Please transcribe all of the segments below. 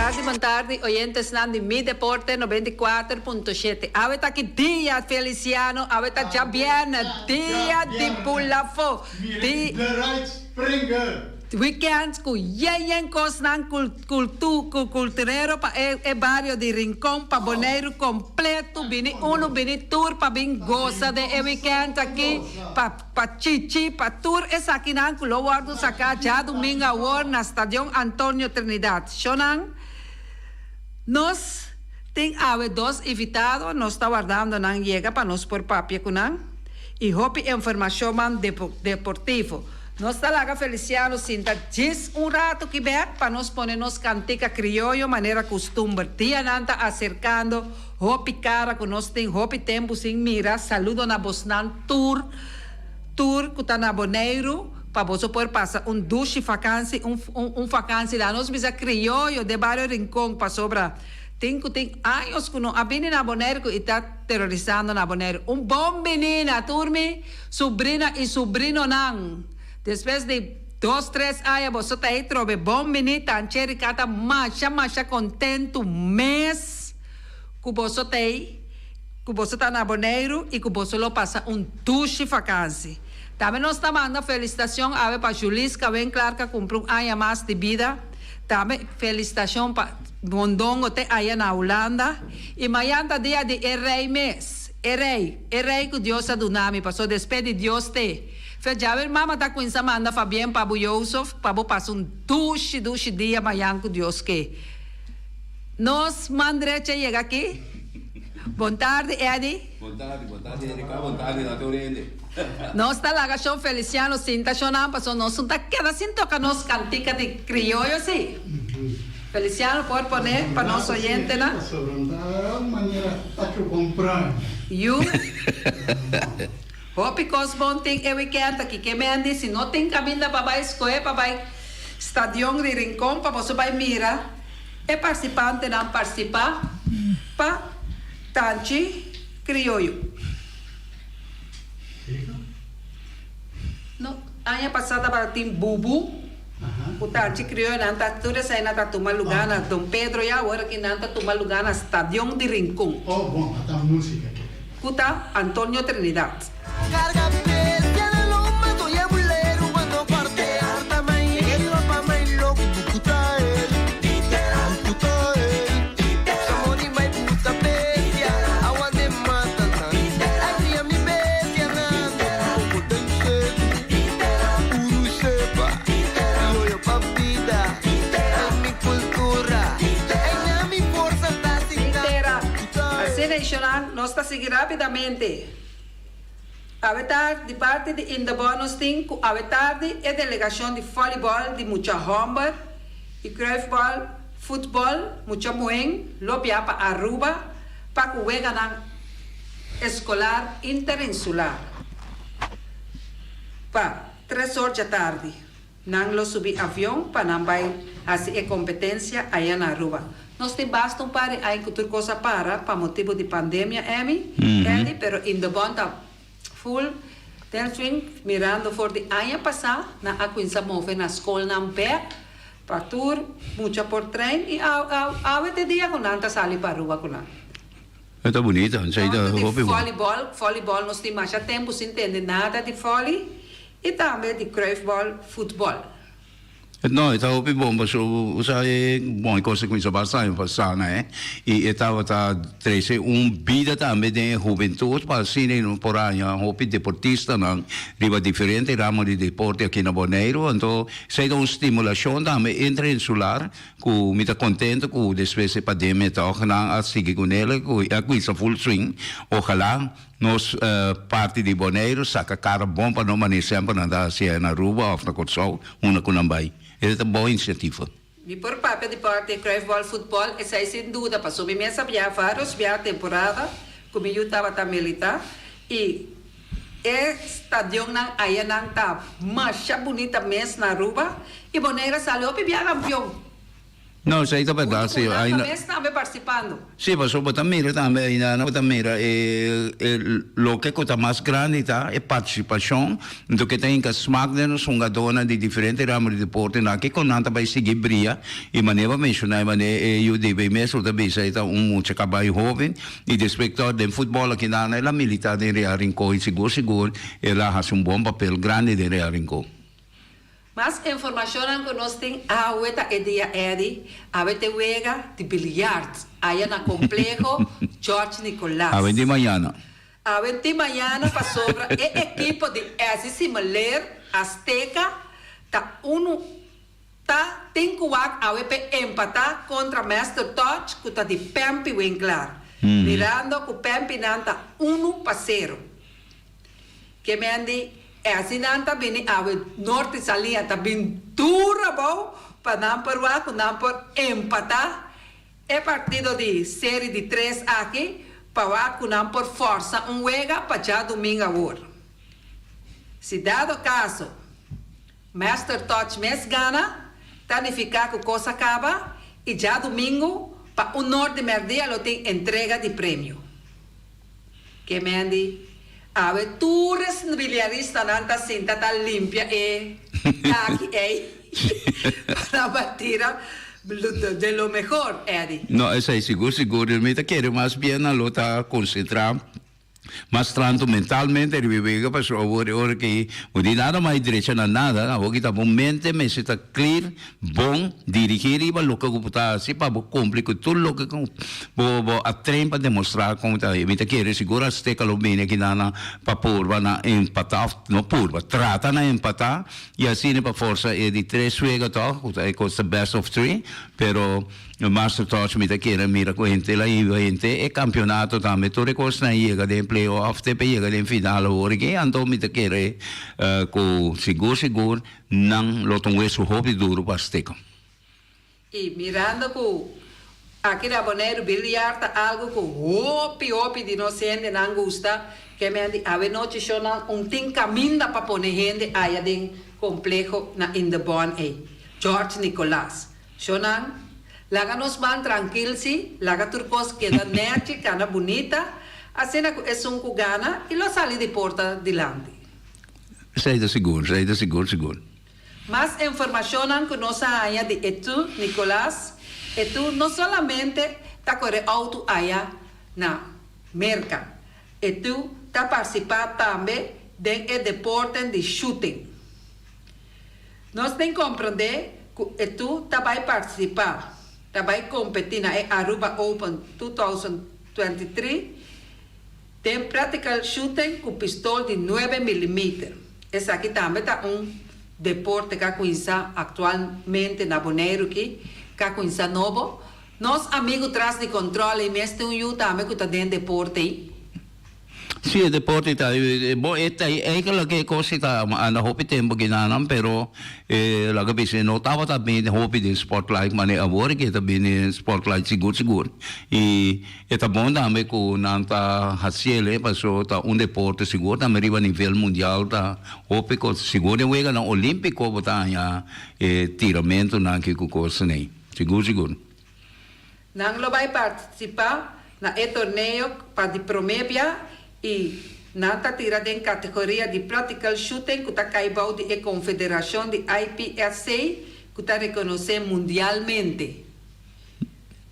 tardi, bon tardi, oyentesnan di Mi Deporte 94.7. Awe ta ki dia, Feliciano? Awe ta djabièrnè, dia di bula afó. Di Springer. Weekend ku yen yen kosnan kultu ku kulturero pa e e bario di Rincon pa Boneiru kompleto bini unu bini tur pa bin gosa den e weekend aki pa pa chichi pa tur esakinan ku lo wòrdu saká djadumingu awor na Stadion Antonio Trinidad. Shonnan, nos tin awe dos invitado, nos ta wardando nan yega pa nos por papia ku nan i hopi informashonnan deportivo. Nos ta laga Feliciano sinta djis un ratu ki bek pa nos pone nos kantika krioyo manera kustumber. Dianan ta aserkando, hopi kara ku nos tin hopi tempu sin mira. Saludo na bosnan tur tur ku ta na Boneiru pa boso por pasa un dushi fakansi, un un fakansi la nos bisa krioyo den bario Rincon pasobra tin ku tin años ku no a bini na Boneiru ku i ta terorisando na Boneiru. Un bon bini na tur mi Subrina i subrinonan, despues di dos tres aña boso ta ei trobe bon bini, Tanche Rica ta masha masha kontentu mes ku boso ta ei, ku boso ta na Boneiru i ku boso lo pasa un dushi fakansi. Tambe nos ta manda felisitashon awe pa Juliska Winklaar ku a kumpli un aña mas di bida. Tambe felisitashon pa Mondongo te aya na Hulanda. I mañan ta dia di e rei mes. E rei, e rei ku Dios a duna mi, paso despe di Dios te. Fe djawe mama ta kuinsa manda Fabien pa bo Joseph pa bo pasa un dushi dushi dia mayan ku Dios ke. Nos man drechi a yega aki. Bon tardi Eddy. Bon tardi, bon tardi Erika, bon tardi na tur hende. Nos ta laga shon Feliciano sinta shonnan paso nos no ta keda sin toka nos kantika di krioyo si. Feliciano por pone pa nos oyentenan. Yu, hopi kos bon tin e weekend aki. Ke mendi si no tin kaminda pa bai skohe pa bai Stadion di Rincon pa boso bai mira e partisipantenan partisipá pa Tanchi Krioyo. No, aña pasá tabata tin Bubu. Ku tanchi krioyonan ta tur esei nan ta tuma lugá na Don Pedro ya awor aki nan ta tuma lugá na Stadion di Rincon. Oh bon, ata músika ke. Ku ta Antonio Trinidad. Tera. Asina Ishonan, nos ta sigui rapidamente. Awe tardi, di parti di Indebon nos tin ku awe tardi e delegashon di volleyball di mucha hòmber i kruifbal, futbòl, mucha muhén lo bia pa Aruba pa ku weganan eskolar interinsular. Pa tres or djatardi nan lo subi avion pa nan bai hasi e kompetensia aya na Aruba. Nos tin basta un par di aña ku tur kos a para pa motibu di pandemia Emmy, Eddie, pero Indebon ta full den swing mirando for di aña pasá nan a kuinsa move na skolnan bek pa tur mucha por train i awe te dia ku nan ta sali pa Aruba ku nan. E ta bunita, esei ta Tantu di hopi bon. volleyball, volleyball nos tin masha tempu sin tende nada di volley i tambe di kruifbal, futbol. No, e ta hopi bon paso bo sa e bon e kos a kuminsá basta aña pasá na e i e tabata trese un bida tambe den e hubentut pa asina no por haña hopi deportistanan riba diferente ramo di deporte aki na Boneiru. Anto esei ta un stimulashon tambe interinsular Ku mi ta kontento ku despues e pandemia tòg nan a sigui ku nel ku a kuminsa full swing. Ojalá nos parti di Boneiru saka kara bon pa no manera semper nan ta hasi na Aruba òf na Kòrsou unda ku nan bai. E ta bon inisiativa. Mi por papia di parti e Kruifbal Futbòl, esei sin duda, pasobra mi mes a biaha vários biaha temporada ku mi yu tabata militá i E stadionnan ayanan ta masha bunita mes na Aruba y Bonaire a sali hopi bia campeon. No, esei ta bèrdat, si. Huntu ku nan mes tambe partisipando. Si, pasobra bo ta mira tambe ainda, bo ta mira e loke ku ta mas grandi ta e partisipashon, anto ke ta hinka smak den nos hungadónan di diferente ramo di deporte nan ke kon nan ta bai sigui bria i manera bo a menshoná e manera e UDB mes lo ta bisa e ta un mucha kabai hóben i despues tòg den futbòl aki nan el a militá den Real Rincon i sigur sigur el a hasi un bon papel grandi den Real Rincon. Mas informashonnan ku nos tin awe ta e dia Eddy awe te wega di biljart aya na Kompleho George Nicolaas. Awe di mañana. Awe di mañana pasobra e ekipo di Ezzy Simeler Azteca ta unu ta tin ku wak awe p'e empatá kontra Master Touch ku ta di Pempi Winklaar mirando ku Pempinan ta unu pa sero. Ke men di, E asinan ta bini awe norte salia ta bin tur abou pa nan por wak ku nan por empatá e partido di seri di tres aki pa wak ku nan por fòrsa un wega pa djadumingu awor. Si dado kaso Master Touch mes gana, ta nifiká ku kos a kaba i djadumingu pa un nor di mèrdia lo tin entrega di premio. Ke Mandy, awe tur e snbiliaristanan ta sinta ta limpia e taki ei pa nan bai tira de lo mehor, Eddy. No, esei sigur sigur. Mi ta kere mas bien nan lo ta konsentrá mas trantu mentalmente riba e wega pasobra awor e ora ki bo di nada mas drecha na nada, awor ki ta bo mente mester ta clear. Bon dirigí riba loke ku bo ta hasi pa bo kumpli ku tur loke ku bo bo a train pa demostrá kon ta. Mi ta kere sigur Azteca lo bini aki nan pa purba na empatá òf no purba, trata na empatá i asina pa forsa e di tres wega tòg ku ta e kos ta best of three pero Master Touch mi ta kere mira ku henter la hiba henter e kampionato tambe tur e kosnan a yega den play off te pa yega den final awor aki anto mi ta kere ku sigur sigur Nan lo ta un wesu hopi duru pa Azteca. I mirando ku aki na Boneiru biliar ta algu ku hopi hopi di nos hendenan gusta, ke men di awe nochi shownan un tin kaminda pa pone hende aya den kompleho na Indebon ei. George Nicolaas. Shownan, laga nos ban trankil si, laga tur kos keda nèchi, kana bunita, asina ku esun ku gana i lo sali di porta dilanti. Esei ta sigur, esei ta sigur sigur. Mas informashonnan ku nos a haña di Etu Nicolaas, Etu no solamente ta kore outo aya na Merka, Etu ta partisipá tambe den e deporten di shooting. Nos tin komprondé ku Etu ta bai partisipá, ta bai kompetí na e Aruba Open 2023, Den practical shooting cu pistol di nuebe millimeter. Esaki tambe ta un deporte ca cuinsa actualmente na Boneiru ki ca cuinsa nobo. Nos amigo tras di control ey mes tin un yu tambe cu ta den deporte ey. Si e deporte ta bo e ta eigenlijk e cos si ta anda hopi tempo ginanan pero E laga bisa e no tabata bini hopi den spotlight manera awor ke e ta bini den spotlight sigur sigur y e ta bon tambe ku nan ta hasiel paso ta un deporte sigur tambe riba nivel mundial ta hopi kos sigur den weganan olimpico bo ta haña e tiramentunan aki ku kosnan sigur sigur. Nan lo bai partisipá na e torneo pa di promé bia i nan ta tira den kategoria di practical shooting ku ta kai bou di e konfederashon di IPSC ku ta rekonosé mundialmente.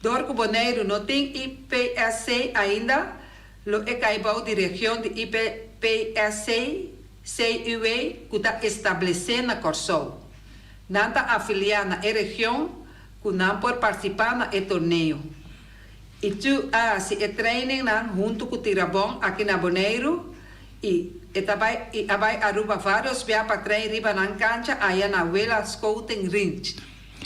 Dor ku Boneiru no tin IPSC ainda, lo e kai bou di region di IPSC CUW ku ta establesé na Kòrsou. Nan ta afiliá na e region ku nan por partisipá na e torneo. I tu a hasi e trainingnan huntu ku Tirabon aki na Boneiru i e ta bai i a bai Aruba vários bia pa train riba nan kancha aya na Wela Scouting Rinch.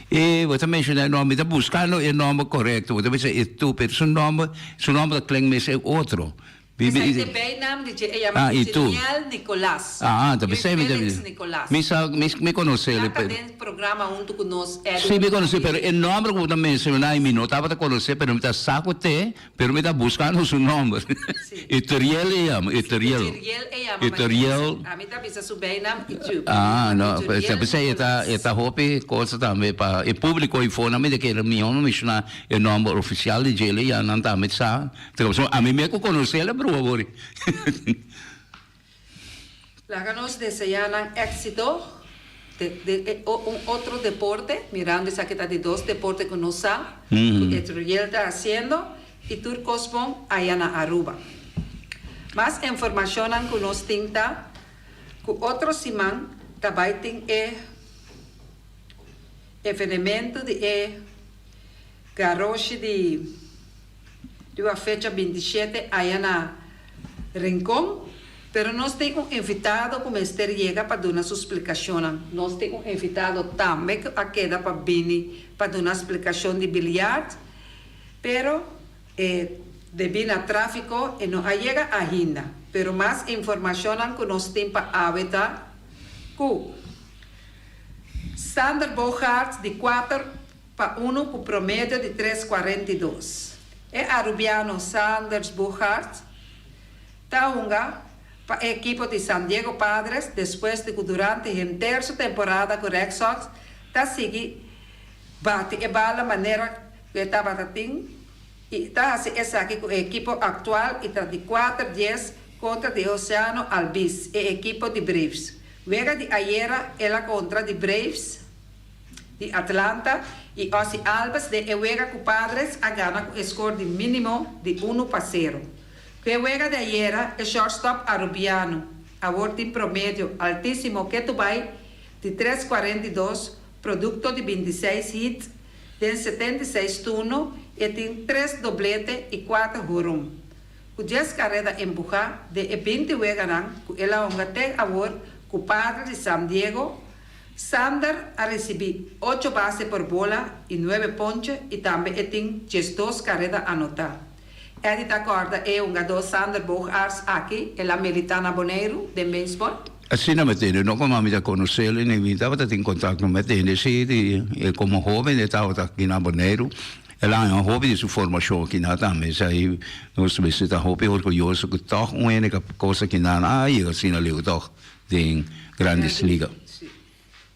E bo ta menshoná e nòmber, mi ta buskando e nòmber korekto, bo ta bisa e tu, pero su nòmber, su nòmber ta klink mes e otro. Esaki ta e bijnaam di dje, e yama Ituriel Nicolas. Ah, ta pesey mi ta Felix Nicolas. Mi sa, mi, mi conoce Ya ta den programa hunto cu nos, Edwin. Si, mi conoce, pero e nomber cu bo ta menciona mi no tabata conoce, pero mi ta sa cu te, pero mi ta buscando su nomber. Ituriel e yama, Ituriel. Ituriel e yama, Ituriel. Ami ta bisa su bijnaam Itu. Ah, no, ta pesey e ta, e ta hopi cosa tambe pa e publico y for nan mi ta kere mihor no menciona e nomber oficial di djele ya nan tambe sa. Ami me ku konosé la brua wori. Laga nos deseá nan éksito den e un otro deporte, mirando esaki ta di dos deporte ku nos sa ku Etriel ta hasiendo i tur kos bon aya na Aruba. Mas informashonnan ku nos tin ta ku otro siman ta bai tin e evenemento di e garoshi di. Riba fecha 27 aya na Rincon, pero nos tin un invitado cu mester yega pa duna su splicacionnan. Nos tin un invitado tambe cu a keda pa bini pa duna splicacion di biliard, pero e debi na trafico e no a yega ainda. Pero mas informacionnan cu nos tin pa awe ta cu Sander Bogaerts di kuater Pa unu ku promedio di tres 42. E arubiano Sanders Boogaard ta hunga pa e ekipo di San Diego Padres despues di ku durante henter su temporada ku Red Sox ta sigui bati e bala manera ku e tabata tin i ta hasi esaki ku e ekipo aktual i ta di kuater dies kontra di Oceano Albies e ekipo di Braves. Wega di ayera el a kontra di Braves. Di Atlanta y Ozzie Albies den e wega cu Padres a gana cu e score di minimo di 1-0. Cu e wega di ayera e shortstop Arubiano awor tin promedio altisimo ketu bay di tres 42 producto di 26 hit den 76 turno y e tin tres doblete y kuater horon. Cu 10 careda empuha den e 20 weganan cu el a hunga te awor cu Padres di San Diego. Sander a risibí ocho base por bola i nuebe ponche i tambe e tin 12 kareda anotá. Eddy ta kòrda e hungadó Sander Bogaerts aki el a militá na Boneiru den beisbòl. Asina mi tende, no como ami ta conoce ni mi tabata tin contacto, mi tende si di e como hoben e tabata aki na Boneiru, el a haña hopi di su formacion aki na tambe, esai nos mester ta hopi orguyoso cu tog un hende ka cosa aki nan a yega asina leu tog. Den Grandes Liga. Sí.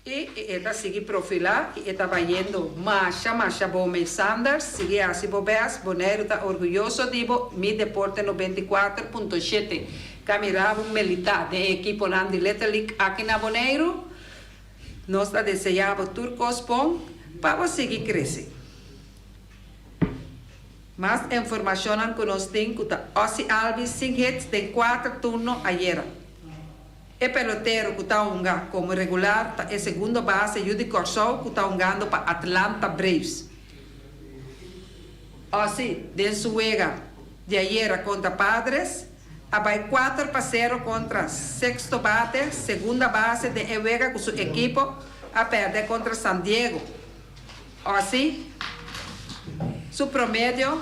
I e ta sigui profilá i e ta bayendo masha masha bon mes. Sanders, sigui hasi bo bèst, Boneiru ta orguyoso di bo, Mi Deporte 94.7 ka mira bo melitá den e ekiponan di Little League aki na Boneiru. Nos ta deseá bo tur kos bon pa bo sigui krese. Mas informashonnan ku nos tin ku ta Ozzie Albies sin hits den kuater turno ayera. E pelotero ku ta hunga komo regular ta e segundo base yu di Kòrsou ku ta hungando pa Atlanta Braves. Ozzie den su wega di ayera kontra Padres a bai 4-0 kontra sexto bate segunda base den e wega ku su ekipo a pèrdè kontra San Diego. Ozzie su promedio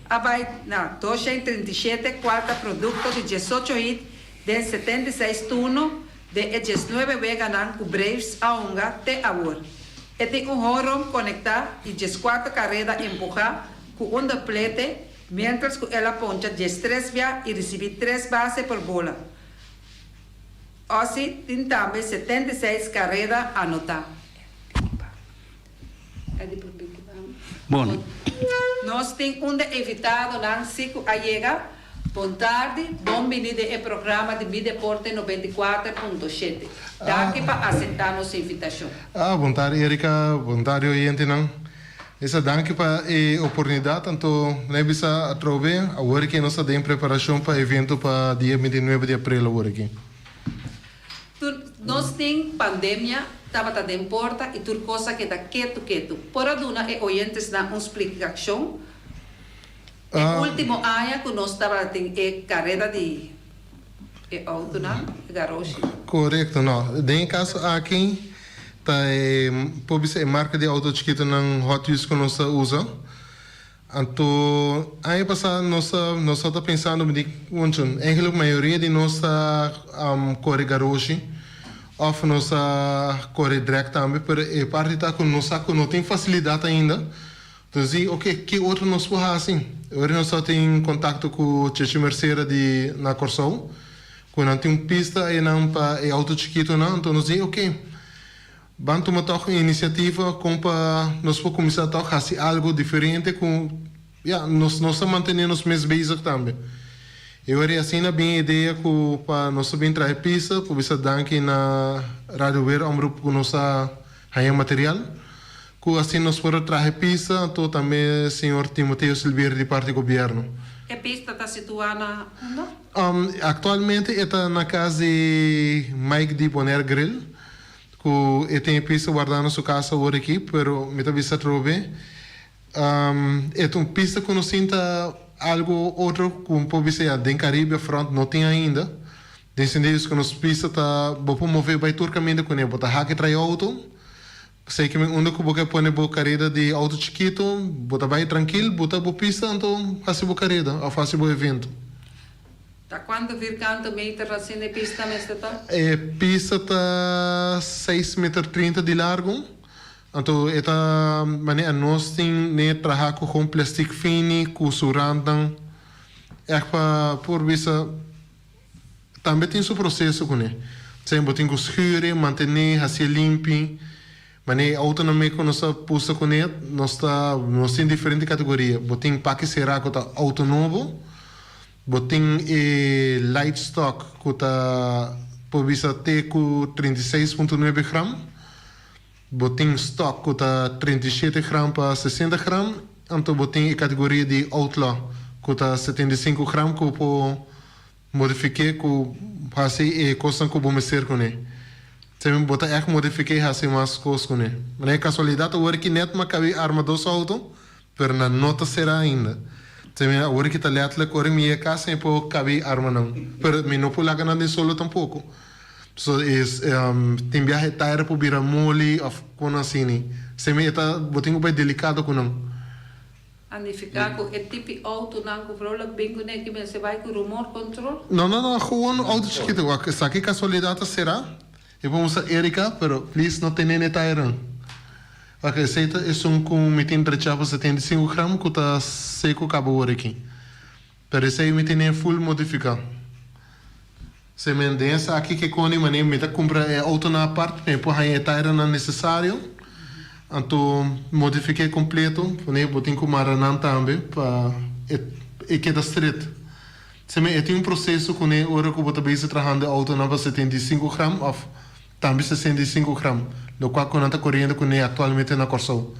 a bai na 237 cual ta producto di 18 hit den 76 turno den e 19 weganan cu Braves a hunga te awor. E tin un homerun conecta y 14 careda empuha cu un doblete mientras cu el a poncha 13 bia y ricibi tres base por bola. Ozzie tin tambe 76 careda anota. Bon. Nos tin un de invitadonan si cu a yega. Bon tardi, bon bini den e programa di Mi Deporte 94.7. Danki pa acepta nos invitacion. Ah, bon tardi Erika, bon tardi oyentenan. Esa danki pa e oportunidad, anto mi a bisa atrobe awor aki nos ta den preparacion pa evento pa dia 29 di april awor aki. Tur nos tin pandemia tabata den porta y tur cos a keda ketu ketu. Por a duna e oyentesnan un splicacion? E ultimo aña cu nos tabata tin e careda di e autonan, e garoshi. Corecto, no. Den e caso aki ta e, por bisa e marca di auto chikitonan Hot Wheels cu nos ta usa. Anto aña pasá nos a nos a ta pensando mi di wonchon eigenlijk mayoria di nos ta kore garoshi òf nos ta kore drag tambe pero e parti ta ku nos sa ku no tin fasilidat ainda nos di oke ki otro nos por hasi ora nos ta tin kontakto ku Chechi Mercera di na Kòrsou ku nan tin un pista einan pa e outo chikitonan anto nos di oke. Ban tuma tòg un inisiativa kon pa nos por kuminsá tòg hasi algu diferente ku ya nos nos ta mantené nos mes bezig tambe. E ora ei asina bin e idea ku pa nos ta bin traha pista por bisa danki na Radio Weromroep ku nos a haña material ku asina nos por a traha e pista anto tambe señor Timoteo Silverio di parti gobièrnu. E pista ta situá na unda? Aktualmente e ta na kas di Mike di Bonaire Grill. Ku e tin e pista wardá na su kas awor aki, pero mi ta bisa atrobe, e ta un pista ku nos tin ta algu otro ku mi por bisa ya den Caribe front no tin ainda, den sentido ku nos pista ta bo por move bai tur kaminda kuné, bo ta haki trae outo, esei ke men unda ku bo ke pone bo kareda di outo chikitu, bo ta bai trankil, bo ta bo pista anto hasi bo kareda òf hasi bo evento. Ta cuanto vierkante meter asina e pista mester ta? E pista ta seis meter 30 di largo. Anto e ta manera nos tin ne traha cu gewoon plastic fini cu su randnan. Echt pa por bisa tambe tin su proceso cune. Esei bo tin cu schuur e, mantene, hacié limpi. Manera e autonan me cu nos ta pusta cune nos ta nos tin diferente categoria. Bo tin paki cera cu ta auto nobo. Bo tin e light stock ku ta por bisa te ku 36.9 gram. Bo tin stock ku ta 37 gram pa 60 gram. Anto bo tin e kategoria di outlaw ku ta 75 gram ku por modifiké ku hasi e kosnan ku bo mester kuné. Semi bo ta ègt modifiké i hasi mas kos kuné. Manera kasualidat awor ki nèt mi a kabi arma dos outo. Pero nan no ta será ainda. Te mi awor ki ta letterlijk ora mi yega cas mi por cabi armanan. Pero mi no por laga nan den solo tampoco. So es tin biaha e taira por bira moli of con asini. Se mi e ta bo tin cu bay delicado cu nan. A nifica cu e tipi autonan cu vrolijk bin cune ki mester bay cu remote control? No no no gewoon auto chikito. Wak esaki casualidad ta será. E por mustra Erika pero please no tene ne tairan. Ok esey ta esun cu mi tin drecha pa 75 gram cu ta seco caba awor aki. Pero esey mi tene full modifica. Se men den esaki ke coni mane mi ta cumpra e autonan apart pa mi por haña e tairannan necesario. Anto modifique completo pone bo tin cu mara nan tambe pa e keda stret. Seme e tin un proseso kuné ora ku bo ta bezig trahando e outonan pa 75 gram òf tambe 65 gram, lokual ku nan ta koriendo kuné aktualmente na Kòrsou.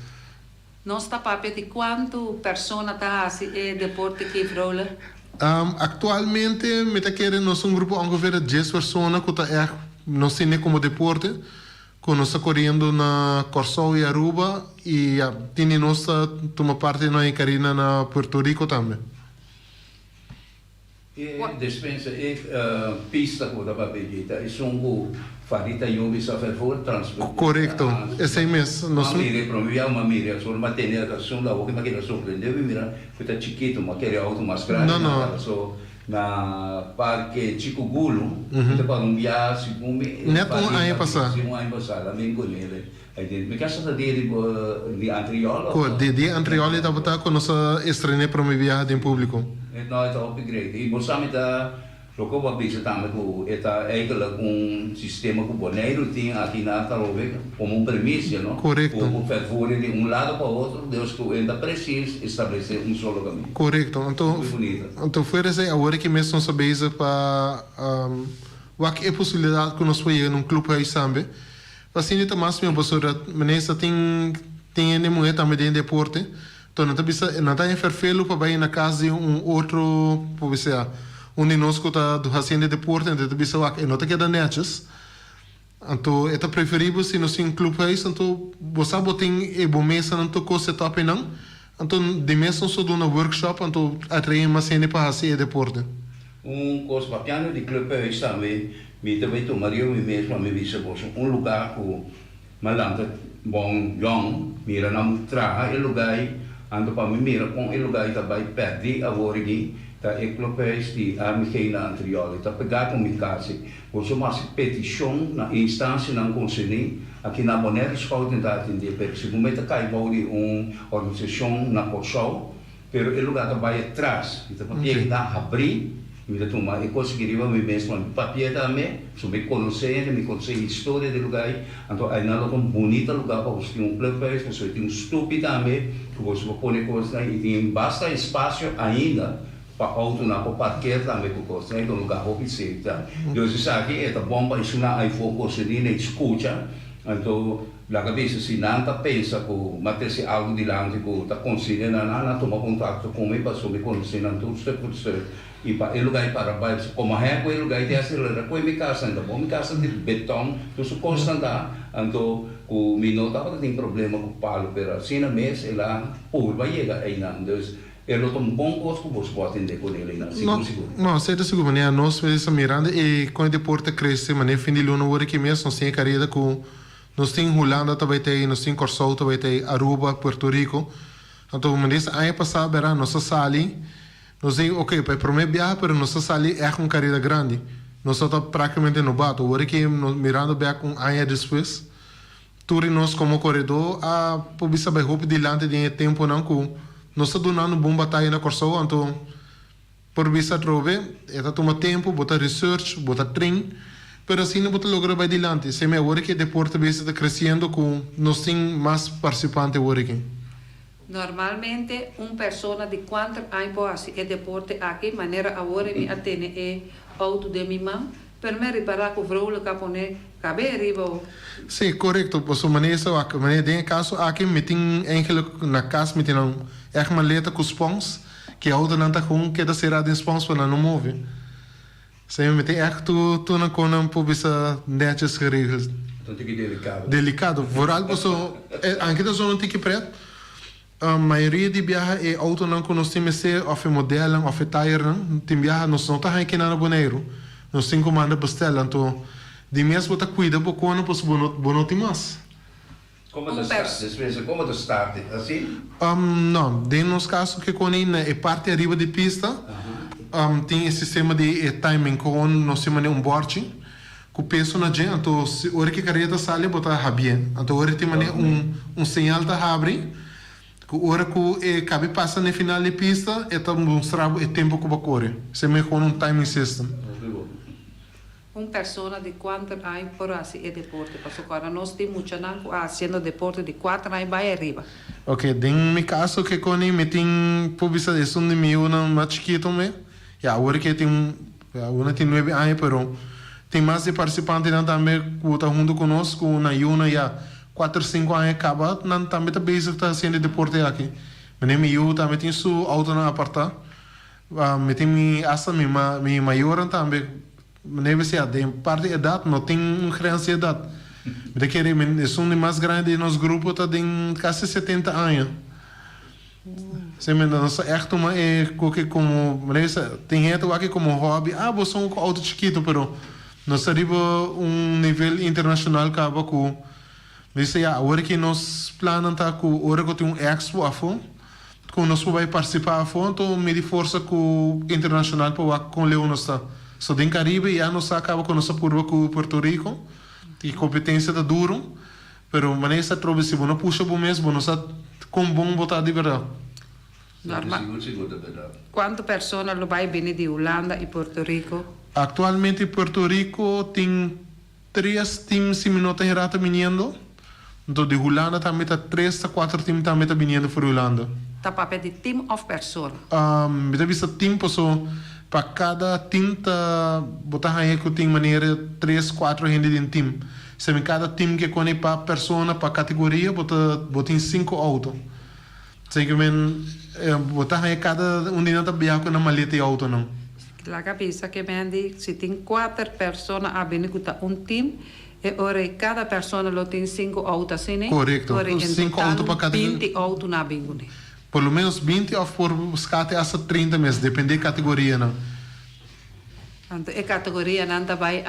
Nos ta papia di kuantu persona ta hasi e deporte ki, Vrolijk? Aktualmente mi ta kere nos un grupo ongeveer di dies persona ku ta ègt nos tene komo deporte ku nos ta koriendo na Kòrsou i Aruba i ya tin di nos ta tuma parti na e karina na Puerto Rico tambe. E despensa e pista ku bo ta papia dje ta esun ku Farita Yobi sa vervoer transportista. Korekto, esei mes. Nos. M'a mira e prome biaha m'a mira solo m'a tende a esun la hopi m'a keda sorprende mi mira ku ta chikitu m'a kere outo mas grandi No, no. na so na parke Chico Gulu mi ta paga un biaha segun mi Net un aña pasá. Si un aña pasá la mi kuné Mi casa ta dia di di Antriol of? Ku di di Antriol e tabata ku nos a estrené prome biaha den públiko. No, e ta hopi great. I bo sa mi ta loke bo a bisa tambe ku e ta eigenlijk un sistema ku Boneiru tin aki na Tarobe komo un premisia, no? Korekto. Ku bo vervoer di un lado pa otro, dus ku e ta presis establesé un solo kaminda. Korekto. Anto, Hopi bunita. anto fuera esei awor aki mes nos ta bezig pa wak e posibilidat ku nos por yega na un clubhuis tambe. Asina ta mas mihó pasobra minister tin tin hende muhé tambe den deporte to nan ta bisa nan ta haña ferfelu pa bai na kas di un otro por bisa un di nos ku ta hasiendo deporte anto e ta bisa wak e no ta keda nètjes anto e ta preferibel si nos tin un clubhuis anto bo sa bo tin e bo mesanan tur kos set up einan anto di mes nos ta duna workshop anto atrae mas hende pa hasi e deporte. Un kos papiando di clubhuis tambe Mi ta bay tuma riba mi mes pa mi bisa boso un lugar cu mi a lanta bon yong, mira nan traha e lugar ey. Anto pa mi mira kon e lugá ei ta bai pèrdí awor aki, ta e clubhuis di AMG na Antriol. E ta pegá ku mi kas ei. Boso mester hasi petishon na e instansianan konserní. Aki na Bonaire Scouting ta atendé, pero si bo mester kai bou di un organisashon na Kòrsou, Pero e lugar ta bai atras. Mi ta papia ki ta habri, mi ta tuma e cos aki riba mi mes, ma mi papia tambe, so mi conoce hende, mi conoce historia di lugar ei, anto ainan lo ta un bunita lugar pa boso tin un clubhuis, pasobra tin un stupi tambe cu boso por pone cosnan y tin basta espacio ainda pa autonan por parkeer tambe cu cosnan, e ta un lugar hopi safe tambe. Dus esaki e ta bon pa esunnan aifo cosenin ei scucha, anto. Laga bisa si nan ta pensa ku m'a trese algu dilanti ku ta konsider nan, nan a tuma kontakto ku mi pasobra mi konosé nan tur stuk por stuk i pa e lugá ei para bai. Komo hèn ku e lugá ei tin aselera ku e mi kas nan ta bon, mi kas ta di beton, tur su kosnan ta, anto ku mi no tabata tin problema ku palu, pero asina mes el a purba yega einan. Dus e lo ta un bon kos ku boso por atendé ku el einan, sigur sigur. No, esei ta sigur, manera nos mester ta mirando e kon e deporte a krese, manera fin di luna wor aki mes nos tin e kareda ku Nos tin Hulanda ta bai tei, nos tin Kòrsou ta bai tei, Aruba, Puerto Rico. Anto manera aña pasá bèrda nos a sali, nos di oke pa e promé biaha pero nos a sali ègt un kareda grandi. Nos tabata práktikamente nobato. Awor aki mirando bèk un aña despues, tur di nos komo koredó a por bisa bai hopi dilanti den e tempunan ku nos ta dunando un bon bataya na Kòrsou. Anto Por bisa atrobe, e ta tuma tempu, bo ta research, bo ta train, pero asina bo ta logra bai dilanti. Esei awor aki e deporte bes ta creciendo cu nos tin mas participante awor aki. Normalmente un persona di cuanter aña por haci e deporte aki, manera awor mi a tene e auto den mi man, pero mi a ripara cu Vrolijk a pone cabe riba o. Sí, corecto, pasobra manera esta wak, manera den e caso aki mi tin eigenlijk na cas mi tin nan echt maleta cu spons, Ki autonan ta gewoon keda será den spons pa nan no move. Esei mi mete ègt tur tur nan konan por bisa netjes geregeld. Ta un tiki delikado. Delikado, vooral paso anke ta zona un tiki pret, mayoria di biaha e autonan ku nos tin mester òf e modelnan òf e tayernan tin biaha nos no ta haña kinan na Boneiru, nos tin ku manda bestel anto di mes bo ta kuida bo konan pasobra bo no bo no tin mas. Como ta start? Despues como ta start así? No, den nos caso ke con na e parti ariba di pista tin e sistema di e timing con nos tin mane un borchi cu peso na dje anto si ora ki careta sali bo ta habie anto ora tin mane un un señal ta habri cu ora cu e cabe pasa na e final di pista e ta mustra bo e tempo cu bo a core esei mane con un timing system. Un persona di kuanter aña por hasi e deporte? Pasobra ora nos tin muchanan ku a hasiendo deporte di kuater aña bai ariba. Ok, den mi kaso ke koni mi tin por bisa esun di mi yunan mas chikito me, ya awor ke tin ya una tin nuebe aña pero tin mas di partisipantenan tambe ku ta huntu ku nos ku nan yunan ya kuater sinku aña kaba nan tambe ta bezig ta hasiendo e deporte aki. Manera mi yu tambe tin su autonan aparta. Mi tin mi hasta mi ma mi mayornan tambe manera mi siña den parti edat no tin un grens di edat. Mi ta kere mi esun di mas grandi den nos grupo ta den kasi setenta aña. Si mi nos ta ègt tuma e koke komo manera mi sa tin hende ta wak komo hòbi ah bo son ku outo chikitu pero nos ta riba un nivel internashonal kaba ku mi sa ya awor aki nos plannan ta ku ora ku tin un expo afó. Ku nos por bai partisipá afó anto midi forsa ku internashonal pa wak kon leu nos ta. So den Karibe ya nos sa kaba ku nos a purba ku Puerto Rico i kompetensia ta duru pero manera esta atrobe si bo no pusha bo mes bo no sa kon bon bo ta di bèrdat. Norma, Kuantu persona lo bai bini di Hulanda i Puerto Rico? Aktualmente Puerto Rico tin Tres team si mi no ta hera ta biniendo. Anto di Hulanda tambe ta tres ta cuater team tambe ta biniendo for di Hulanda. Ta papia di team of persona? Mi ta bisa team paso pa cada team ta bo ta haña cu tin manera tres cuatro hende den team. Si mi cada team ke cone pa persona pa categoria bo ta bo tin cinco auto. Esei ke men bo ta haña kada un di nan ta biaha ku nan maleta i outonan. Laga bisa ke men di si tin kuater persona a bini ku ta un tim, e ora ei kada persona lo tin sinku outo asina? Korekto, Ora ei en sinku outo total pa kada. binti outo nan a bin kuné. Por lo menos binti òf por skate asta trinta mes, dependé kategorianan. Anto e kategorianan ta bai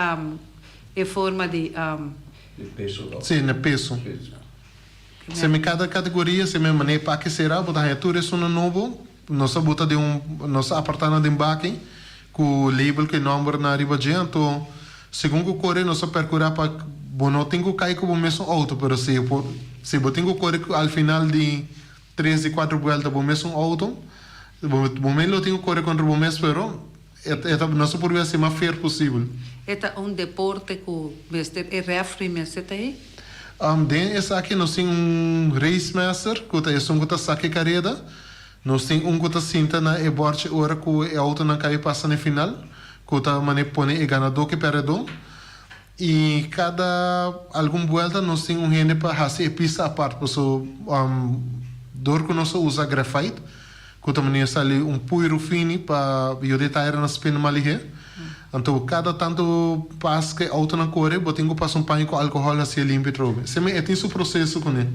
e forma di. Di peso. Sí, na peso. Peso. Seme kada kategoria, seme manera pa ke será, bo ta haña tur esunnan nobo. Nos a buta den un, nos a apartá nan den baki ku label ku e nòmbernan riba dje. Anto segun ku kore nos a perkurá pa bo no tin ku kai ku bo mesun outo, pero si por si bo tin ku kore ku al final di tres di kuater buelta bo mesun outo, bo bo mes lo tin ku kore kontra bo mes, pero e e ta nos a purba hasi mas fair posibel. E ta un deporte ku mester e rèfri mester ta ei? Den esaki nos tin un racemaster ku ta esun ku ta saka e kareda. Nos tin un ku ta sinta na e bòrchi ora ku e outonan kai pasa na e final, ku ta manera pone e ganadó ku e pèrdedó. I kada algun buelta nos tin un hende pa hasi e pista apart, paso dor ku nos a usa graphite, ku ta manera sali un puiru fini pa yuda e tairnan spin mas lihé. Anto kada tantu pas ku e outonan kore, bo tin ku pasa un paña ku alkohòl hasié limpi atrobe. Semper e tin su proseso kuné.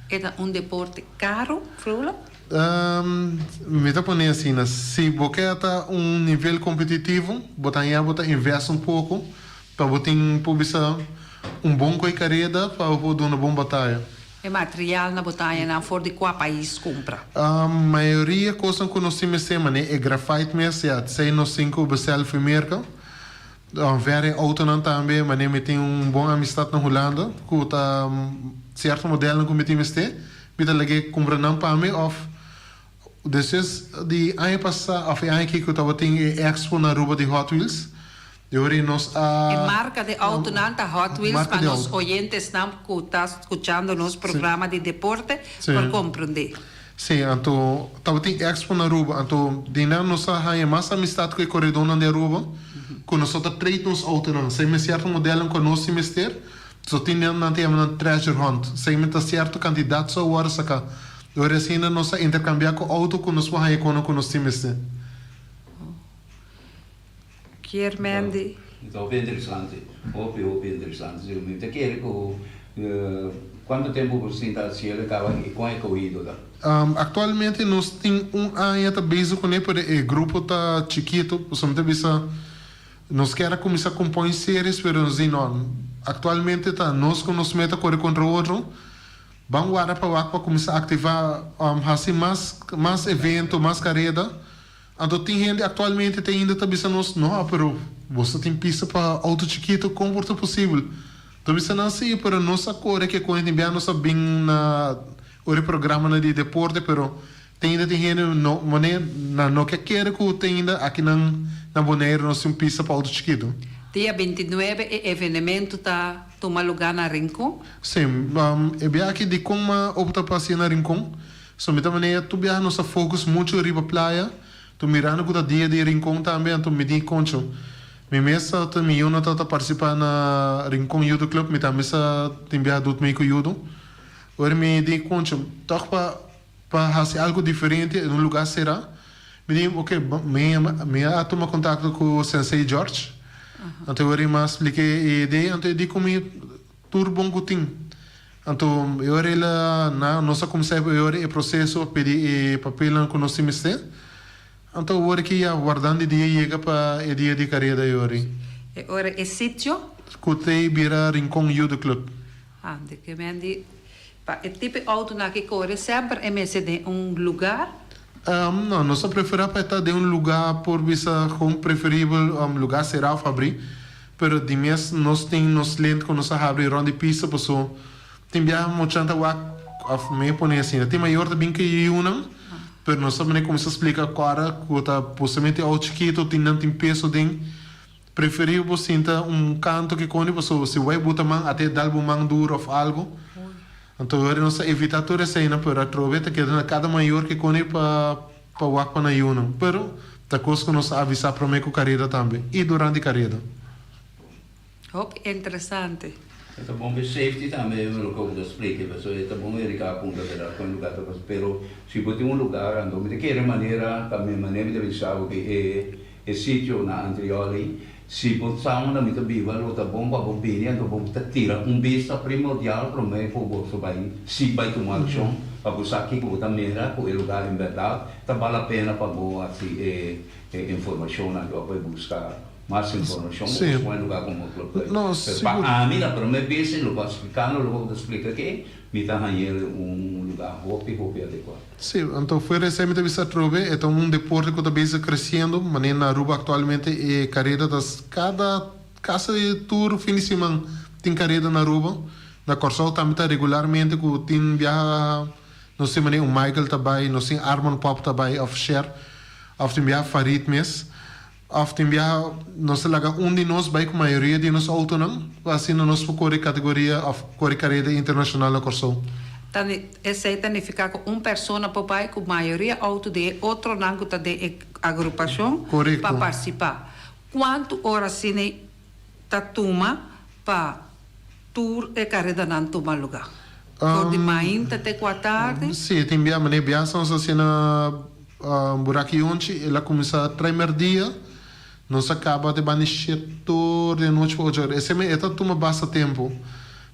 E ta un deporte karu, Frula? Mi ta pone asina, si bo ke ta un nivel kompetitivo, bo ta haña bo ta invest un poko pa bo tin por bisa un bon koe kareda pa bo por duna bon bataya. E material na bo ta haña nan for di kua pais kumpra? Mayoria kosnan ku nos tin mester manera e graphite mes, ya, esei nos tin ku bestel for Merka. Ver e outonan tambe, manera mi tin un bon amistat na Hulanda ku ta sierto modelnan ku mi tin mester, mi ta lag'é kumpra nan pa mi òf despues di aña pasá òf e aña aki ku tabatin e expo na Aruba di Hot Wheels, E ora nos a. E marca di autonan ta Hot Wheels pa nos oyentesnan cu ta scuchando nos programa di deporte por comprende. Sí, anto tabatin expo na Aruba, anto di nan nos a haña mas amistad cu e coredornan di Aruba, cu nos ta trade nos autonan. Esei mes cierto modelnan cu anos tin mester, so tin nan ta yama nan treasure hunt. Esei mes ta cierto cantidad so a worde saca. E ora asina nos a intercambia cu auto cu nos por haña cono cu nos tin mester. Kier Mandy. Ta hopi interesante, hopi hopi interesante. Si mi ta kere ku kuantu tempu bo sinta hasiel e kaba i kon e kohido ta? Aktualmente nos tin un aña ta bezig kuné pero e grupo ta chikitu, pasobra mi ta bisa nos kier a kuminsá kompoñ series pero nos di no, aktualmente ta nos ku nos meta kore kontra otro, ban warda pa wak pa kuminsá aktivá hasi mas mas evento, mas kareda. Anto tin hende aktualmente te ainda ta bisa nos, No, pero boso tin pista pa outo chikitu, kon por ta posibel? Ta bisa nan, Sí, pero nos a kore ke kon tin bia nos a bin na ora e programanan di deporte, pero te ainda tin hende no manera nan no ke kere ku te ainda aki nan na Boneiru nos tin un pista pa outo chikitu. Dia 29 e evenemento ta tuma lugá na Rincon. Sí, e bia aki dikon m'a opta pa hasié na Rincon? So mi ta manera tur biaha nos a focus mucho riba playa, to mirando cu ta dia di Rincon tambe anto mi di concho mi mes ta ta mi yunan ta ta participa na Rincon Judo Club mi tambe sa tin biaha doet mee cu judo ora mi di concho toch pa pa haci algo diferente en un lugar cera mi di ok mi mi a tuma contacto cu Sensei George anto ora mi a splica e idea anto e di cu mi Tur bon ku tin. Anto e ora el a na nos a kuminsá e ora e proseso a pidi e papelnan ku nos tin mester. Anto awor aki ya wardando e dia yega pa e dia di kareda e ora ei. E ora e sitio? Ku ta bira Rincon Judo Club. Ah, de ke men di pa e tipo e outonan aki kore semper e mester den un lugar? No, nos a preferá pa e ta den un lugar por bisa gewoon preferibel lugar será of habrí. Pero di mes nos tin nos lint cu nos a habri rond di pista paso tin biaha muchanan ta wak of mi a pone asina tin mayor ta bin cu e yiunan pero nos ta mane cuminsa splica cora cu ta posiblemente auto chikito tin nan tin peso den preferi bo sinta un canto ke coni paso si bo buta man ate dal bo man duro of algo anto ora nos ta evita tur eseynan pero atrobe ta keda na cada mayor ke coni pa Pa wak pa nan yunan. Pero, ta kos ku nos a avisá promé ku kareda tambe i durante kareda. Hopi interesante. E ta bon p'e safety tambe loke bo ta splika pasobra e ta bon Erika a puntra berdad kon e lugar ta pasa pero si bo tin un lugar anto mi ta kere manera ta mi manera mi ta bisa bo ke e e sitio na Antriol ei si bo sa unda mi ta biba lo ta bon pa bo bini anto bo ta tira un bista primordial prome ku bo ta bai si bai tuma akshon pa bo sa kiko bo ta mira ku e lugar en berdad ta bal la pena pa bo hasi e e informashonnan ku bo a bai buska. Mas informashon bo por pone lugar komo Club Play. No, Pero sigur. pa ami la prome bes lo pa splikando lo bo ta splika ke mi ta hañ'el un lugar hopi hopi adekuá. Si, anto fuera esei mi ta bisa atrobe e ta un deporte ku ta bezig kresiendo, manera na Aruba aktualmente e kareda ta kada kasi tur fin di siman tin kareda na Aruba. Na Kòrsou tambe ta regularmente ku tin biaha nos tin manera un Michael ta bai, nos tin Armand Pop ta bai òf Sher òf tin biaha Farid mes. Of tin biaha nos ta laga un di nos bai ku mayoria di nos outonan pa asina nos por kore kategoria of kore kareda internashonal na Kòrsou. Ta esei ta nifiká ku un persona por bai ku mayoria outo di e otronan ku ta den e agrupashon pa partisipá. Kuantu ora asina ta tuma pa tur e karedanan tuma lugá? For di mainta te ku atardi? Sí, tin bia, manera bia nos hasi na Buraki Yonchi, el a kuminsá trai merdia, nos a kaba te banda shetor di anochi pa ocho ora. Esei e ta tuma basta tempu,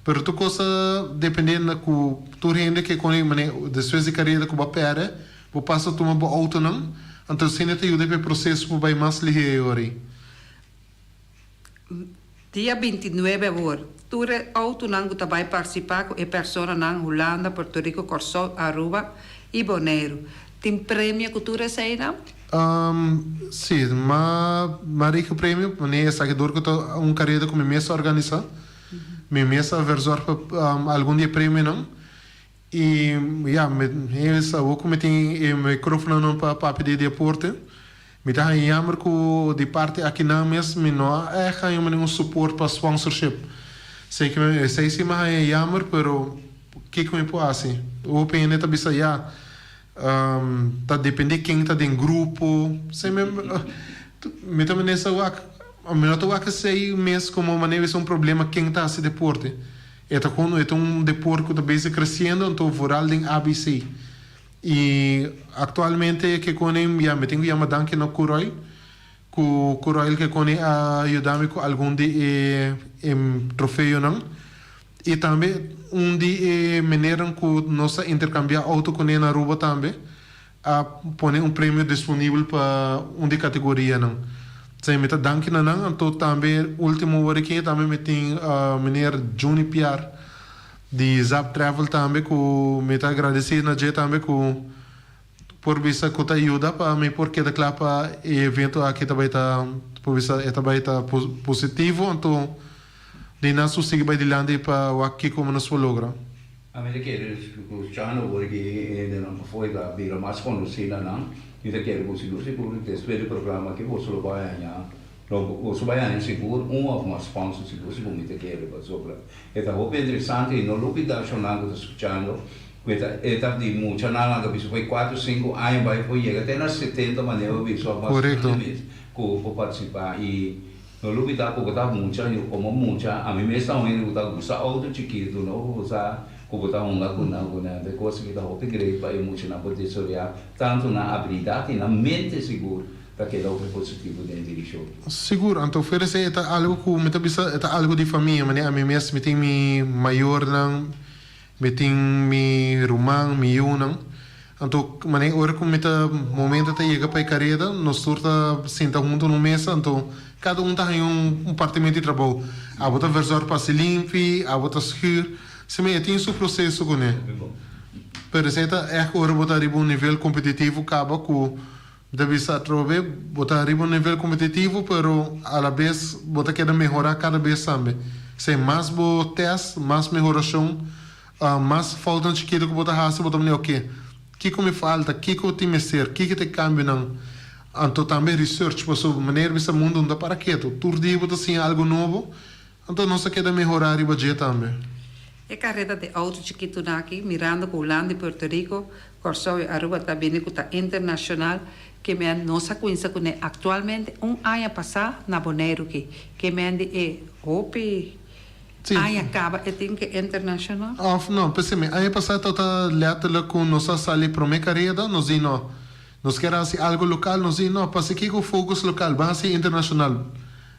pero tur kos ta dependé na ku tur hende ke kone, manera despues di kareda ku bo a pèrdè, bo pasa tuma bo outonan, anto asina ta yuda pa e proseso por bai mas lihé e ora ei. Dia 29 awor, tur e outonan ku ta bai partisipá ku e personanan Hulanda, Puerto Rico, Kòrsou, Aruba i Boneiru. Tin premio ku tur eseinan? Sí, ma ma rige premio, manera esaki dor ku ta un kareda ku mi mes a organisá. Mi mes a verzòrg pa algun di e premionan. I ya, mi es awor ku mi tin e microfononan pa papia di deporte, mi ta haña yammer ku di parti akinan mes mi no a ègt haña ningun support pa sponsorship. Esei ke mi, esei si mi a haña yammer, pero kiko mi por hasi? Hopi hende ta bisa ya, ta depende ken ta den grupo. Esei mi, mi ta manera wak, mi no ta wak esei mes komo manera bisa un problema ken ta hasi deporte. E ta kon e ta un deport ku ta bezig kresiendo anto vooral den ABC. I aktualmente ke kone ya mi tin ku yama danki na Curoil ku Curoil ke kone a yuda mi ku algun di e e trofeonan i tambe un di e menernan ku nos a interkambiá outo kuné na Aruba tambe a pone un premio disponibel pa un di categorianan. Esei mi ta danki na nan. Anto tambe ultimo ora aki tambe mi tin meneer Juni Piar di Zap Travel tambe cu mi ta agradeci na dje tambe cu por bisa cu ta yuda pa mi por keda cla pa e evento aki ta bay ta por bisa e ta bay ta positivo anto di nan su sigui bay dilanti pa wak kico nos por logra. Ami ta kere ku Chano awor ki e hendenan pafó e ta bira mas konosí na nan. Mi ta kere ku sigur sigur despues di programa aki boso lo bai haña lo boso bai haña sigur un òf mas sponsor sigur sigur mi ta kere pasobra e ta hopi interesante i no lubidá shonnan ku ta skuchando ku e ta e ta di muchanan nan ta bisa fo'i kuater sinku aña bai por yega te na setenta manera bo bisa òf mas grandi mes ku por partisipá i No lubida ku bo ta mucha, yo komo mucha, ami mes ta un hende ku ta gusta outo chikitu, no bo sa ku bo ta hunga ku nan ku nan, e kos aki ta hopi great pa e muchanan por desaroyá tantu nan abilidat i nan mente sigur ta keda hopi positivo den direkshon. Sigur, anto fuera esei e ta algu ku mi ta bisa e ta algu di famia, manera ami mes mi tin mi mayornan, Mi tin mi ruman, mi yunan. Anto manera ora ku mi ta momento ta yega pa e kareda, nos tur ta sinta huntu na un mesa, anto kada un ta haña un partimento di trabou. Abo ta verzòrg pa hasi limpi, abo ta schuur. Si mi e tin su proseso kuné. Pero esei ta ègt ora bo ta riba un nivel kompetitivo kaba ku Mi ta bisa atrobe, bo ta riba un nivel competitivo, pero a la bes bo ta keda mehora cada bes tambe. Esei mas bo test, mas mehoracion, mas foutnan chikito cu bo ta haci, bo ta mira, oke, kico mi falta, kico tin mester, kico ta e cambionan. Anto tambe research, pasobra manera bisa mundo no ta para keto, tur dia bo ta siña algo nobo, Anto nos a keda mehorá riba dje tambe. E kareda di outo chikitunan aki, mirando ku Hulanda i Puerto Rico, Kòrsou i Aruba ta bini ku ta internashonal, ke men nos a kuinsa kuné aktualmente un aña pasá na Boneiru ki ke men di e hopi aña kaba e tin ke internashonal. Òf no, p'esei mi aña pasá tabata lètterlik ku nos a sali promé kareda, nos di no, nos kier hasi algu lokal, nos di no, pasikiko focus lokal, ban hasi internashonal.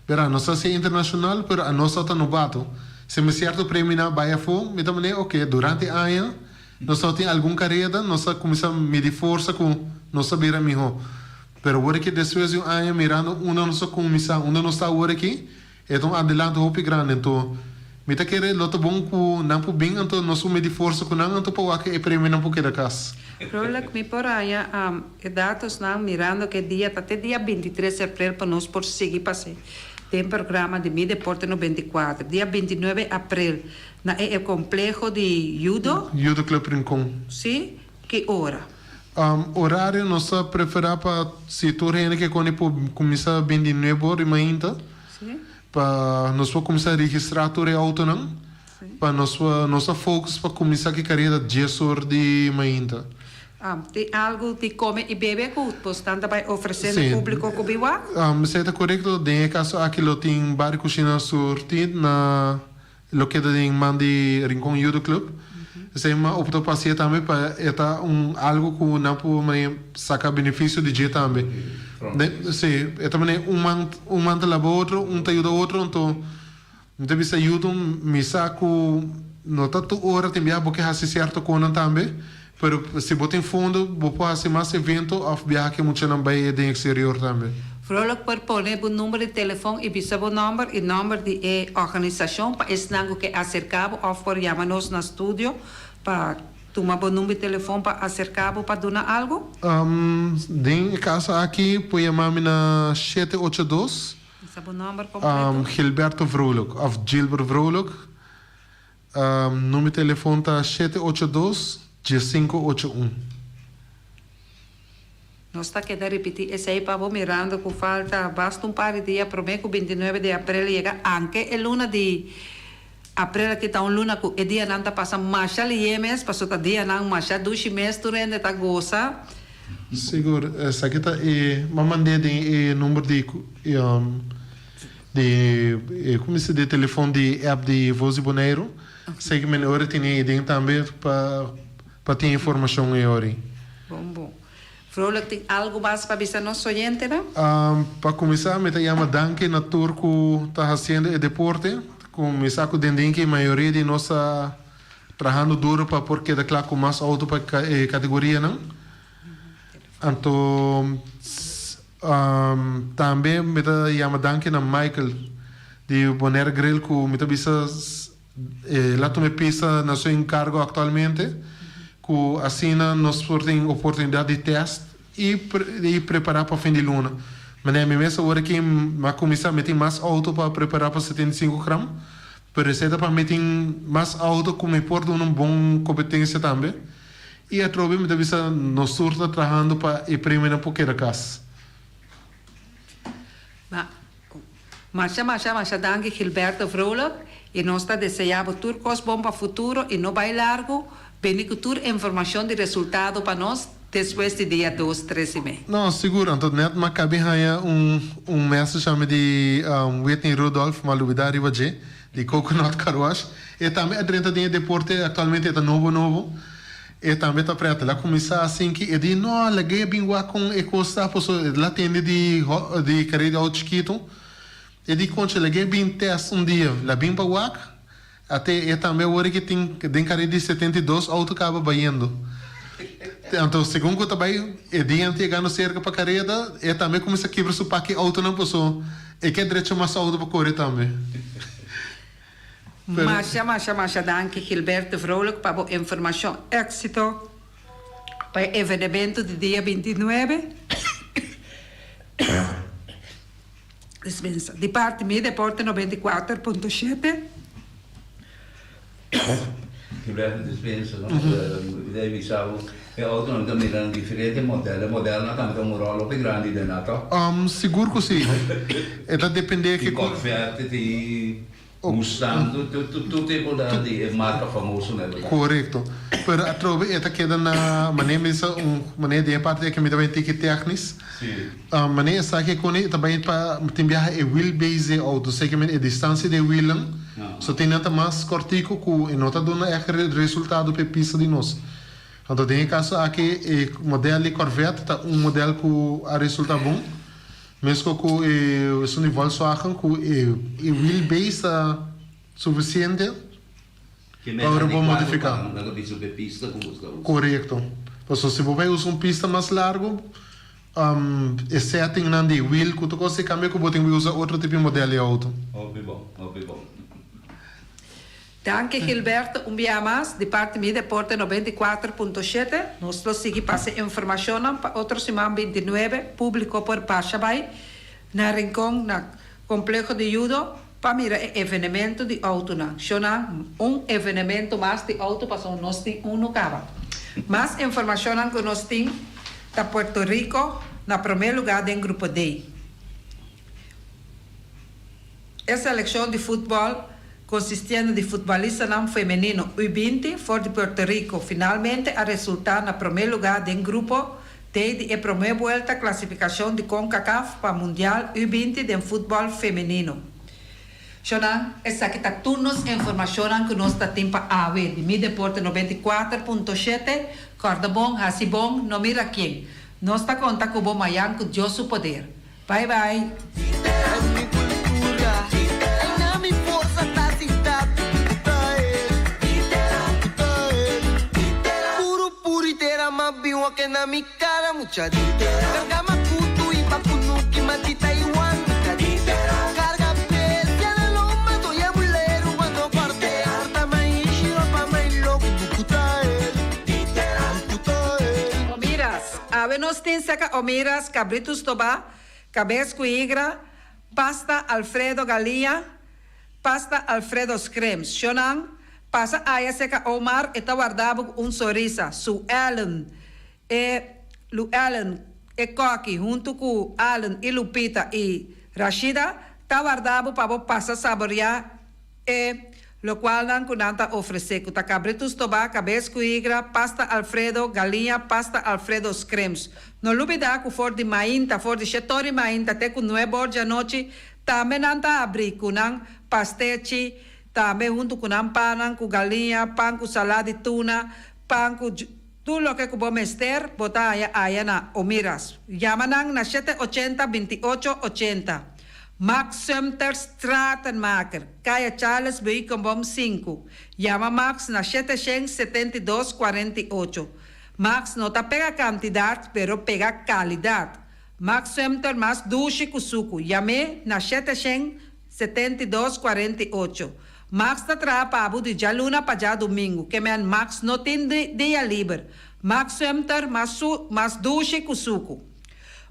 Bera, nos ta hacié internacional, pero anos ta ta nobato. Si mi cierto premionan a bay afó, mi ta manera, ok, durante aña nos ta tin algun careda, nos ta cuminsa midi forsa cu nos ta bira miho. Pero awor aki despues di un aña mirando unda nos a cuminsa, unda nos ta awor aki, e ta un adelanto hopi grandi. Anto mi ta kere lo ta bon cu nan por bin anto nos por midi forsa cu nan anto pa wak e premionan por keda cas. Roland, mi por haña e datosnan mirando cu e dia ta te dia 23 di april pa nos por sigui pasa den programa di Mi Deporte 94. Dia 29 april na e e compleho di judo. Judo Club Rincon. Si, ki ora? Horario nos ta prefera pa si tur hende ke koni por kuminsá bini nuebe ora di mainta pa nos por kuminsá registrá tur e outonan pa nos por nos ta focus pa kuminsá ki kareda dies or di mainta. Tin algu di kome i bebe ku bosnan ta bai ofresé na públiko ku bin wak? Si ta korekto den e kaso aki lo tin bari kushina surtí na Lo keda den man di Rincon Judo Club. Esei mi a opta pa hacié tambe pa e ta un algo cu nan por mane saca beneficio di dje tambe. Si, e ta mane un man un man ta laba otro, un ta yuda otro, anto mi ta bisa judo mi sa cu no ta tur ora tin biaha bo ke haci cierto conan tambe, pero si bo tin fondo bo por haci mas evento of biaha cu e muchanan bay den exterior tambe. Vrolijk por pone bo number di telefon i bisa bo nomber i nomber di e organisashon pa esnan ku ke aserká bo òf por yama nos na studio pa tuma bo number di telefon pa aserká bo pa duna algu. Den e kaso aki por yama mi na 782. Bisa bo nomber kompleto. Gilberto Vrolijk òf Gilbert Vrolijk. Number di telefon ta 782 1581. Nos ta keda ripití esei pa bo mirando ku falta basta un par di dia promé ku 29 di aprel yega, anke e luna di aprel aki ta un luna ku e dianan ta pasa masha lié mes, paso ta dianan masha dushi mes tur hende ta gosa. Sigur, esaki ta e m'a mand'é den e number di di e como se di telefon di app di Voz di Boneiru, esaki men ora tene e den tambe pa pa tin informacion e ora ei. Bon bon. Vrolijk tin algo mas pa bisa nos oyentenan? Pa kuminsá mi ta yama danki na tur ku ta hasiendo e deporte. Ku mi sa ku den den ke mayoria di nos ta trahando duro pa por keda kla ku mas outo pa e kategorianan. Anto tambe mi ta yama danki na Michael di Bonaire Grill ku mi ta bisa El a tuma e pista na su enkargo aktualmente, ku asina nos por tin oportunidat di tèst i i prepará pa fin di luna. Manera mi mes awor aki mi a kuminsá mi tin mas outo pa prepará pa 75 gram, pero esei ta pa mi tin mas outo ku mi por duna un bon kompetensia tambe. I atrobe mi ta bisa nos tur ta trahando pa e premionan por keda kas. Masha masha masha danki Gilberto Vrolijk y nos ta desea bo tur cos bon pa futuro y no bay largo, bini cu tur informacion di resultado pa nos despues di dia dos tres y mei. No, sigur. Anto net m'a cabi haña un un message ami di Whitney Rudolph, m'a lubida riba dje, di Coconut Car Wash. E tambe a drenta den e deporte, actualmente e ta nobo nobo. E tambe ta pret. El a cuminsa asin ki e di, no, lag'é bin wak con e cos ta, pasobra el a tende di di careda di auto chikito. E di, concha, lag'é bin test un dia. El a bin pa wak, ate e tambe awor ki tin den careda di 72 auto caba bayendo. Anto segun cu ta bay, e dia antes yegando cerca pa careda, e tambe a cuminsa kibra su paki autonan pasobra e ke drecha mas auto pa core tambe. Masha masha masha danki Gilberto Vrolijk pa bo informashon. Éxito pa e evenemento di dia 29. Dispensa. Di parti mi Deporte 94.7. Gilberto dispensa no? Mi ta bisa bo e autonan ta mira na diferente modelo. E modelonan tambe ta un rol hopi grandi den nan to? Sigur ku si. E ta depende Tin Corvette, tin Mustang, tur tipo di e marca famoso na e lugar. Corecto. Pero atrobe e ta keda na manera mi bisa un manera den e parti aki mi ta bai tiki technisch. Manera esaki con e ta bai pa tin biaha e wheelbase di e auto, seki men e distancia di e wielnan. So tin nan ta mas cortico cu e no ta duna echt resultado pa e pista di nos. Anto den e caso aki e model di Corvette ta un model cu a resulta bon. Mesco cu e esun di Volkswagen cu e wheelbase ta suficiente pa ora bo modifica. Corecto. Pasobra si bo bay usa un pista mas largo. E settingnan di wiel ku tur kos e kambia ku bo tin ku usa otro tipo di model di outo. Hopi bon, hopi bon. Danki Gilberto un bia mas di parti Mi Deporte 94.7 nos lo sigui pasa e informacionnan pa otro siman 29 publico por basha bay na Rincon na Compleho di Judo pa mira e evenemento di autonan shona un evenemento mas di auto pasobra nos tin uno caba mas informacionnan cu nos tin ta Puerto Rico na prome lugar den grupo D. E selekshon di futbòl, konsistiendo di futbòlistanan femenino U 20 for di Puerto Rico, finalmente a resultá na promé lugá den Grupo D di e promé buelta klasifikashon di Concacaf pa Mundial U 20 den futbòl femenino. Shonnan, esaki ta tur nos informashonnan ku nos ta tin pa awe di Mi Deporte 94.7. Kòrda bon, hasi bon, no mira ken. Nos ta konta ku bo mayan ku Dios su poder. Bye bye. Omiras, Awe nos tin seka omiras, cabritu stobá, cabes cu higra, pasta Alfredo galiña, pasta Alfredo screams. Shonan, pasa aya seka Omar, e ta warda bo cu un sonrisa. Su Ellen, e Lu Ellen, e koki, hunto cu Allen y Lupita y Rashida, ta warda bo pa bo pasa saborea E lokualnan ku nan ta ofresé ku ta kabritu stobá, kabes ku higra, pasta alfredo, galiña, pasta alfredo scrimps. No lubidá ku for di mainta, for di shetor di mainta te ku nuebe or djanochi, tambe nan ta abrí ku nan pastechi, tambe huntu ku nan pannan ku galiña, pan ku salá di tuna, pan ku tur loke ku bo mester, bo ta haña aya na Omiras. Yama nan na 780 28 80. Max Sumter Stratenmaker, Kaya Charles Beukenboom 5. Yama Max na 772 48. Max no ta pega kantidat, pero pega kalidat. Max Sumter mas dushi ku suku. Yam'é na 772 48. Max ta traha pa bo di djaluna pa djadumingu. Ke men Max no tin dia liber. Max Sumter mas su mas dushi ku suku.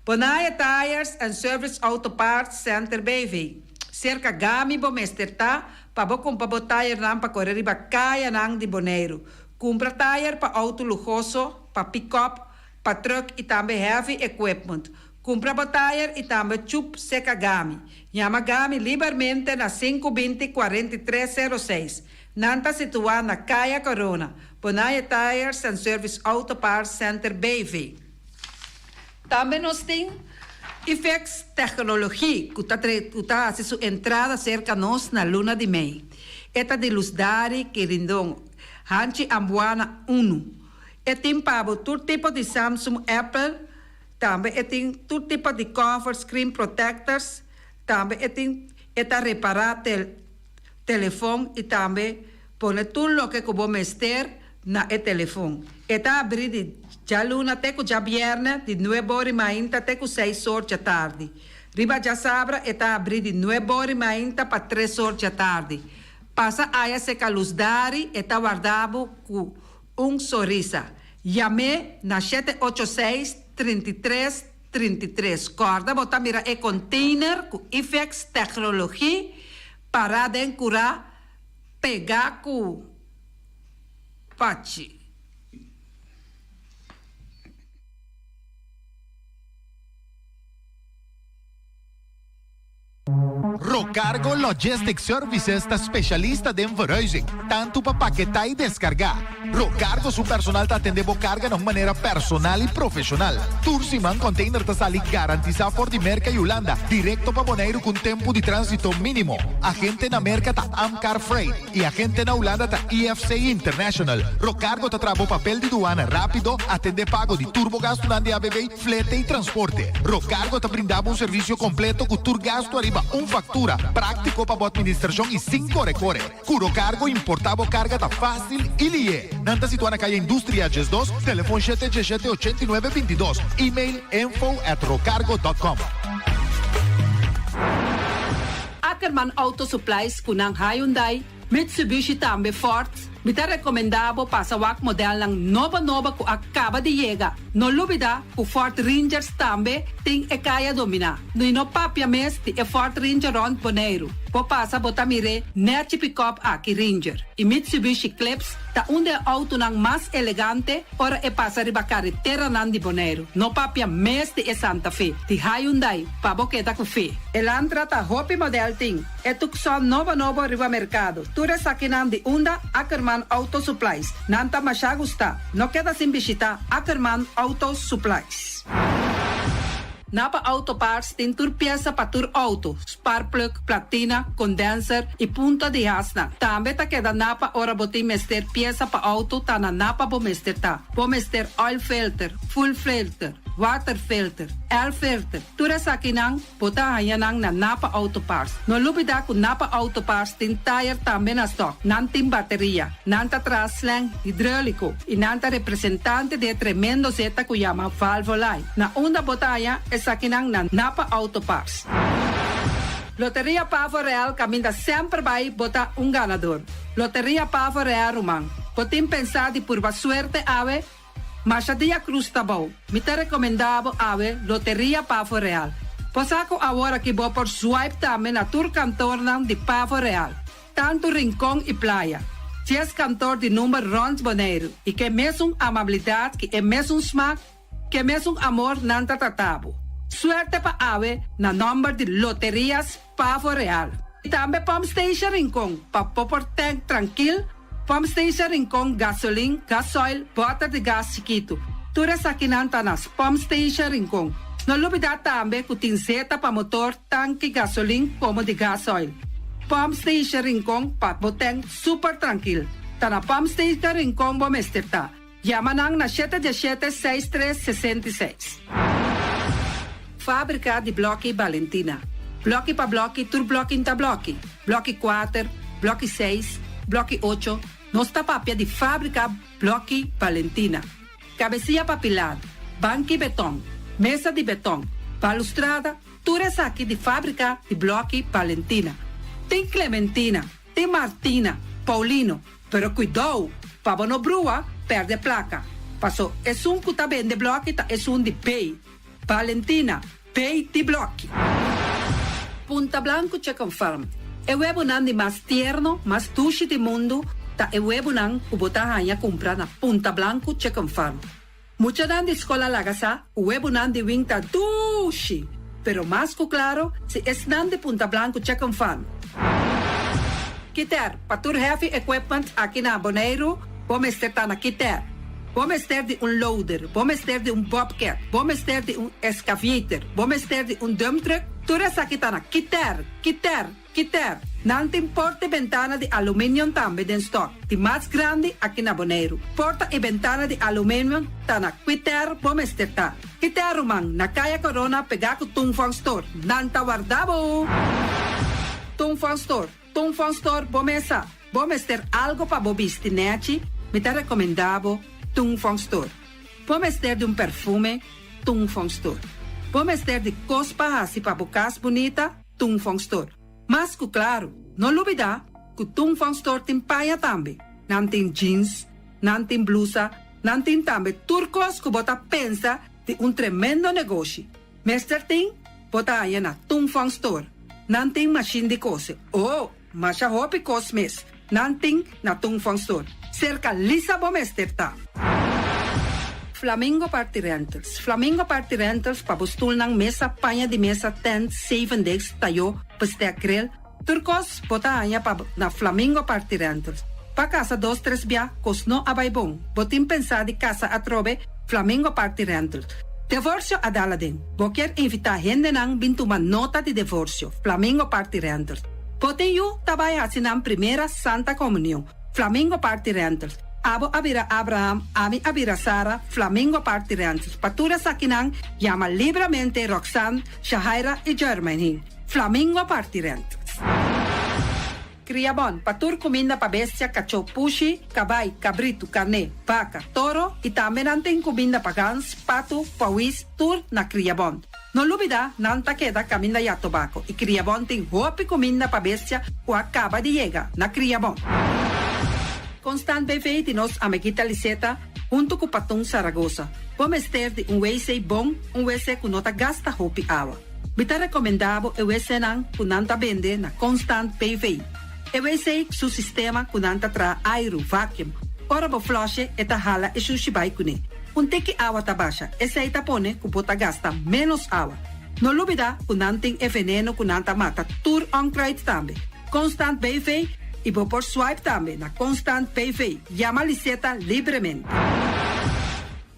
Bonaire Tires and Service Auto Parts Center BV. Serka Gami bo mester ta pa bo kumpra bo tayernan pa kore riba kayanan di Boneiru. Kumpra tayer pa outo luhoso, pa pikòp, pa trùk i tambe heavy equipment. Kumpra bo tayer i tambe chup seka Gami. Yama Gami libermente na 5 20 43 06. Nan ta situá na Kaya Corona, Bonaire Tires and Service Auto Parts Center BV. Tambe nos tin Ifex Technologie ku ta ku ta hasi su entrada serka nos na luna di mei. E ta di Lusdari Quirindon, Hanchi Ambuana unu. E tin pa bo tur tipo di Samsung, Apple, tambe e tin tur tipo di cover, screen protectors, tambe e tin e ta repara tel telefon i tambe pone tur loke ku bo mester na e telefon. E ta abrí di djaluna te ku djabièrnè di nuebe or i mainta te ku seis or djatardi. Riba djasabra e ta abrí di nuebe or i mainta pa tres or djatardi. Pasa aya seka lus dari e ta warda bo ku un sonrisa. Yam'é na 786 33 33. Kòrda bo ta mira e container ku Ifex Technologie pará den kurá pegá ku pachi. Rocargo Logistic Services ta specialista den verhuizing, tanto pa paketá y descargá. Rocargo su personal ta atendé bo carga na un manera personal y profesional. Tur siman container ta sali garantisa for di Merca y Hulanda directo pa Boneiru cu un tempo di transito minimo. Agente na Merca ta Amcar Freight. Y agente na Hulanda ta IFC International. Rocargo ta traha bo papel di duana rapido, atende pago di tur bo gastunan di ABV, flete y transporte. Rocargo ta brinda bo un servicio completo cu tur gasto ariba un factura. faktura, práktiko pa bo atministrashon i sin kore kore. Ku Rocargo importá bo karga ta fásil i lié. Nan ta situá na Kaya Industria 12, telefon shete djeshete 89 22, email info at rocargo dot com. Ackerman Auto Supplies ku nan Hyundai, Mitsubishi tambe Ford, mi ta rekomendá bo pasa wak modelnan nobo nobo ku a kaba di yega. No lubidá ku Ford Rangers tambe tin e kaya dominá. I no papia mes di e Ford Ranger rònt Boneiru. Bo pasa bo ta mir'é nèchi pikòp aki Ranger. I Mitsubishi Eclipse ta un di e outonan mas elegante ora e pasa riba kareteranan di Boneiru. No papia mes di e Santa Fe di Hyundai pa bo keda ku fe. Elantra ta hopi modèl tin. E Tucson nobo nobo riba merkado. Tur esakinan di unda Ackerman Auto Supplies. Nan ta masha gusta. No keda sin bishita Ackerman Auto Supplies. Napa Auto Parts tin tur piesa pa tur auto, sparkplug, platina, condenser y punta di hasnan. Tambe ta keda Napa ora bo tin mester piesa pa auto ta na Napa bo mester ta. Bo mester oil filter, fuel filter, water filter, air filter, tur esakinan Bo ta haña nan na Napa Auto Parts. No lubidá ku Napa Auto Parts tin tayer tambe na stòk. Nan tin bateria, nan ta traha slang hidróliko i nan ta representante di e tremendo zeta ku yama Valvoline. Na unda bo ta haña esakinan na Napa Auto Parts. Loteria Pavo Real kaminda semper bai bo ta un ganador. Loteria Pavo Real ruman, bo tin pensá di purba suerte awe? Masha dia cruz ta bou. Mi ta recomenda bo awe Loteria Pavo Real. Bo sa cu awor aki bo por swipe tambe na tur kantornan di Pavo Real, tanto Rincon y Playa. Dies kantor di number rond Boneiru y ke mesun amabilidad ki e mesun smaak, ke mesun amor nan ta trata bo. Suerte pa awe na nomber di Loterias Pavo Real. Y tambe Pump Station Rincon pa bo por tank trankil. Pump Station Rincon, gasolin, gasoil, bòter di gas chikitu. Tur esakinan ta na Pump Station Rincon. No lubidá tambe ku tin zeta pa motor, tanki gasolin komo di gasoil. Pump Station Rincon pa bo tèn super trankil. Ta na Pump Station Rincon bo mester ta. Yama nan na shete diesshete seis tres 66. Fábrika di blòki Balentina. Blòki pa blòki tur blòki n'ta blòki. Blòki kuater, blòki seis, blòki ocho, nos ta papia di fábrika blòki Balentina. Kabesia pa pilar, banki betòn, mesa di betòn, balustrada, tur esaki di fábrika di blòki Balentina. Tin Clementina, tin Martina, Paulino, Pero kuidou, pa bo no brua, pèrdè plaka. Paso esun ku ta bende blòki ta esun di bei. Valentina, bei di blòki. Punta Blanco Chicken Farm, E webonan di mas tierno, mas dushi di mundu ta e webonan ku bo ta haña kumpra na Punta Blanco Chicken Farm. Muchanan di skol a laga sa ku webonan di wing ta dushi, pero mas ku klaro si esnan di Punta Blanco Chicken Farm. Kiter, pa tur heavy equipment aki na Boneiru, bo mester ta na Kiter. Bo mester di un loader, bo mester di un bobcat, bo mester di un excavator, bo mester di un dump truck, tur esaki ta na Kiter, Kiter. Kiter, nan tin porta i bentana di aluminium tambe den stock, di mas grandi aki na Boneiru. Porta i bentana di aluminium ta na Kiter bo mester ta. Kiter ruman, na Kaya Corona pegá ku Tung Fong Store. Nan ta warda bo! Tung Fong Store, Tung Fong Store bo mesa. Bo mester algo pa bo bisti nèchi? Mi ta rekomendá bo Tung Fong Store. Bo mester di un perfume? Tung Fong Store. Bo mester di kos pa hasi pa bo kas bunita? Tung Fong Store. Mas ku klaru, no lubidá ku Tung Fong Store tin paña tambe. Nan tin jeans, nan tin blusa, nan tin tambe tur kos ku bo ta pensa di un tremendo negoshi. Mester tin, bo ta haña na Tung Fong Store. Nan tin mashin di kose. Oh, masha hopi kos mes nan tin na Tung Fong Store. Serka Lisa bo mester ta. Flamingo Party Rentals Flamingo Party Rentals pa bo stulnan, mesa, paña di mesa, tent, zevendegs, tayó, bestek, grill, tur kos bo ta haña pa na Flamingo Party Rentals. Pa kasa dos tres bia kos no a bai bon, bo tin pensá di kasa atrobe? Flamingo Party Rentals. Devorsio a dal aden. Bo kier invitá hendenan bin tuma nota di devorsio? Flamingo Party Rentals. Bo tin yu ta bai hasi nan primera Santa Komunion? Flamingo Party Rentals. Abo a bira Abraham, ami a bira Sara, Flamingo Party Rentals. Pa tur esakinan, yama libramente Roxanne, Shahaira i Jermaine. Flamingo a parti rent. Kriabon, pa tur kuminda pa bestia, kachó, pushi, kabai, kabritu, karné, baka, toro i tambe nan tin kuminda pa gans, patu, pawis, tur na Kriabon. No lubidá, nan ta keda kaminda ya tobako i Kriabon tin hopi kuminda pa bestia ku a kaba di yega na Kriabon. Constant BV di nos amiguita Liseta huntu ku Patun Saragosa. Bo mester di un wc bon, un wc ku no ta gasta hopi awa. Mi ta rekomendá bo e wcnan ku nan ta bende na Constant BV. E wc su sistema ku nan ta traha airu, vacuum. Ora bo flush'e e ta hala e shushi bai kuné. Un tiki awa ta basha, esei ta pone ku bo ta gasta ménos awa. No lubidá ku nan tin e veneno ku nan ta mata tur onkruid tambe. Constant BV i bo por swipe tambe na Constant BV. Yama Liseta libremente.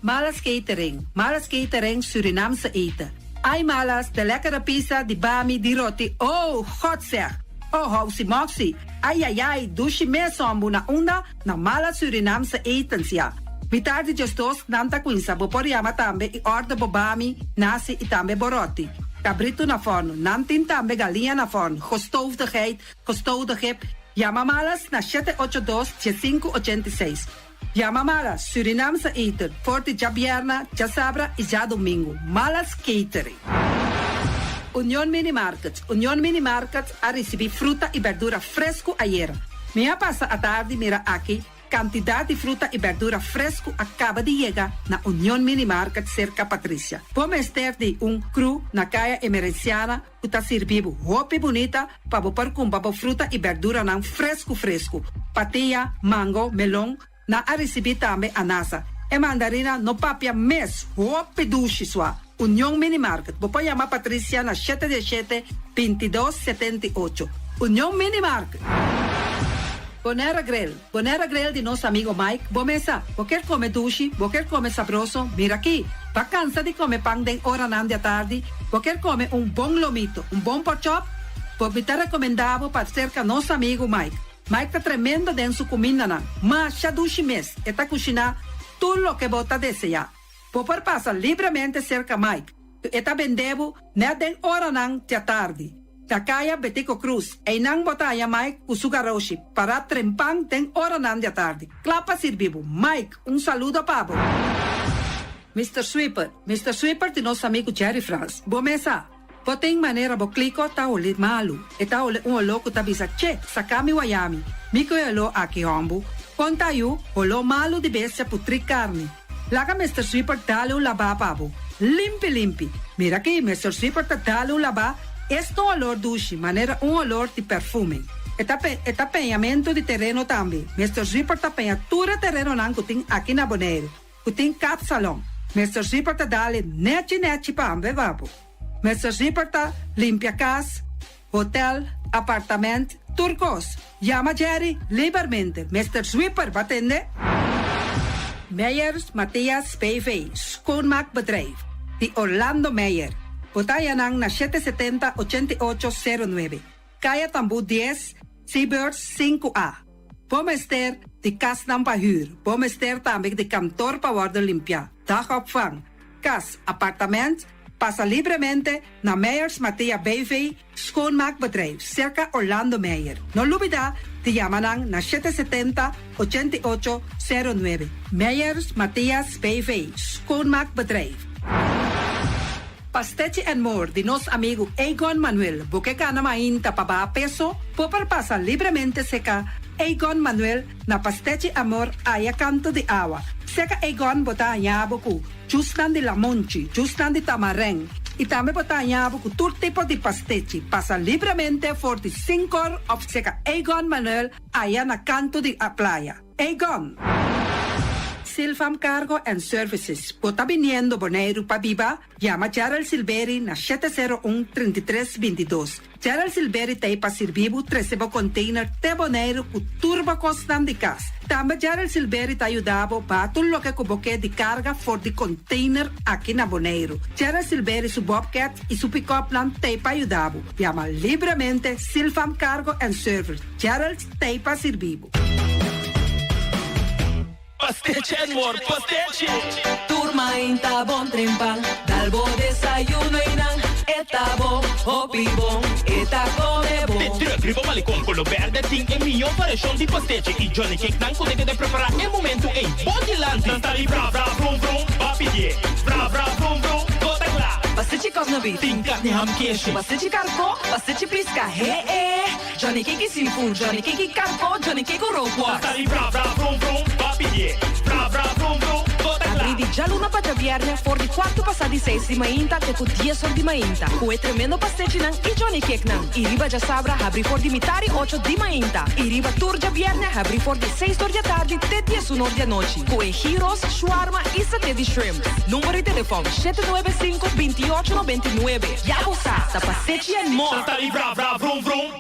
Malas Catering, Malas Catering Surinaamse eten. Ai Malas, de lekkere pizza, di bami, di roti, oh, God zeg! Oh, housi moxi, ai ai ai, dushi mes hombu na unda? Na Malas Surinaamse etens ya. Mitar di djesdos nan ta cuinsa, bo por yama tambe y order bo bami, nasi y tambe bo roti. Cabrito na forno, nan tin tambe galiña na forno, gestoofde geit, gestoofde gip. Yama Malas na shete ocho dos, diesinku ochenta i seis. Yama Malas Surinaamse eten for di djabierna, djasabra y djadomingo. Malas Catering. Union Mini Market Union Mini Market a ricibi fruta y berdura fresco ayera. Mi a pasa atardi mira aki cantidad di fruta y berdura fresco a caba di yega na Union Mini Market cerca Patricia. Bo mester di un cru na Caya Emerenciana ku ta sirbi bo hopi bunita pa bo por kumpra bo fruta i berduranan fresku fresku. Patia, mango, melon, nan a risibí tambe anasa. E mandarina no papia mes, hopi dushi sua. Union Mini Market, bo por yama Patricia na shete diesshete, bintidos, setenta i ocho. Union Mini Market. Bonera Grill, Bonera Grill di nos amigo Mike, bo mesa, bo kier come dushi, bo kier come sabroso, mira aki. Bo cansa di come pan den oranan di atardi, bo kier come un bon lomito, un bon porkchop, bo mi ta recomenda bo pa cerca nos amigo Mike. Mike ta tremendo den su cumindanan, masha dushi mes, e ta cushina tur loke bo ta desea. Bo por pasa libremente cerca Mike, e ta bende bo net den oranan di atardi. Na Caya Betico Croes, einan bo ta haya Mike cu su garoshi, para trempan den oranan di atardi. Cla pa sirbi bo. Mike, un saludo pa bo. Mister Sweeper, Mister Sweeper di nos amigo Jerry Frans. Bo mesa, bo tin manera bo clico ta holi malu. E ta holi un olor cu ta bisa, Che, saca mi wayami. Mi cu e olor aki hombu. Con ta yu, olor malu di bestia putri carni. Laga Mister Sweeper dale un labá pa bo. Limpi limpi. Mira aki, Mister Sweeper ta dale un labá, esta un olor dushi, manera un olor di perfume. E ta pe, e ta peñamentu di tereno tambe. Mister Sweeper ta peña tur e terenonan ku tin aki na Boneiru, ku tin kapsalon. Mister Sweeper ta dale nechi nechi pa ambe pa bo. Mister Sweeper ta limpia kas, hotel, apartament, tur kos. Yama Jerry libermente. Mister Sweeper, bo a tende? Meyers Mathias BV, Schoonmaakbedrijf, di Orlando Meyer. Bo ta haña nan na shete setenta ochenta i ocho sero nuebe, Kaya Tambú dies, Seabirds sinku A. Bo mester di kasnan pa hür, bo mester tambe di kantor pa wòrdu limpiá, dagopvang, kas, apartament, pasa libremente na Meyers Mathia BV, Schoonmaakbedrijf, serka Orlando Meyer. No lubida di yama nan na shete setenta, ochenta i ocho, sero nuebe. Meyers Mathias BV, Schoonmaakbedrijf. Pastechi and More di nos amigu Egon Manuel. Bo ke gana mainta pa baha peso? Bo por pasa libremente seka Egon Manuel na Pastechi Amor aya kanto di awa. Seka Egon bo ta haña bo ku jusnan di lamonchi, jusnan di tamarèn i tambe bo ta haña bo ku tur tipo di pastechi. Pasa libremente for di sinkor òf seka Egon Manuel aya na kanto di a playa. Egon! Silvam Cargo and Services, bo ta biniendo Boneiru pa biba? Yama Gerald Silveri na shete sero un, trinta i tres, binti dos. Gerald Silveri ta ei pa sirbi bo trese bo container te Boneiru ku tur bo kosnan di kas. Tambe Gerald Silveri ta yuda bo baha tur loke ku bo ke di karga for di container aki na Boneiru. Gerald Silveri su bobcat i su pick-upnan ta ei pa yuda bo. Yama libremente Silvam Cargo and Service. Gerald ta ei pa sirbi bo. Pastechi and more, pastechi! Tur mainta bon trempan, dal bo desayuno einan. E ta bon, hopi bon, e ta come bon. De truck riba Malecon Colo Berde tin e mihó variashon di pastechi i Johnny Cake nan ku ta keda prepará e momentu ei bo dilanti. Nan ta di bra bra brum brum, ba pidié. Bra bra brum brum, bo ta kla. Pastechi kòsna beef. Tin karni ham keshi. Pastechi karkó, pastechi piska, he e. Johnny Cake i seafood, Johnny Cake i karkó, Johnny Cake ku rookworst. Nan ta di bra bra brum brum, ba pidié. Bra bra brum brum, bo ta kla. Abrí di djaluna pa djabièrnè for di kuartu pasá di seis di mainta te ku dies or di mainta ku e tremendo pastechinan i Johnny Cakenan. I riba djasabra habrí for di mitar i ocho di mainta. I riba tur djabièrnè habrí for di seis or di atardi te diesun or di anochi ku e gyros, shawarma i saté di shrimp. Number di telefòn, 795 28 99. Ya bo sa, ta pastechi and more! Nan ta di bra bra brum brum.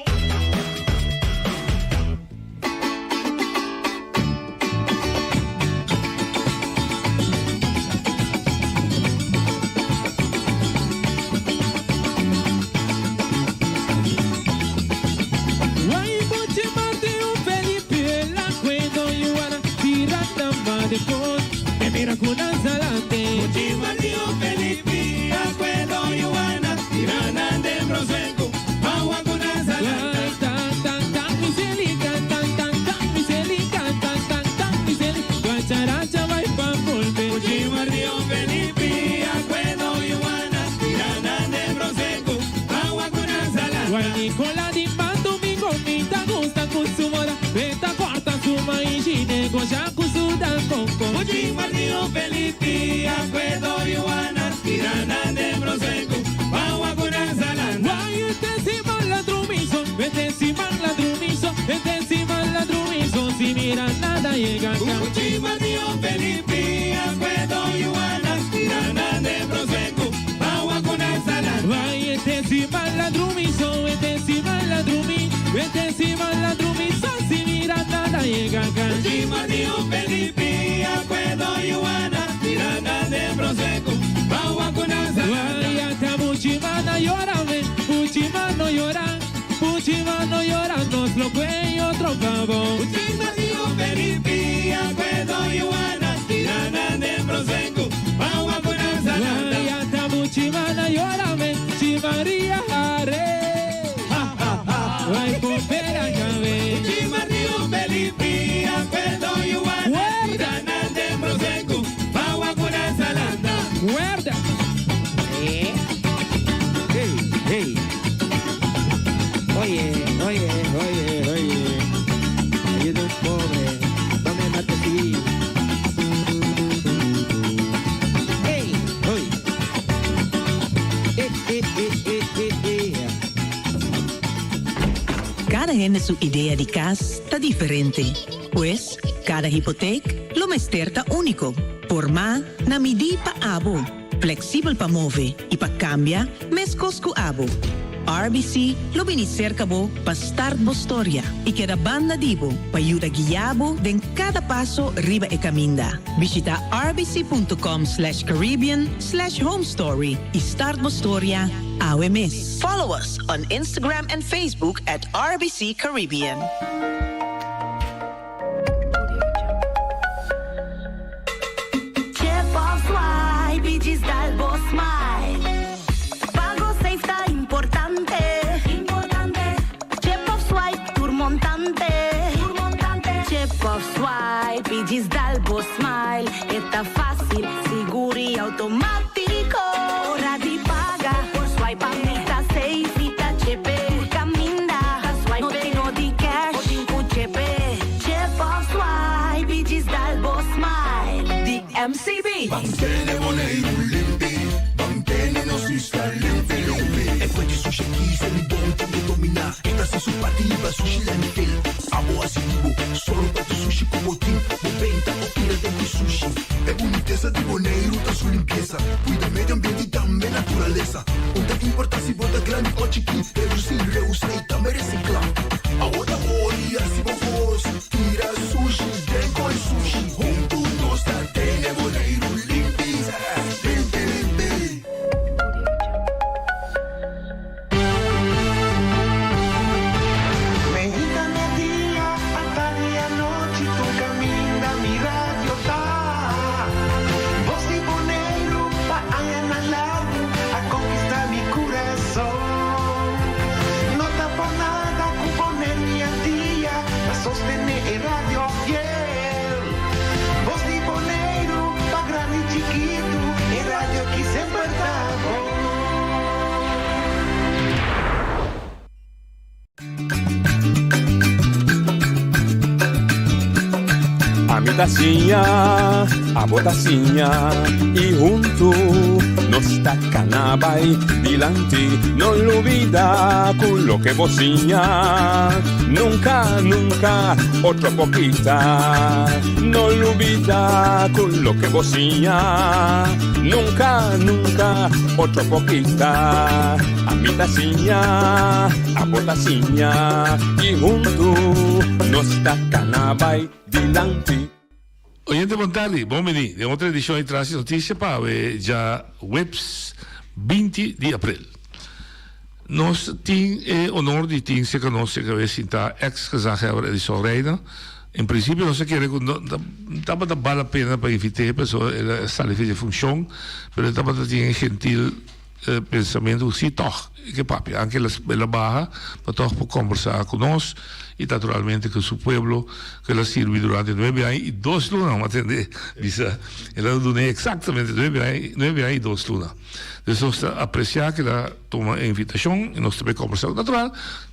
Cada hende su idea di cas ta diferente. Pues, cada hipoteek lo mester ta unico. Forma na midi pa abo, flexibel pa move y pa cambia mescos cu abo. RBC lo bini cerca bo pa start bo storia y keda banda di bo pa yuda guia bo den cada paso riba e caminda. Bishita rbc.com/caribbean/homestory y start bo storia awe mes. Follow us on Instagram and Facebook at RBC Caribbean. Chip of swipe y djis dal bo smile. Pago safe ta importante. Importante. Chip of swipe tur montante. Tur montante. Chip of swipe y djis dal bo smile. E ta facil, sigur y automatico. Ora di paga, por swipe pa mi ta safe y ta chepe. Tur caminda, swipe no tin no di cash, bo tin cu chepe. Chip of swipe y djis dal bo smile. Di MCB. Ban tene Boneiru limpi, ban tene nos isla limpi limpi. E fuente sushi aki Selibon tambe dominá. E ta hasi su parti liba sushi landfill. Abo hasi di bo, sòru pa tur sushi ku bo tin. Bo benta o tira den ku sushi. E bunitesa di Boneiru ta su limpiesa. Kuida medio ambiente i tambe naturalesa. Un ta importá si bo ta grandi o chikí. Redusí, reusá i tambe resiklá. Abo ta hori hasi bo kos. Tira sushi den koi sushi. Huntu nos ta tene Boneiru limpi, limpi, limpi. Meinta, media, atardi, anochi, tur kaminda mi radio ta. Bos di Boneiru pa añanan largu a konkistá mi kurason. Ami ta siña, abo ta siña y hunto nos ta cana bay dilanti. No lubida cu loke bo siña nunca, nunca otro por kita. No lubida cu loke bo siña nunca, nunca otro por kita. Ami ta siña, abo ta siña y hunto nos ta cana bay dilanti. Oyente bon tardi, bon bini den otro edicion di Tras di Noticia pa awe djaweps 20 di april. Nos tin e honor di tin cerca nos e cabes sinta ex gezaghebber Edison Reina. En principio nos a kere cu no tabata bal la pena pa invit'e pasobra el a sali for di e funcion, pero e tabata tin e gentil Pensamentu ku si tòg e ke papia, anke el a baha, pa tòg por kòmbersá ku nos i naturalmente ku su pueblo ku el a sirbi durante nuebe aña i dos luna, bo a tende bisa, el a dun'é eksaktamente nuebe aña, nuebe aña i dos luna. Dus nos ta apresiá ku el a tuma e invitashon i nos ta bai kòmbersá. Natural,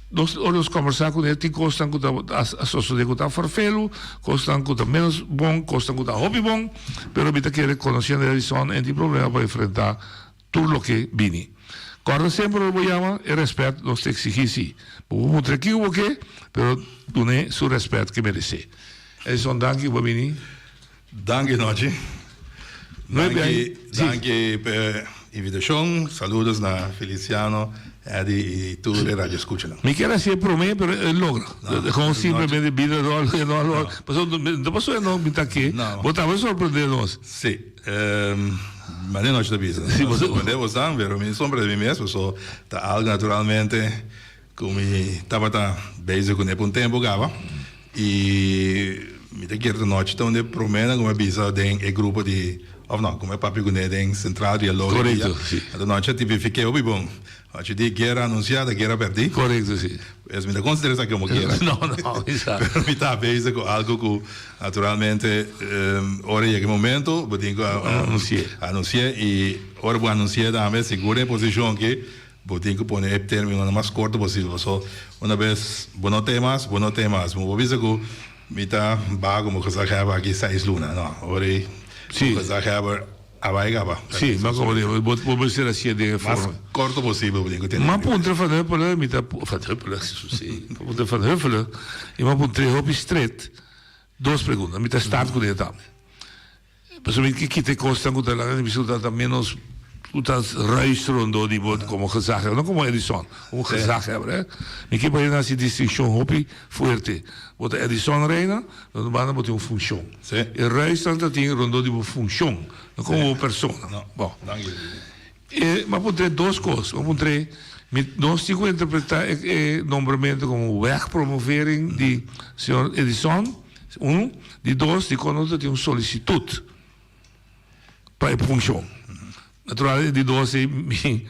nos ora nos kòmbersá kuné tin kosnan ku ta a sosodé ku ta ferfelu, kosnan ku ta ménos bon, kosnan ku ta hopi bon, pero mi ta kere konosiendo Edison e tin problema pa enfrentá Tur loke bini. Kòrda semper ora bo yama, e rèspèt nos ta eksigí sí. Bo por puntra kiko bo ke, pero dun'é su rèspèt ku e meresé. Edison, danki ku bo a bini. Danki Nochi. Danki, danki pa e invitashon. Saludos na Feliciano, Eddy i tur e radioescuchanan. Mi kier hasi e promé, pero e logra. Gewoon simplemente bida no a logra. Pasobra no ta pasobra no mi ta ke. Bo tambe sorprendé nos. Sí. Mane nochi ta bisa. Si bo sorprende bosan, pero mi sorprende mi mes, paso ta algo naturalmente ku mi tabata bezig kuné pa un tempu kaba i mi ta kere ta nochi ta un di e proménan ku mi a bisa den e grupo di òf no ku mi a papia kuné den Sentral Dialog e dia. Anto nochi a tipifiké hopi bon. Nochi di guera anunsiá ta guera pèrdí. Korekto, si. Pues mi ta konsiderá esaki komo guera. No, no, mi sa. Pero mi ta bezig ku algu ku naturalmente ora yega e momento bo tin ku Anunsi'é. Anunsi'é i ora bo anunsi'é tambe sigur den e posishon aki bo tin ku pone e términonan mas korto posibel paso una bes bo no t'e mas bo no t'e mas. Bo por bisa ku mi ta baha komo gezaghebber aki seis luna. No, ora ei gezaghebber. A bai gaba. Sí, m'a como di, bo bo mester hacié den e Mas forma. corto posibel bo tin cu tene. M'a puntra Van Huffelen, mi ta Van Huffelen, sí, m'a puntra Van Huffelen y m'a puntr'é hopi stret dos pregunta. Mi ta start cu ne tambe. Pasobra mi ke kita e cosnan cu ta laga mi bisa cu ta ta menos cu ta ruis rondó di bo como gezaghebber, no como Edison, como gezaghebber, eh. Mi ke pa hende haci distincion hopi fuerte. Bo ta Edison Reina, Na otro banda bo tin un funcion. E ruisnan ta tin rondó di bo funcion, no como bo persona. Bon. E, m'a puntr'é dos cos. M'a puntr'é, mi, nos tin cu interpreta e, e nombramento como wegpromovering di señor Edison, uno. Di dos, dicon no ta tin un solicitud pa e funcion. Natural, e di dos ei, mi,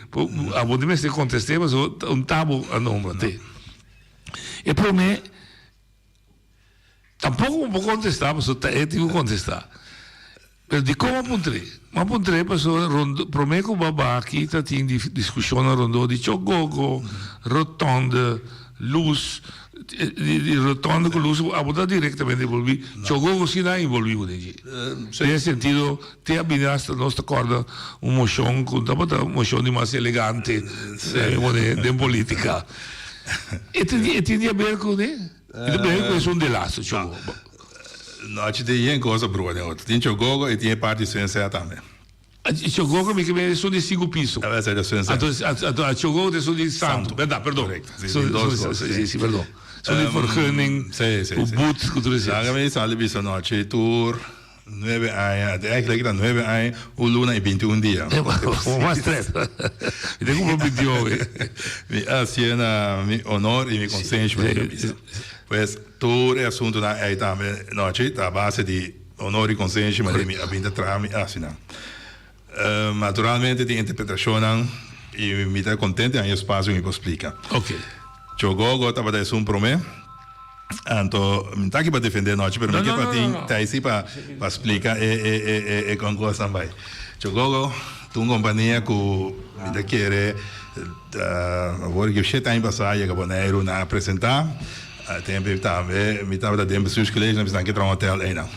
abo di mester contest'é, pasobra ta un tabo a nombra te. E prome. Tampoco bo por contesta pasobra ta e tin cu contesta. Pero dicon a puntr'e? Bo a puntr'e pasobra rond prome cu bo a baha aki ta tin discusionnan rondó di chogogo, rotonde, luz, di rotonde cu luz abo ta directamente envolvi, chogogo si nan a envolvi bo den dje. Den e sentido te a bini hasta nos ta corda un mocion cu tabata un mocion di mas elegante den politica. E tin di haber cu ne? E ta bebe ku esun delaste chogogo. Nochi tin yen cosa brua den otro. Tin chogogo y tin e parti sunset tambe. Chogogo mi ke mira esun di sinku piso. Esa ta sunset. Anto anto a chogogo ta esun di santu. Berdad, perdon. Correcto. Si, tin dos cos. Si, si, perdon. Esun di vergunning, ku boet, ku tur esei. Laga mi sali bisa nochi tur. Nuebe aña, eigenlijk ta nuebe aña, un luna y binti un dia. Mas tres. Mi ta cumpli binti ocho. Mi a hacié na mi honor y mi consenshi mi ta bisa. Pues tur e asuntonan ey tambe nochi ta a base di honor y consenshi manera mi a bin ta traha mi haci nan. Naturalmente tin interpretacionnan y mi ta contento di haña espacio mi por splica. Chogogo tabata esun prome. Anto mi ta aki pa defende nochi pero mi ke pa tin Thaisy pa pa splika e e e e e kon kosnan bai. Chogogo ta un kompania ku mi ta kere ta awor ki shete aña pasá yega Boneiru nan a presentá. Tempu tambe mi tabata den bestuurscollege nan bisa nan ke traha un hotel einan.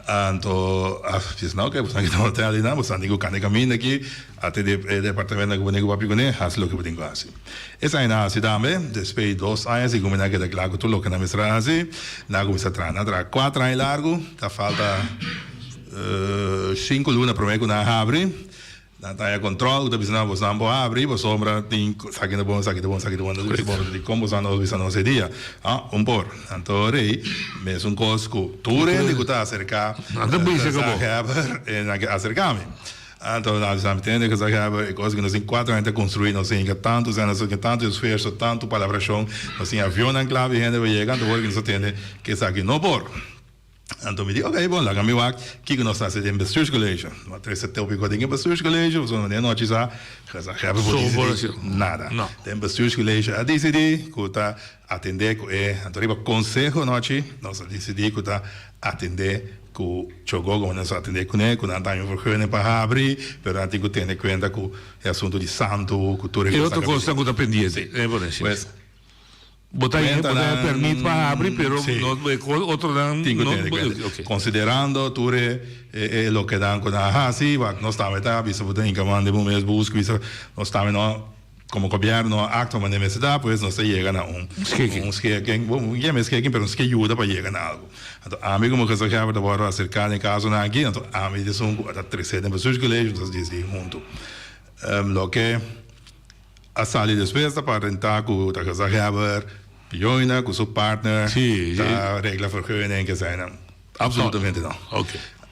Anto a bisa nan, ok, boso kita hotel einan, boso tin ku kanda e kaminda aki, atendé e departamento ku bo tin ku papia kuné, hasi loke bo tin ku hasi. Esei nan a hasi tambe, despues di dos aña segun mi nan a keda kla ku tur loke nan mester a hasi, nan a kuminsá traha. Nan a traha kuater aña largu, ta falta sinku luna promé ku nan a habri. Nan ta haña control, ku ta bisa nan, boso nan por habri, pasobra tin esaki ta bon, esaki ta bon, esaki ta bon, ta bon, dikon boso nan no bisa nos e dia? Ah, un por. Anto rei, mesun kos ku tur hende ku ta aserká gezaghebber, e nan ke aserká mi. Anto nan bisa mi, tende gezaghebber, e kos ku nos tin kuater aña ta konstruí, nos tin hinka tantu sèn, nos tin tantu esfuerso, tantu palabrashon, nos tin avionnan kla pa hende pa yega, anto ora ku nos a tende ku esaki no por. Anto mi di, ok, bon, laga mi wak kiko nos ta hasi den bestuurscollege. Mi a trese tópiko den e bestuurscollege, pasobra den e nochi sa, gezaghebber por disidí nada. Den bestuurscollege a disidí ku ta atendé ku e, anto riba konseho anochi nos a disidí ku ta atendé ku Chogogo, nos a atendé kuné, ku nan ta haña un vergunning pa habri, pero nan tin ku tene kuenta ku e asuntu di santu, ku tur e E otro kosnan ku ta pendiente. Pues. Bo ta bo ta permit pa habri pero no e otronan Tin ku tene kuenta. Konsiderando tur e e lokenan ku nan a hasi, wak nos tambe ta bisa bo ta hinka man den bo mes busk bisa nos tambe no komo gobièrnu no a aktua manera mester ta, pues nos ta yega na un un skeking, bo no yama skeking pero nos ke yuda pa yega na algu. Anto ami komo gezaghebber ta wòrdu aserká den e kasonan aki, anto ami ta esun ku a ta tresé den bestuurscollege nos a disidi huntu. Loke. A sali despues ta parentá ku ta gezaghebber Joina ku su partner ta regla vergunning eseinan. Absolutamente no.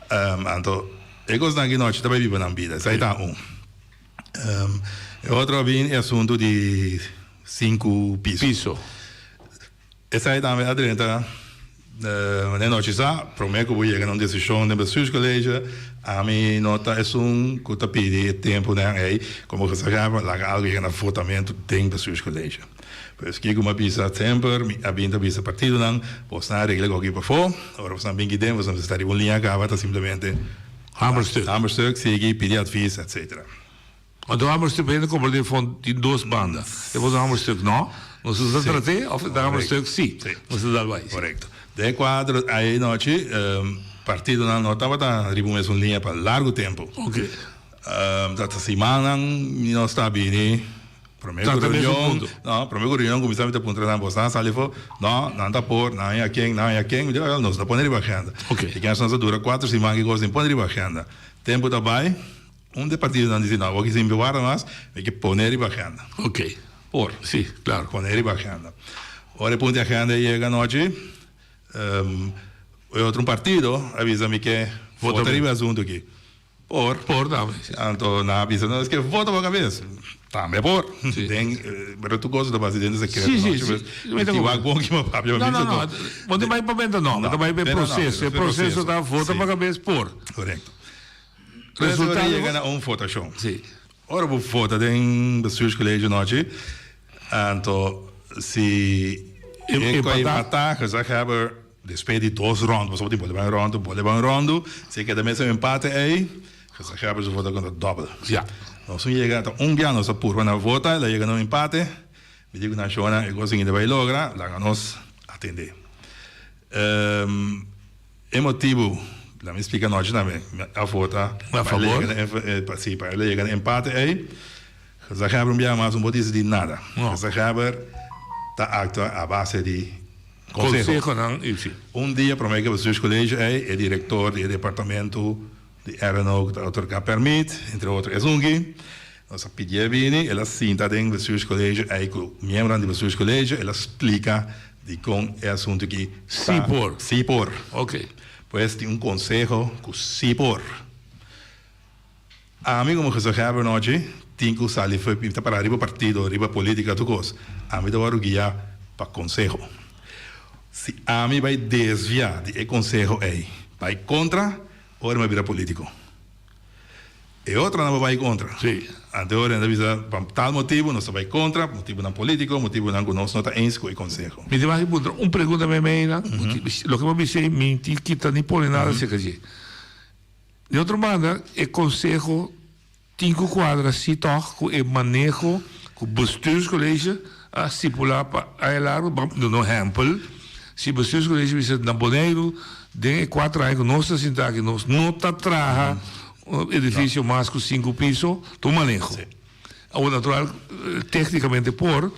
Anto e kosnan aki nochi ta bai biba nan bida. Esei ta un. E otro a bin e asuntu di sinku piso. Esei tambe a drenta den nochi sa, prome ku bo yega na un desishon den bestuurscollege, ami no ta esun ku ta pidi e tempunan ei komo gezaghebber laga algu yega na votamentu den bestuurscollege. Pues kiko mi a bisa semper, mi a bin ta bisa partidonan, bosnan a regla koki pafó, ora bosnan bin kiden bosnan mester sta riba un liña kaba ta simplemente Hamerstuk. Hamerstuk, sigui, pidi advis, etcetera. Anto hamerstuk pa hende kompra telefon tin dos banda. E por ta hamerstuk no, nos ta trat'é of e ta hamerstuk si, nos ta dal bai. Korekto. Den e kuadro ei nochi partidonan no tabata riba un mesun liña pa largu tempu. Ta simannan mi no sta bini prome ku reunion, no, prome ku reunion kuminsá mi ta puntra nan bos nan a sali afó? No, nan ta por, nan a ken, nan a ken, mi di ora nos ta pone riba agenda. I kens nos a dura kuater siman ki kos tin pone riba agenda. Tempu ta bai. Un de partidonan dici, no, awor ki sin bewarda mas, mi ke pone riba agenda. Ok. Por. Si, claro. Pone riba agenda. Ora e punto di agenda yega anochi, e otro un partido a bisa mi ke vota riba e asunto aki. Por. Por tambe, si. Anto nan a bisa, no, es ke vota bo cabes. Tambe por. Si. Den, pero tur cosa ta basa den secreto. Si, si, si. Mi ta wak bon ki mi papia, No, no, no. Bo ta bai pa benta no, bo ta bai pa e proceso. E proceso ta vota pa cabes por. Correcto. Resultado yega na un votashon. Sí. Ora bo vota den bestuurscollege nochi, anto si e koi empatá, gezaghebber despues di dos ròndu, pasobra tin bolbe bai un ròndu, bolbe bai un ròndu, si e keda mes un empate ei, gezaghebber su vota konta dòbel. Ja. Nos un yega, ta un bia nos a purba na vota, el a yega na un empate, mi di ku nan shona e kos siguiente bai logra, laga nos atendé. E motibu, laat mi splika nochi tambe, mi a vota A favor? pa si, pa el a yega na empate ei, gezaghebber un biaha mas no por disidí nada. No. Gezaghebber ta aktua a base di konseho. Konsehonan i si. Un dia promé ku bestuurscollege ei, e direktor di e departamento di RNO ku ta otorgá pèrmit, entre otro esunki, nos a pidié bini, el a sinta den bestuurscollege ei ku miembronan di bestuurscollege, el a splika Dikon e asuntu aki Sí ta por. Sí por. Ok. Pues tin un konseho ku sí por. Ami komo gezaghebber nochi tin ku sali for mi ta para riba partido, riba politika tur kos. Ami ta wòrdu guiá pa konseho. Si ami bai desviá di e konseho ei bai kontra, ora mi a bira politiko. E otronan bo bai kontra. Sí. Ante ora nan ta bisa pa tal motibu nos ta bai kontra, motibunan politiko, motibunan ku nos no ta eens ku e konseho. Mi ta wak puntra un pregunta meimei nan, loke bo bisa ei mi tin kita ni pone nada aserka dje. Di otro banda e konseho tin ku kuadra si tòg ku e maneho ku bestuurscollege a stipulá pa aña largu, duna un ehèmpel, si bestuurscollege bisa na Boneiru. Den e kuater aña ku nos ta sinta aki nos no ta traha un edifisio mas ku sinku piso, ta un maneho. Awor natural teknikamente por,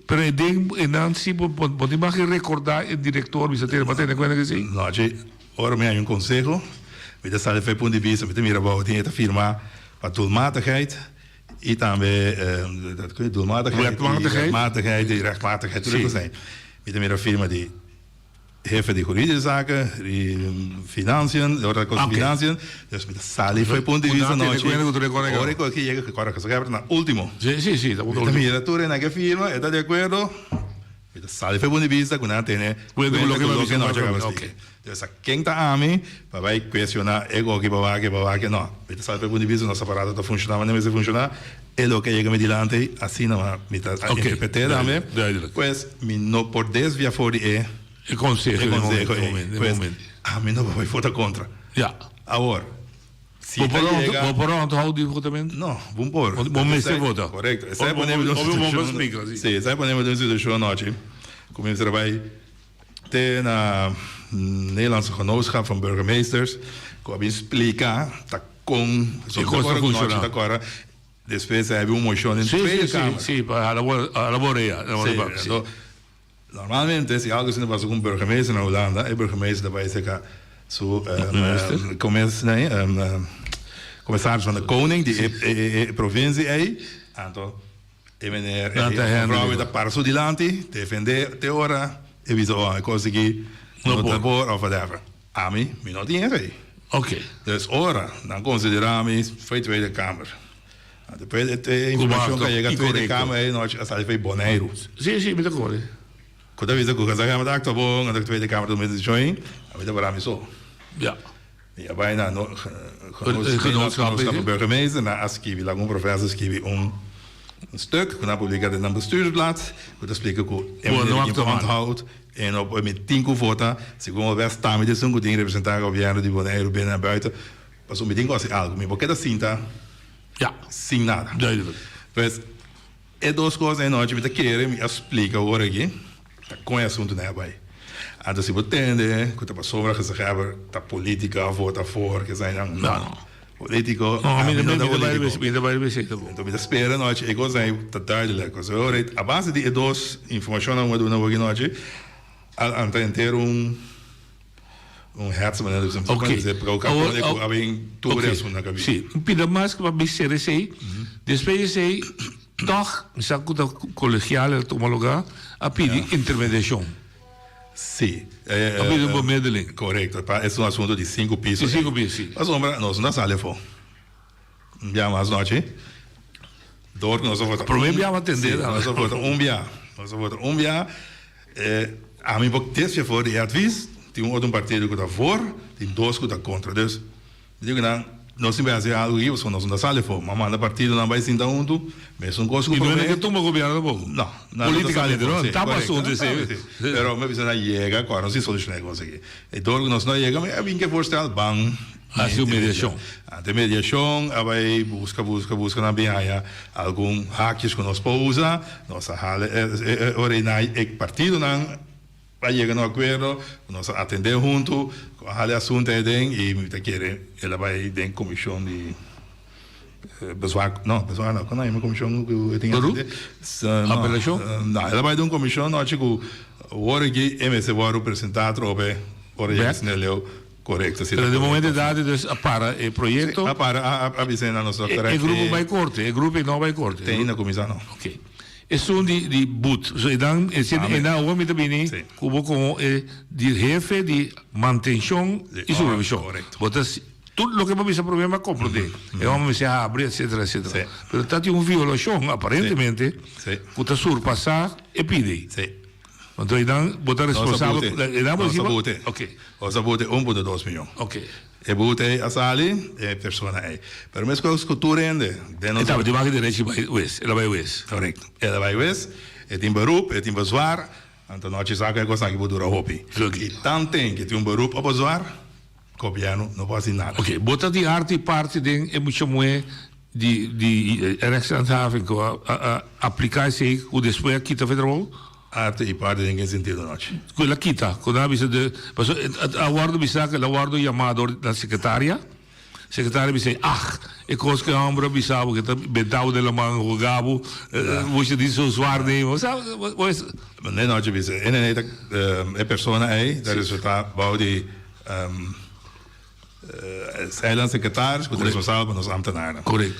pero e den e nan si bo bo tin mag rekordá e direktor bisa tene, bo a tene kuenta ku esei? No, dje ora mi haña un konseho mi ta sali for e punto di bista mi ta mira abou tin e ta firma pa doelmatigheid i tambe doelmatigheid i wetmatigheid i rechtmatigheid tur e kos ei. Mi ta mira firma di. Hefe di juridische zaken, di financiën, ora ta cosa financiën, dus mi ta sali for e punto di vista nochi, ora cu aki yega, ora cu esaki na ultimo. Si, si, si, Mi ta mira tur esnan ke firma, e ta di acuerdo, mi ta sali for e punto di vista cu nan a tene cuenta cu loke nochi a caba splica. Dus a ken ta ami pa bay cuestiona e goki pa wak, pa wak, no, mi ta sali for e punto di vista nos aparato ta funciona manera mester funciona, E loke a yega mi dilanti asina mi ta interpreté tambe, pues mi no por desvia for di e E conseho ei. Pues ami no por bai vota contra. Awor, si ta yega. Bo por onthoud di votamento? No, bo por. Bo mester vota. Correcto. Esei pone mi den un situacion. Si, esei pone mi den un situacion anochi cu mi mester bai te na Nederlandse Genootschap van Burgemeesters cu a bin splica ta con E cos ta funciona. Despues a habi un mocion den Tweede Kamer. Si, si, pa hala borea. Si, anto normalmente si algo asina pasa cu un burgemeester na Hulanda, e burgemeester ta bay cerca su commissaris van de koning di e provincia ey, anto e meneer e mevrouw ta para su dilanti, defende te ora e bisa oh e cos aki no ta por of whatever. Ami, mi no tin esei. Ok. Dus ora nan considera mi fo'i Tweede Kamer. Despues e informacion cu a yega Tweede Kamer ei nochi a sali fo'i Boneiru. Si, si, mi ta kore. Cu ta bisa cu Gezaghebber ta actua bon, anto Tweede Kamer tuma e decision ei, ami ta para mi so. Ja. Mi a bai na Genootschap van Burgemeester, nan a skibi, laga un professor skibi un stuk cu nan a publica den nan bestuursblad, cu ta splica cu e meneer tin onthoud en op mi tin cu vota, segun bo wes tambe ta esun cu tin representa gobierno di Boneiru binnen en buiten, pasobra mi tin cu haci algo, mi por keda sinta sin nada. Pues E dos cos ei nochi mi ta kere mi a splica awor aki ta con e asunto nan a bay. Anto si bo tende cu ta pasobra gezaghebber ta politica of vota voor kesainan no. Politico ami no ta politico. Anto mi ta spera nochi e cos ei ta duidelijk. Pasobra ora a base di e dos informacionnan cu mi a duna awor aki nochi a lanta henter un. Un hetze manera di Ok. Awor, awor, ok. Si, un pida mas ku pa bisa esei. Despues di esei, tòg, mi sa ku ta kolegial el tuma lugá, a pidi intermediashon. Si. A pidi un bemiddeling. Korekto. Pa es un asunto di sinku piso. Di sinku piso, si. Pasobra nos no a sali afó. Un bia mas nochi. Dor ku nos a vota. Promé bia bo a tende. Si, nos a vota un bia. Nos a vota un bia. Ami por desvia for di e advis, tin un otro un partido ku ta voor, tin dos ku ta kontra. Dus, mi di ku nan, nos tin bai hasi algu aki pasobra nos no ta sali afó. Ma manda partidonan bai sinta huntu, mesun kos ku I no promé. ke tumba gobièrnu tampoko. No, nan no ta sali afó. Polítikamente, no? Si, Tapa korekto. asuntu esei. Pero mi a bisa nan yega, ku nos tin solushoná e kos aki. E dor ku nos no a yega, mi a bin ke voorstel, ban. Hasi un mediashon. Ante mediashon a bai buska, buska, buska nan bin haña algun hakjes ku nos por usa. Nos a hala e ora ei nan e partidonan a yega na un akuerdo ku nos a atendé huntu ku a hala e asuntu ei aden i mi ta kere el a bai den komishon di bezwaar, no bezwaar no, kon a yama e komishon ku e tin atendé? Apelashon? No, el a bai den un komishon nochi ku ora aki e mester wòrdu presentá atrobe ora yega esei leu. Korekto, si ta Pero den korekto. momento dado dus a para e proyekto. Si, a para, a a bisa na nos dokter E grupo bai korte, e grupo no bai korte. Te ainda kuminsá no. Ok. Esun di di but. So e dan e sien e nan awor mi ta bini ku bo komo e di hefe di mantenshon i supervishon. Korekto. Bo ta tur loke bo bisa promé mi a komprondé. E homber mester habri etcetera etcetera. Pero ta tin un violashon aparentemente ku ta surpasá e pidi. Si. Anto einan bo ta responsabel. Nos a Einan bo boete. Ok. Nos a boete un punto dos miyon. Ok. E boete ei a sali e persona ei. Pero meskos ku tur hende den nos. E tabatin wak derechi bai wes. El a bai wes. Korekto. El a bai wes. E tin beroep, e tin bezwaar. Anto nochi sa ku e kos aki por dura hopi. I tanten ku e tin un beroep òf bezwaar, gobièrnu no por hasi nada. Ok. Bo ta di arte i parti den e mucha muhé di di rechtshandhaving ku a a apliká esei ku despues a kita for e trabou? Arte i parti den ken sentido nochi? Ku el a kita, ku nan a bisa de, paso a wòrdu bisá ku el a wòrdu yamá dor na sekretaria, sekretaria bisa ach, e kos ku e hòmber a bisa bo, ku e ta benta bo den laman, hoga bo, bo di zo zwaar nemen, osea, bo es. Nee nochi bisa, e nene ta, e persona ei ta resultá bou di Eilandsecretaris ku ta responsabel pa nos ambtenarnan. Correcto.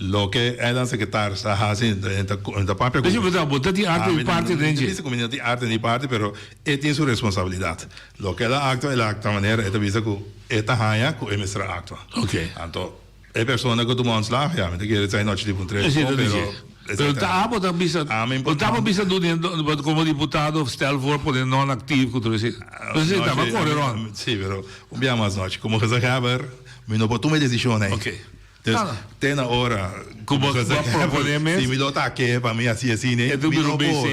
Loke eilandsecretaris ta hasi, e ta e ta papia ku. Deci bo bo ta tin arte di parti den dje. Mi ta bisa ku mi no tin arte ni parti, pero e tin su responsabilidat. Loke el a aktua, el a aktua manera e ta bisa ku e ta haña ku e mester a aktua. Oké. Anto e persona ku tuma ontslag, ya mi ta kere esei nochi di puntra Esei ta dje. Pero ta abo ta bisa, bo ta bisa duna como diputado stel voor pone non actief cu tur esei. Entonces ta ba core rond. Sí, pero un bia mas nochi. Como gezaghebber mi no por tuma e decision ei. Ok. Dus te na ora cu bo propone mes. Si mi lo ta ke pa mi haci asina ei, mi no por.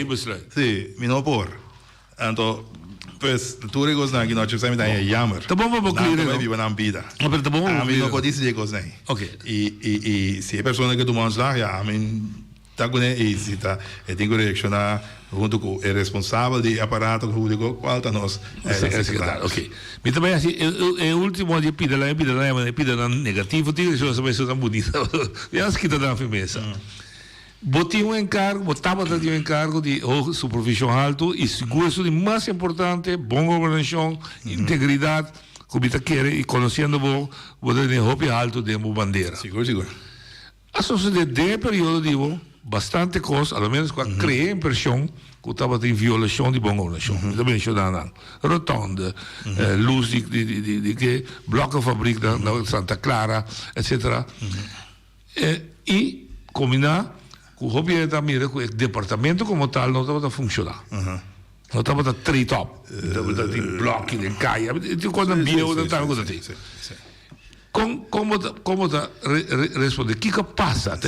Sí, mi no por. Anto, pues, tur e cosnan aki nochi mi ta haña jammer. Ta bon pa bo Nan clear ta bai no? biba nan bida. No, pero ta bon pa bo Ami clear. no por dicidi e cosnan ei. Ok. Y, y, y si e persona ke tuma ontslag, ya, ami ta cune y si ta, e tin cu reacciona hunto cu e responsabel di e aparato publico, cual ta nos E secretario. Ok. Mi ta bai haci e, e, e ultimo di e pidanan, e pidanan, e pidanan negativo tin, eso ta tan bunita. Ya nos kita nan afi mesa. Bo tin un enkargo, bo tabata tin un enkargo di hoge supervision haltu i sigur esun di mas importante, bon gobernashon, integridat, ku mi ta kere i konosiendo bo, bo ta tene hopi haltu den bo bandera. Sigur, sigur. A sosode den e periodo di bo bastante kos, a lo menos ku a krea impreshon ku tabatin violashon di bon gobernashon. Mi ta menshoná nan, rotonde, lus di di di ke, blokkenfabriek na Santa Clara, etcetera. I kombiná ku hopi hende ta mira ku e departamento komo tal no tabata funshoná. No tabata treed op. Tabata tin blòki den kaya. Tin kosnan bieu nan tambe ku ta tin. Kon kon bo ta kon bo ta respondé? Kiko a pasa?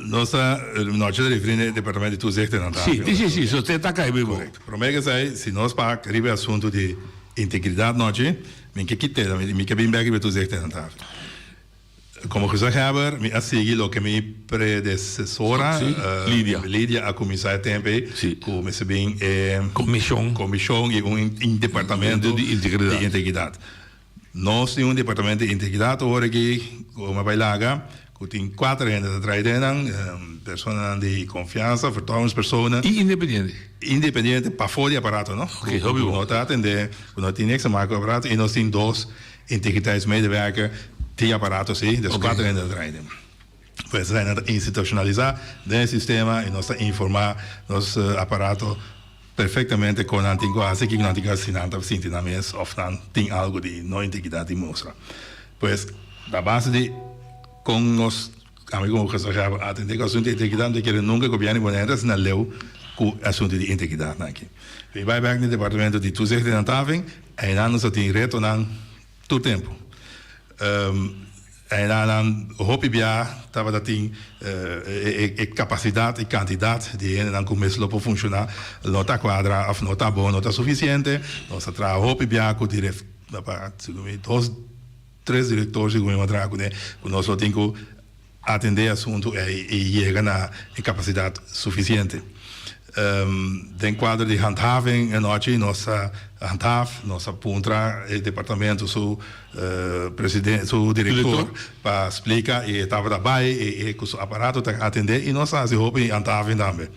Nos ta nochi ta referí na e departamento di toezicht en handhaving. Si, si, si. So te ta kai bei bo. Korekto. Promé ke esei, si nos pak riba e asuntu di integridat nochi, mi ke kit'é, mi ke bin bèk riba e toezicht en handhaving. Como gezaghebber mi a sigui loke mi predecesora Lydia a cuminsa e tempo ey cu mester bin e comision y un departamento di integridad. Nos tin un departamento di integridad awor aki cu mi a bay laga cu tin cuater hende ta traha den nan, personanan di confiansa, vertrouwenspersonen. Y independiente. Independiente pafo di aparato no, cu no ta atende, cu no tin niks te maken cu aparato y nos tin dos Integriteitsmedewerker tin aparato si, dus cuatro hende ta traha den. Pues esei nan ta institucionalisa den e sistema y nos ta informa nos aparato perfectamente con nan tin cu haci, kico nan tin cu haci si nan ta sinti nan mes of nan tin algo di no integridad di mustra. Pues a base di con nos Ami komo gezaghebber a atendé ku asuntu di integridat, mi ta kere nunka gobièrnu di Bonaire ta asina leu ku asuntu di integridatnan aki. Mi bai bèk na e departamento di toezicht en handhaving, einan nos a tin retonan tur tempu. Einan nan hopi bia tabata tin e kapasidat i kantidat di hendenan ku mes lo por funshoná no ta kuadra òf no ta bon, no ta sufisiente. Nos a traha hopi bia ku dos. Tres director segun mi a traha kuné ku nos lo tin ku atendé e asuntu ei i yega na e kapasidat sufisiente. Den kuadro di handhaving anochi nos a handhaaf, nos a puntra e departamento su presidente, su director pa splika i e tabata bai i e ku su aparato ta atendé i nos a hasi hopi handhaving tambe.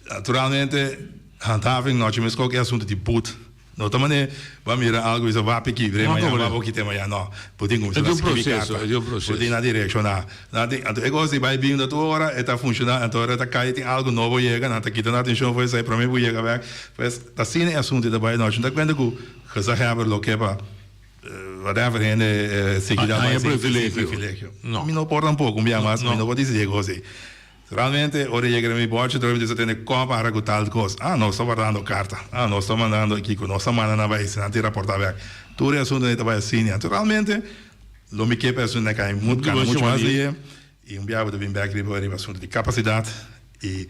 Naturalmente handhaving nochi meskos ku e asuntu di but. No ta manera bo a mira algo y bisa wapi kibre mañana wapi bo kite mañana no bo tin cuminsa na scribi carta bo tin na direcciona nan tin anto e cos di bay bin tur ora e ta funciona anto ora e ta cay tin algo nobo yega nan ta kita nan atencion for esey prome bo yega bek pues ta asina e asunto ta bay nochi no ta cuenta cu gezaghebber lo ke pa whatever hende sigui ta bay sin privilegio mi no por tampoco un bia mas mi no por dicidi e cos ey. Realmente, ora e yega den mi bòrchi, trobe mi ta tende kòp ara ku tal kos. Ah, nos ta wardando karta. Ah, nos ta mandando kiko. Nos ta manda nan bai si nan tin raportá bèk. Tur e asuntunan ei ta bai asina. Anto realmente, lo mi ke pa e asuntunan kai mut kana muchu mas lie i un biaha bo ta bin bèk riba riba asuntu di kapasidat i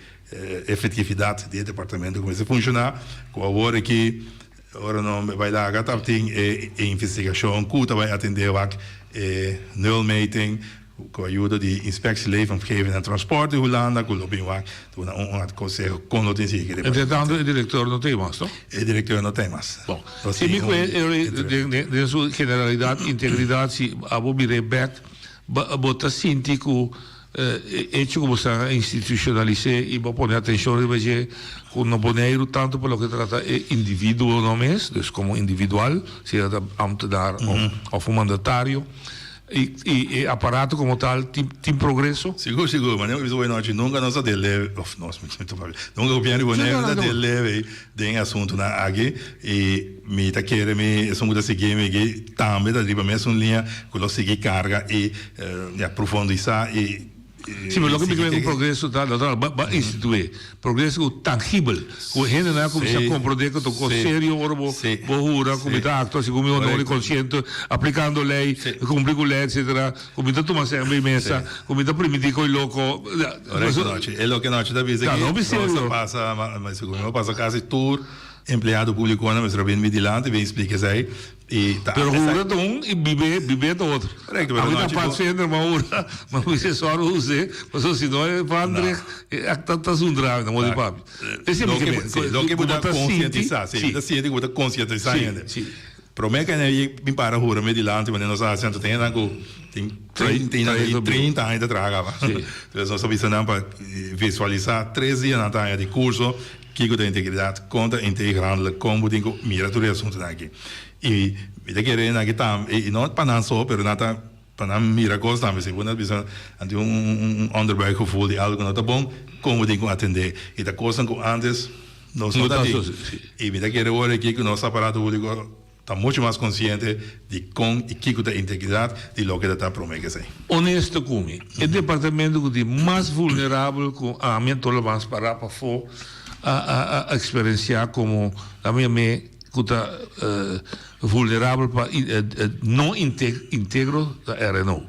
efektividat di e departamento ku mester funshoná ku awor aki ora no bai laga tabatin e investigashon ku ta bai atendé wak e nulmeting. Ku ayudo di Inspectie Leefomgeving en Transport di Hulanda ku lo bin wak duna un konseho kon lo tin sigui ku e Entre tanto e direktor no ta ei mas, no? E direktor no ta ei mas. Bon. Si mi ku e den su generalidat integridat si abo bira e bek bo ta sinti ku e echo ku bo sta institucionalis'é i bo pone atenshon riba dje ku na Boneiru tanto pa loke ta trata e individuonan mes, dus komo individual, sea ta ambtenaar òf un mandatario. I e aparato como tal tin progreso? Sigur, sigur. Manera mi bisa bo anochi, nunca nos a deleve, of nos, mi ta papia, nunca gobierno di Boneiru ta deleve den e asuntunan aki. I mi ta kere mi esun ku ta sigui mi aki tambe ta riba mesun liña ku lo sigui karga i ya profundisá i. Sí, pero loke mi kere ku progreso ta, natural, ba ba instituí progreso ku tangibel, ku hendenan a kuminsá komprondé ku ta un kos serio ora bo bo hura ku mi ta aktua segun mi honor i konsiente, aplikando lei, kumpli ku lei, etsetera, ku mi ta tuma sèn bei mesa, ku mi ta primintí koi loko. Korekto, Nochi. E loke Nochi ta bisa aki, nos a pasa, segun mi a pasa kasi tur empleado públikonan mester a bini mi dilanti bin splika esei. I ta Pero hura ta un i bibé, bibé ta otro. Correcto, pero Ami ta nochi bo- padvinder, ma hura, ma mi se sòru us'é, pasobra si no e vandrig, e ak ta ta zundra mi, na modo di papia. Esei mi Loke ke bo- men, sí, loke ku bo bo ta ta sinti, konsientisá, sí, sí. bo ta sinti ku bo ta konsientisá Sí, hende. sí. Promé ku e bin para hura mi dilanti, manera nos a hasi anto, tin hendenan ku tin 30 Trayecto bieu. 30 aña ta traha kaba. Sí. Entonces nos a bisa nan pa visualisá tres dia nan ta haña di kurso. Kiko ta integridat? Kon ta integer handelen? Kon bo tin ku mira tur e asuntunan aki? I mi ta kere nan aki tambe, i no pa nan so, pero nan ta pa nan mira kos tambe. Si bo na bisa nan tin un onderbuikgevoel di algu ku no ta bon, kon bo tin ku atendé? I ta kosnan ku antes nos no ta tin. I mi ta kere ora aki ku nos aparato públiko Ta mucho mas konsiente di kon i kiko ta integridat di loke ta ta promé ku esei. Honesto ku mi, e departamento ku tin mas vulnerabel ku ami anto lo mas pará pafó a a a eksperensiá komo lami yam'é ku ta vulnerabel pa no integro ta RNO.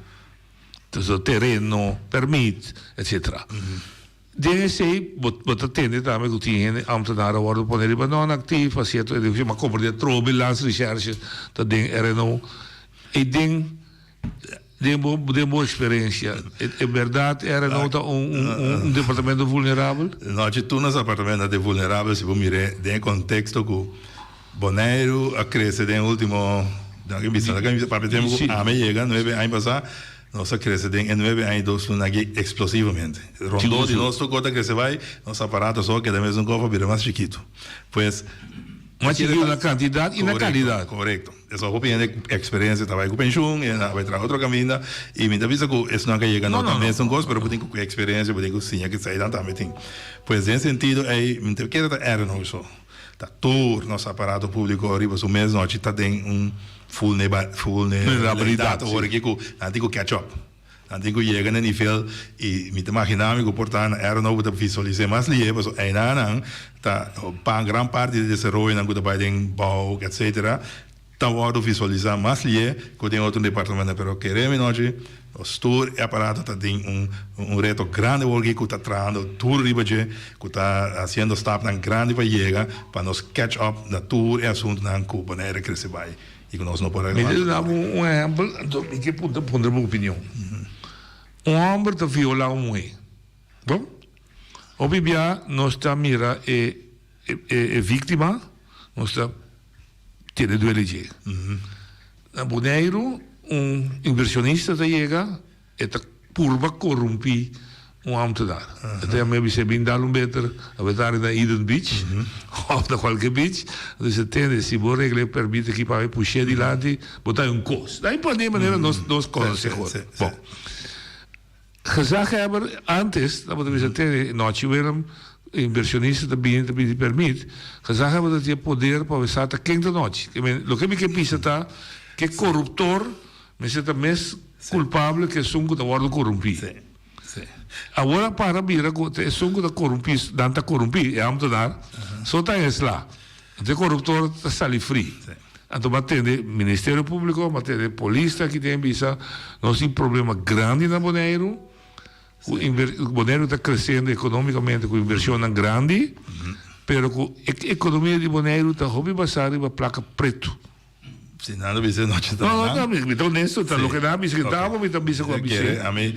Entonces tereno, permit, etcetera. Den esei bo bo ta tende tambe ku tin hende ambtenaar a wòrdu pone riba non-actief pa sierto edifisio, ma komprendé atrobe Landsrecherche ta den RNO. I den den bo den bo eksperensia, e bèrdat RNO ta un un un departamento vulnerabel? Nochi tur nos apartamento ta vulnerabel si bo mir'é den e konteksto ku Boneiru a krese den e ultimo, bisa papia tempu ku ami a yega nuebe aña pasá. Nos a crece den e nuebe aña y dos luna aki explosivamente. Rondó di nos tur cos ta crece bay, nos aparato so a keda mesun cos pa bira mas chikito. Pues, Mas chikito na cantidad y na calidad. Correcto. Eso hopi hende cu experiencia ta bay cu pensioen, y nan a bay traha otro caminda. Y mi ta bisa cu esnan cu a yega no ta mesun cos, pero bo tin cu experiencia, bo tin cu siña cu esey nan tambe tin. Pues den sentido ey, mi ta kere ta erg nos so. Ta tur nos aparato publico riba su mes nochi ta den un vulnerabilidad awor aki cu nan tin cu catch up. Nan tin cu yega na nivel y mi ta imagina mi cu por ta na era nobo ta visualise mas lihe pasobra einanan ta pa gran parti di desaroyonan cu ta bay den bouw etcetera ta wordo visualisa mas lihe cu den otro departamento pero kere mi nochi Nos tur e aparato ta den un un reto grandi awor aki cu ta trahando duro riba dje, cu ta haciendo stapnan grandi pa yega pa nos catch up na tur e asuntonan cu Bonaire a crece bay y cu nos no por a Mi ta duna bo un ehempel, anto mi ke puntra puntra bo opinion. Un homber ta viola un muhe, bon? Hopi bia nos ta mira e e victima, nos ta Tene duele dje. Na Boneiru un inversionista ta yega, e ta purba korumpí un ámtenar. E ta yam'é bis'é bin dal un beter, a be ta na Eden Beach òf na kualke beach. A bisa, tende, si bo regla e pèrmit aki pa mi push'é dilanti, bo ta un kos. Ta imponé manera nos nos konosé hoor. Bon. Gezaghebber antes tabata bisa tene nochi Willem inversionista ta bini ta pidi permit, gezaghebber ta tin e poder pa wesa ta ken ta nochi. Ke men loke mi ke bisa ta ke koruptor mester ta mes kulpable ke esun ku ta wòrdu korumpi. Awor a para bira ku ta esun ku ta korumpi nan ta korumpi e ambtenaar so ta esla. Anto e koruptor ta sali free. Anto bo a tende Ministerio Públiko, bo a tende polis ta aki den bisa nos tin problema grandi na Boneiru, ku Boneiru ta kresiendo ekonómikamente ku invershonnan grandi, pero ku e ekonomia di Boneiru ta hopi basá riba plaka pretu. Si nan a bisa nochi ta No, no, mi ta honesto, ta loke nan a bisa, ta abo mi ta bisa ku a bisa. A mi,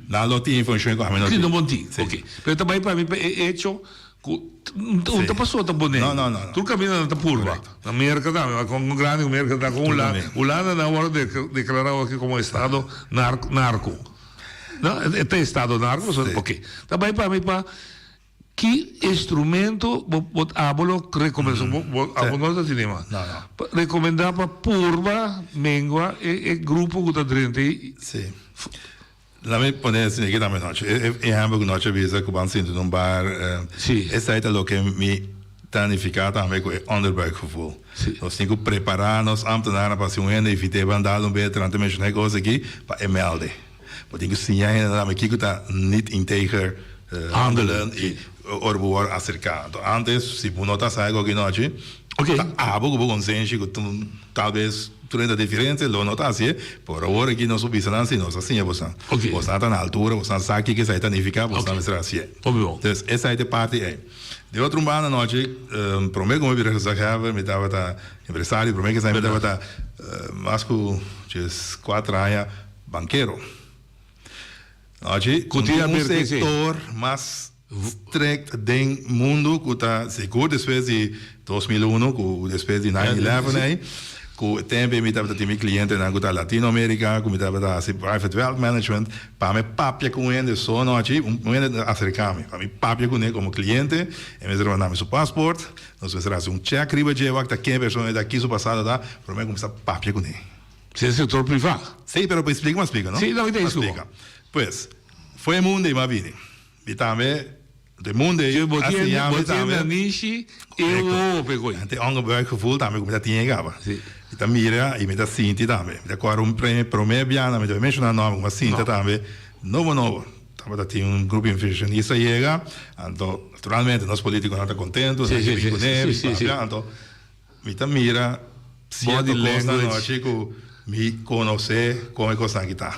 nan lo tin informashon ku ami no tin. Si, no bon tin, ok. Pero ta bai pa mi pa e echo ku un ta pasó ta pone. No, no, no. Tur kaminda nan ta purba. Na Merka tambe, kon grandi ku Merka ta, kon Hulanda, Hulanda nan a wòrdu deklará aki komo estado narko. No, e ta estado narko, ok. Ta bai pa mi pa. Ki instrumento bo bo abo lo rekomendá? Bo bo abo no ta tene mas. No, no. Pa rekomendá pa purba mengua e e grupo ku ta drenta ei. Sí. Laat mi pone asina aki tambe nochi. E e ehèmpel ku nochi a bisa ku ban sinti na un bar. Sí. Esei ta loke mi ta nifiká tambe ku e onderbuikgevoel. Sí. Nos tin ku prepará nos ámtenarnan pa si un hende evit'é ban dal un be tranta menshoná e kos aki pa e mèlde. Bo tin ku siña hende tambe kiko ta niet integer handelen i ora bo wòrdu aserká. Anto antes si bo no ta sa e koki nochi, ta abo ku bo konsenshi ku tal bes tur hende ta diferente, lo no ta hasié, pero awor aki nos por bisa nan si nos a siña bosan. Bosan ta na altura, bosan sa kiko esei ta nifiká, bosan mester hasié. Entonces esei ta e parti ei. Di otro un banda nochi, promé ku mi bira gezaghebber mi tabata empresario, promé ku esei mi tabata mas ku djes kuater aña. Bankero. Ochi, Ku tin un haber ku esei? sektor mas strikt den mundu ku ta sigur despues di 2001 ku despues di nine eleven ei, ku e tempu ei mi tabata tin mi klientenan ku ta Latino Amerika ku mi tabata hasi private wealth management pa mi papia ku un hende so nochi un hende ta aserka mi pa mi papia kuné komo kliente e mester manda mi su paspoort nos mester hasi un check riba dje wak ta ken e persona ei ta ki su pasado ta prome kuminsá papia kuné. Si e sector priva. Sí, pero pa splika, m'a splika, no? Sí, no, mi ta M'a splika. Pues, foi e mundo ei m'a bini. Mi tambe, de mundo ei Bo a tin, siña bo mi tin tambe. nanishi e Correcto. wowo p'e koe. Ante onderbuikgevoel tambe ku mi ta tin ei kaba. Sí. Mi ta mira i mi ta sinti tambe. Mi ta kòrda un pre, promé biaha mi ta menshoná nòmber ku mi a sinta No. tambe nobo nobo. Tabata tin un grupo inversionista yega, anto naturalmente nos polítikonan ta kontentu, Sí, nan sí, ke bin sí, kuné, sí, bin sí, sí. papia, anto Mi ta mira cierto Body cosnan language. nochi cu mi conoce con e cosnan aki ta.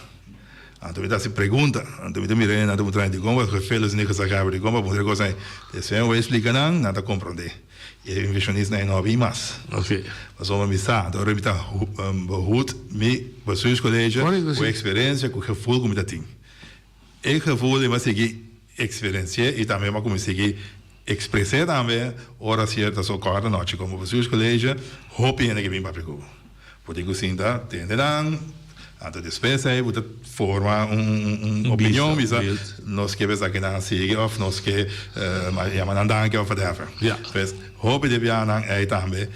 Anto mi ta haci pregunta. Anto mi ta mira nan ta puntra dicon bo gefelis ni gezaghebber dicon bo a puntra e cosnan ey. Despues mi bay explica nan, nan ta comprende. Y e inversionistnan ey no a bin mas. Ok. Pasobra mi sa, anto ora mi ta behoed mi bestuurscollege Correcto, cu si. experiencia, cu gevoel cu mi ta tin. E gevoel ei mi a sigui eksperensi'é i tambe mi a kuminsá sigui ekspres'é tambe ora sierto so kòrda nochi komo bestuurscollege hopi hende ke bin papia ku bo. Bo tin ku sinta tende nan, anto despues ei bo ta forma un opinion bisa nos ke esaki nan a sigui òf nos ke yama nan danki òf whatever. Pues hopi di biahanan ei tambe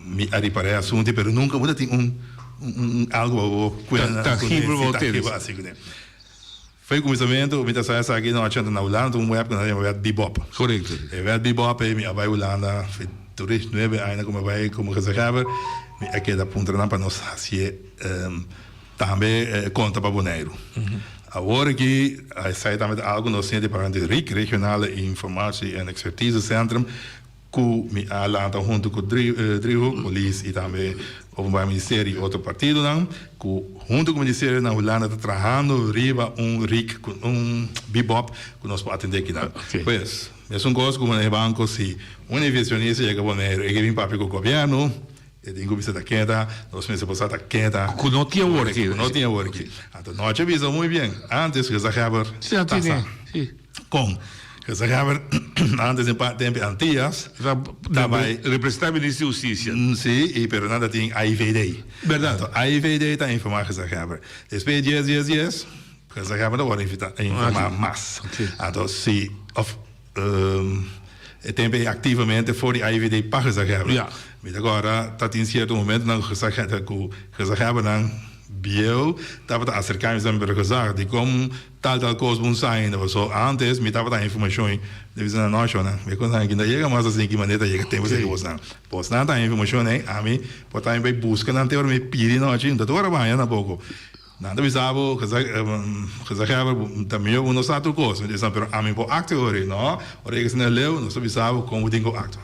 mi a ripará e asuntu pero nunka bo ta tin un Un algo pa bo kuenta Tangibel kuné, bo sí, tene. tangibel así kuné. Foi kuminsamentu mi ta sa esaki na ochenta na Hulanda un web ku nan ta yama wet Bebop. Korekto. E wet Bebop ei mi a bai Hulanda foi tres nuebe aña ku mi a bai komo gezaghebber mi a keda puntra nan pa nos hasié tambe konta pa Boneiru. Awor aki esei tambe ta algu nos tin e departamento di RIC, Regionale Informatie en Expertise Centrum, Ku mi a lanta huntu ku Driehoek, polis i tambe Openbaar Ministerio i otro partidonan, ku huntu ku ministerio na Hulanda ta trahando riba un rik ku un bibop ku nos por atendé kinan. Pues, mesun kos ku e banko si un inversionista yega Boneiru e ke bin papia ku gobièrnu, e tin ku bisa ta keda, nos mester por sa ta keda. Ku no tin awor aki. Ku no tin awor aki. Anto nochi a bisa muy bien, antes gezaghebber ta sa. Kon? Gezaghebber antes den pa tempo Antias ta bai. Representa minister di Hustisia. Si, i pero nan ta tin AIVD. Berdad. Anto AIVD ta informa gezaghebber. Despues dies dies dies, gezaghebber ta wòrdu invita informa mas. Anto si òf e tempo ei aktivamente for di AIVD pa gezaghebber. Mi ta kòrda ta tin sierto momentonan ku ku gezaghebbernan bieu tabata aserká mi pero gezag dikon Tal tal kos bo sa ainda paso antes mi tabata informashon i mi bisa nan no shona mi kon sa kinda yega mas asin ki manera ta yega tempo esaki bosnan bosnan ta informashon ei ami por ta mi bai buska nan te ora mi pidi nochi no ta ora baña tampoco nan ta bisa bo gezaghebber ta mihor bo no sa tur kos mi ta bisa pero ami por actua ora no ora yega asina leu nos ta bisa bo kon bo tin ku actua.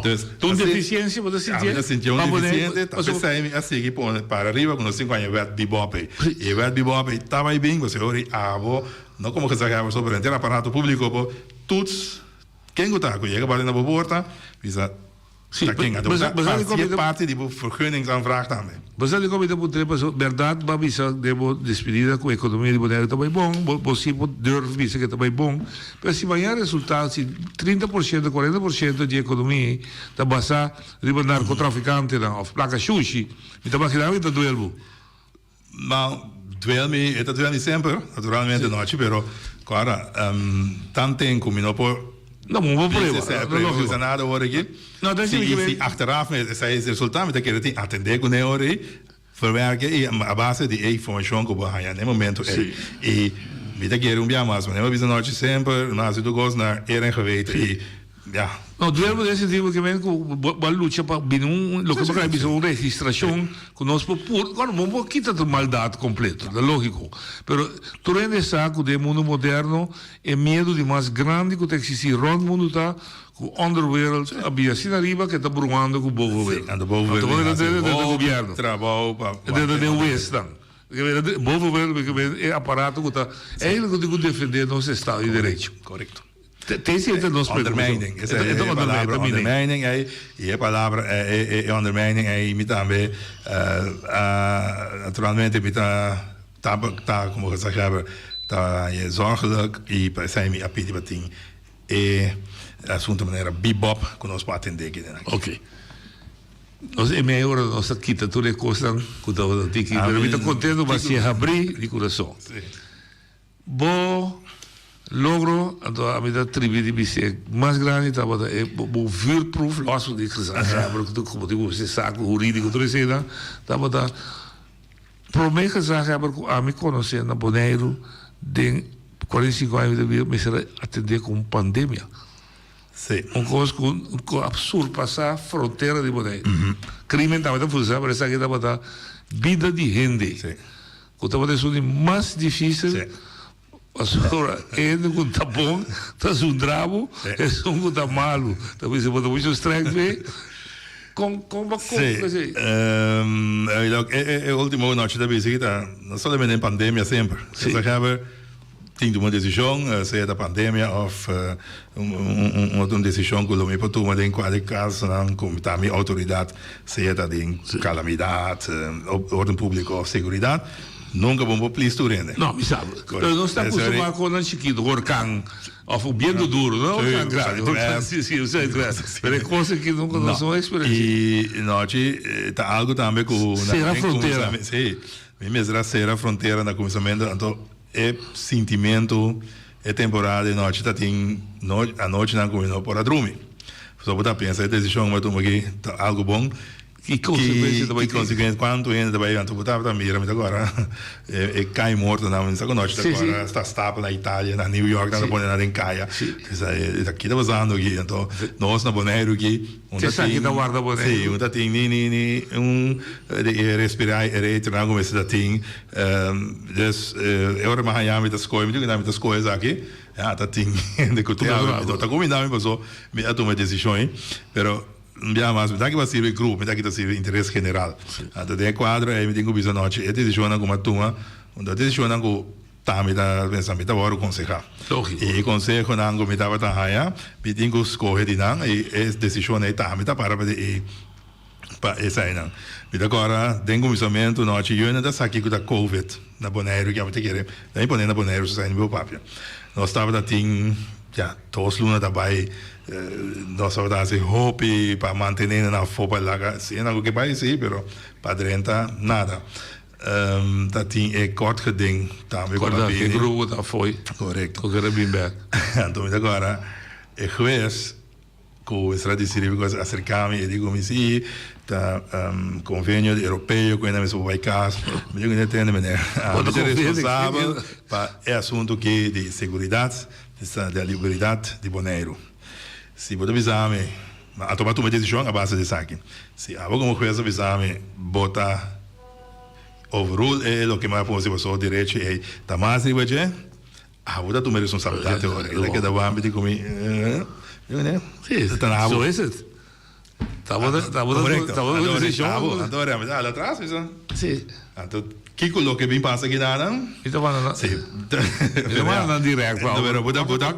Dus, Un deficiencia bo ta sinti? Mi ta sinti un deficiente, ta pesey mi a sigui pone para riba cu nos tin cu haña wet bibop ey. Y e wet bibop ey ta bay bin, pasobra ora abo, no como gezaghebber so, pero henter aparato publico por toets ken cu ta cu yega bati na bo porta, bisa. Ta ken anto bo ta hasié parti di bo vergunningsaanvraag tambe. Bo sa dikon mi ta puntra pasobra bèrdat bo a bisa den bo despedida ku ekonomia di Boneiru ta bai bon, bo bo si por durf bisa ku e ta bai bon, pero si mañana resultá si 30% 40% di ekonomia ei ta basá riba narkotrafikantenan òf plaka shushi, mi ta magina ku e ta duel bo. Ma duel mi, e ta duel mi semper, naturalmente nochi, pero kòrda, tanten ku mi no por No, bo por prueba, no lógiko. Bisa nada ora aki. No, ta Si, si si achteraf mi esei es resultá, mi ta kere tin atendé kuné ora ei, verwerke i a base di e informashon ku bo a haña na e momento ei. I mi ta kere un bia mas, manera mi a bisa nochi semper, mi a hasi tur kos na eer en geweten i Ya. No, duermo den sentido ke men ku bo a lucha pa bini un loke bo krai bisa un registrashon ku nos por pur, bueno bo por kita tur maldat kompleto, ta lógiko, pero tur hende sa ku den mundu moderno e miedu di mas grandi ku ta eksistí rònt mundu ta ku underwereld a bira asina ariba ke ta bruhando ku bovenwereld. Anto bovenwereld ta den gobièrnu. Trabou pa Ta den wesnan. Bovenwereld e aparato ku ta eigenlijk ku tin ku defendé nos estado di derecho. Korekto. Te si e nos Ondermijning. Esa e palabra ondermijning ei i e palabra e e ondermijning ei mi tambe naturalmente mi ta ta ta como gezaghebber ta zorgelijk i pa esei mi a pidi pa tin e asunto manera bibop ku nos por atende aki den aki. Ok. Nos e mei ora nos ta kita tur e kosnan ku tabata tiki pero mi ta kontento pa si e habri di kurason. Bo logro, anto ami ta tribi di bis'é, mas grandi tabata e bo vuurproef los di gezaghebber ku komo tin ku bis'é saku hurídiko tur eseinan tabata promé gezaghebber ku ami konosé na Boneiru den 45 aña mi ta biba mester a atendé ku un pandemia. Un kos ku ku a surpasá frontera di Boneiru. Krimen tabata funshoná pero esaki tabata bida di hende. Ku tabata esun di mas difísil, pasobra e hende ku ta bon ta zundra bo, esun ku ta malu ta bisa bo ta muchu strèng p'e. Kon kon bo a kope ku esei? Sí. E último nochi ta bisa ta no solamente den pandemia semper. Gezaghebber tin tuma un desishon, sea ta pandemia òf un otro desishon ku lo mi por tuma den kualke kasonan ku ta mi outoridat, sea ta den kalamidat, orden públiko òf seguridat, nunka bo por plis tur hende. No, mi sa. Pero nos ta akustumbrá ku nan chikitu, orkan òf un bientu duru, no orkan grandi, orkan, si, si, pero e kos aki nunka nos no eksperensiá. I nochi ta algu tambe ku. Sera frontera. Si, mi mester a sera frontera na kuminsamentu, anto. E sintimentu e temporada di nochi ta tin anochinan ku mi no por a drumi. Pasobra bo ta pensa e desishon ku mi a tuma aki ta algu bon. Ki konsekuensia ta bai tin? Ki konsekuensia, kuantu hende ta bai anto bo tabata mira mi ta kòrda e kai mortonan mi sa ku nochi ta kòrda sta stapel na Italia na New York nan ta pone nan den kaya. Ta ki ta pasando aki? Anto nos na Boneiru aki. Un ta tin, ta warda Boneiru. Sí, un ta tin ni ni ni un di respirá e retronan ku mester ta tin. Dus e ora mi a haña mi ta skohe, mi tin ku mi ta skohe esaki, ya ta tin hende ku te awe. Mi no ta kuminda mi paso mi a tuma e desishon ei. Pero un biaha mas mi ta aki pa sirbi grupo, mi ta aki ta sirbi interes general. Anto den e kuadro ei mi tin ku bisa nochi e desishonnan ku mi a tuma, un ta desishonnan ku. Ta mi ta pensa mi ta wòrdu konsehá. Lógiko. I e konsehonan ku mi tabata haña, mi tin ku skohe di nan i e desishon ei ta mi ta para pa di e pa eseinan. Mi ta kòrda den kuminsamentu nochi Juna ta sa kiko ta covid na Boneiru ke ami ta kere mi pone na Boneiru so esei no por papia. Nos tabata tin ya dos luna ta bai nos tabata hasi hopi pa mantené nan afó pa laga si nan ku ke bai si pero pa drenta nada. Ta tin e kort geding tambe ku a bini. E grupo ta fo'i. Korekto. Ku kere bin bek. Anto mi ta kòrda e hues ku mester a disidi ku a aserká mi e di ku mi si ta konvenio di europeo ku hende mester por bai kas. Mi di ku mi tende meneer ami ta responsabel pa e asuntu aki di seguridat di liberdat di Boneiru. Si bo ta bisa mi a tuma tuma desishon a base di esaki. Si abo komo hues a bisa mi bo ta. Overrule e loke mi a pone si paso derecho ei ta mas riba dje, abo ta tuma e responsabilidad e ora. E ta keda wambi di ku mi, Sí, ta na abo. So is it. Tabata, tabata, Correcto. tabata un decision. Abo, anto ora mi ta hala atras, mi sa. Sí. Anto kiko loke bin pasa kidanan? Mi ta manda nan. Sí. Mi ta manda nan direct pa. Pero bo ta, bo ta,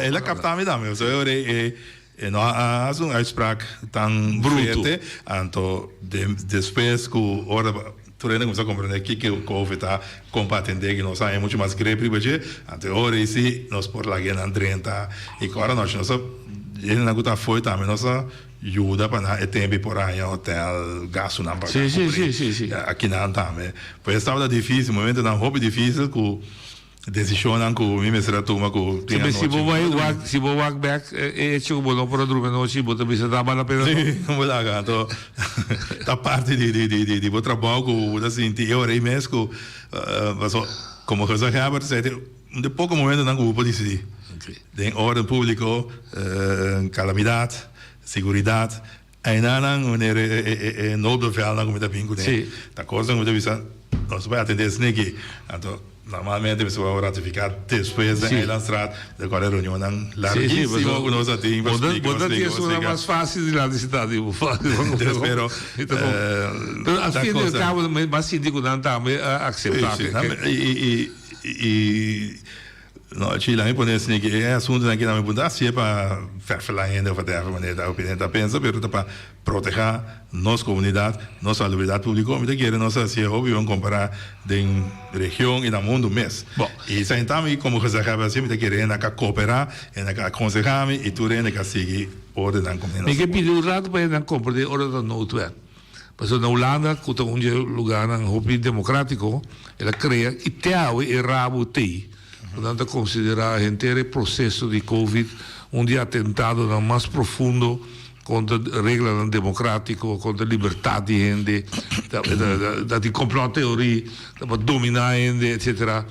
el a kapta mi tambe. So e ora e. E no a hasi un uitspraak tan fuerte, anto despues ku ora tur hende kuminsá komprendé kiko Covid ta, kon pa atendé, ku nos haña muchu mas grip riba dje, anto e ora ei si nos por laga nan drenta i ku ora nochi nos a hendenan ku ta afó tambe nos a yuda pa nan e tempu por haña hotel, gastunan pa kubrí akinan tambe. Pues tabata difísil, momentonan hopi difísil ku. Decisionnan cu mi mester a tuma cu tin anochi. Si bo bai wak, si bo wak bek e hecho cu bo no por a drumi anochi, bo ta bisa ta bal la pena no? Si, no bo laga. Anto ta parti di di di di bo trabou cu bo ta sinti e ora ei mes cu paso como gezaghebber ta seti un di poco momentonan cu bo por dicidi. Den orden publico, calamidad, seguridad, Einanan wanneer e noodbevelnan ku mi ta bin kuné, ta kosnan ku mi ta bisa nos bai atendé esniki. Anto normalmente mi ta ratifiká despues den Eilandstraat, mi ta kòrda e reunionnan largísimo ku nos a tin pa splika, pa splika, pa splika. Bo ta tin esun mas fásil dilanti sintá di bo. Pero Pero al fin y al cabo mi a sinti ku nan tambe a akseptá. Sí, sí. I No, chi, laat mi pone asina ki e asuntunan ki nan mi punta si e pa ferfelá hende of whatever manera ta opinion ta pensa, pero ta pa protehá nos komunidat, nos salubridat públiko. Mi ta kere nos a hasié hopi bon kompará den region i na mundu mes. I sa henta mi komo gezaghebber hasié, mi ta kere hende a ka kooperá, hende a ka akonsehá mi i tur hende ka sigui ordenan komo Mi ke pidi un ratu pa hendenan komprendé ora ta noodwet. Pasobra na Hulanda, ku ta un dje lugarnan hopi demokratiko, el a krea i te awe e rabo tei, ku nan ta konsiderá henter e proseso di Covid un di e atentadonan mas profundo kontra reglanan demokratiko, kontra libertat di hende, ta tin complotteorie, ta pa dominá hende, etsetera.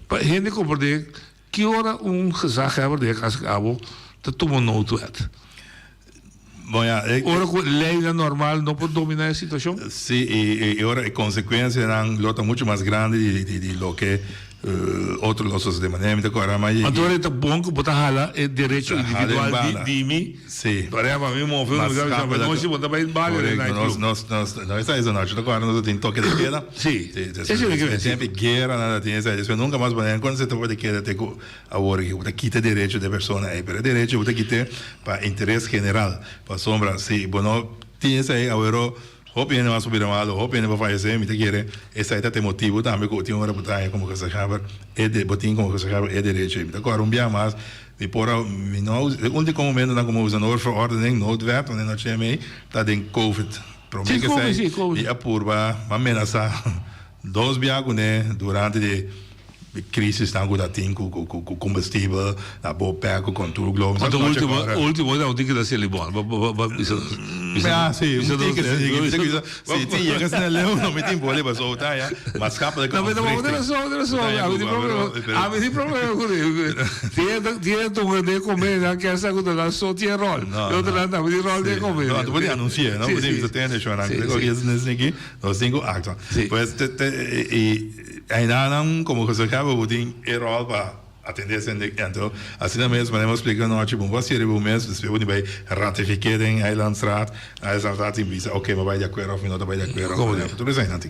Pa hende komprendé Ki ora un gezaghebber den e kas ku abo ta tuma noodwet? Bon ya, e. Ora ku leynan normal no por dominá e situashon? Sí, i ora e konsekuensianan lo ta muchu mas grandi di loke otro lo sosodé. Manera mi ta kòrda mas yegi. Anto ora e ta bon ku bo ta hala e derecho individual di mi. Sí. Por ehempel, mi move un lugar, mi sa nochi bo ta bai balia den nightclub. Nos, nos, nos esta esa nochi, ta kòrda nos a tin toke de keda. Sí. Esei mi ke bisa. Tempu guera nan a tin esei, despues nunka mas bo kon se toke de keda te ku awor aki, bo ta kita derecho di e persona ei, pero e derecho bo ta kit'é pa interes general, pasobra si bo no tin esei awor hopi hende mas por bira malo, hopi hende por fayesé, mi ta kere esei ta te motibu tambe ku tin ora bo ta haña komo gezaghebber e bo tin komo gezaghebber e derecho ei. Mi ta kòrda un bia mas. Mi por a, mi no a usa, e úniko momentonan ku mi a usa noodverordening, noodwet, wanneer no cheme ei, ta den covid. Promé Sí, ku covid, esei, sí, covid. mi a purba, mi a menasá dos bia kuné durante di e krisisnan ku ta tin ku ku ku kombustibel, na Bopec, ku Contour Globe. Mi sa Anto ku nochi último, kòrda. último ta un tiki ta Selibon. Ba, ba, ba, bisa, bisa, Ja, sí, bisa un tiki, nos, sí, bisa, bisa, sí, ti yega asina leu, no mi tin boli pasobra ta ya maatschappelijke No, pero ontwrichting. razón, razón. Ta ya A mi tin Cuba, problema, pero, pero a mi tin problema cu Tiene, tiene tu de comer, dan kier sa cu ta dan so tiene rol. No, Yo te no. dan tambe tin rol de Sí. comer. No, tu pode anunciar, no? Sí, Pode sí. bisa tende show nan. Sí, Creo sí. que es nesse aqui, nós cinco acto. Sí. Pues te te e ainda nan como gezelschap bo tin e rol pa Atendé esei anto asina mes manera mi a splika anochi bo por hasié riba un mes despues bo tin bai ratifiké den Eilandsraad Eilandsraad tin bisa oke mi a bai di akuerdo of mi no ta bai di akuerdo Como di? Tur esei nan tin.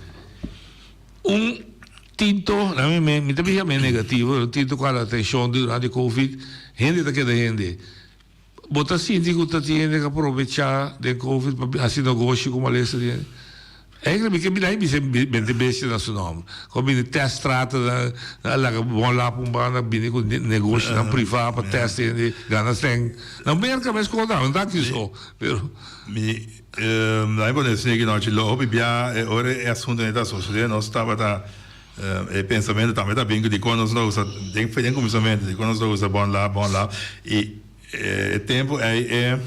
Un tinto na mi mi ta bisa mi negativo un tinto ku a hala atenshon durante covid hende ta keda hende. Bo ta sinti ku ta tin hende ku a probechá den covid pa hasi negoshi ku malesa di hende? Eigenlijk mi ke bira i bisa bende bestia na su nòmber. Ku a bini tèst trata nan a laga bon lap un banda bini ku negoshinan privá pa tèst hende gana sèn. Na Merka mes kon ta, no ta aki so, pero. Mi laga mi pone esei aki nochi lo hopi bia e ora e asuntu ta sosodé nos tabata e pensamentu tambe ta bin ku dikon nos no usa den den kuminsamentu dikon nos no usa bon lap bon lap i e tempu ei e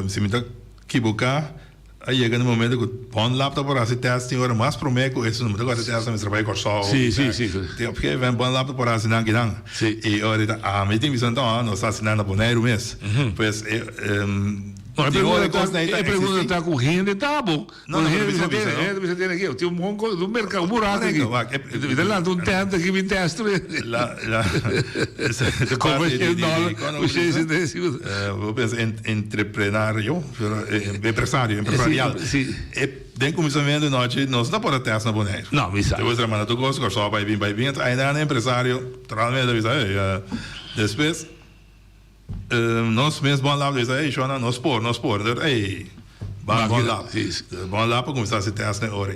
si mi ta kiboká a yega na momento ku bon lap ta por hasi tèst tin ora mas promé ku esun mi ta ku hasi tèst mester bai Kòrsou tin op gegeven moment bon lap ta por hasi nan kinan i ora ta ami tin bisa anto nos ta hasi nan na Boneiru mes pues e No, e pregunta ta, e pregunta ta ku hende ta bo. No, no, pero bisa bisa, no? Hende bisa tiene aki, tin un bon ko, un merka, un buraco aki. Correcto, wak, e, Mi ta lanta un tent aki, mi test. La, la, Como cien dólar, cu cien Bo pensa en, entreprenario, pero empresario, empresarial. Sí, sí. E, den kuminsamentu nochi, nos no por a test na Boneiru. No, mi sa. Te bo manda tur kos, Kòrsou bai bin, bai bin, enton ainda empresario, totalmente bisa, hey, despues. Nos mes bon lab bisa ey shona nos por nos por entonces ey ban bon lab bon lab a cuminsa haci test na e ora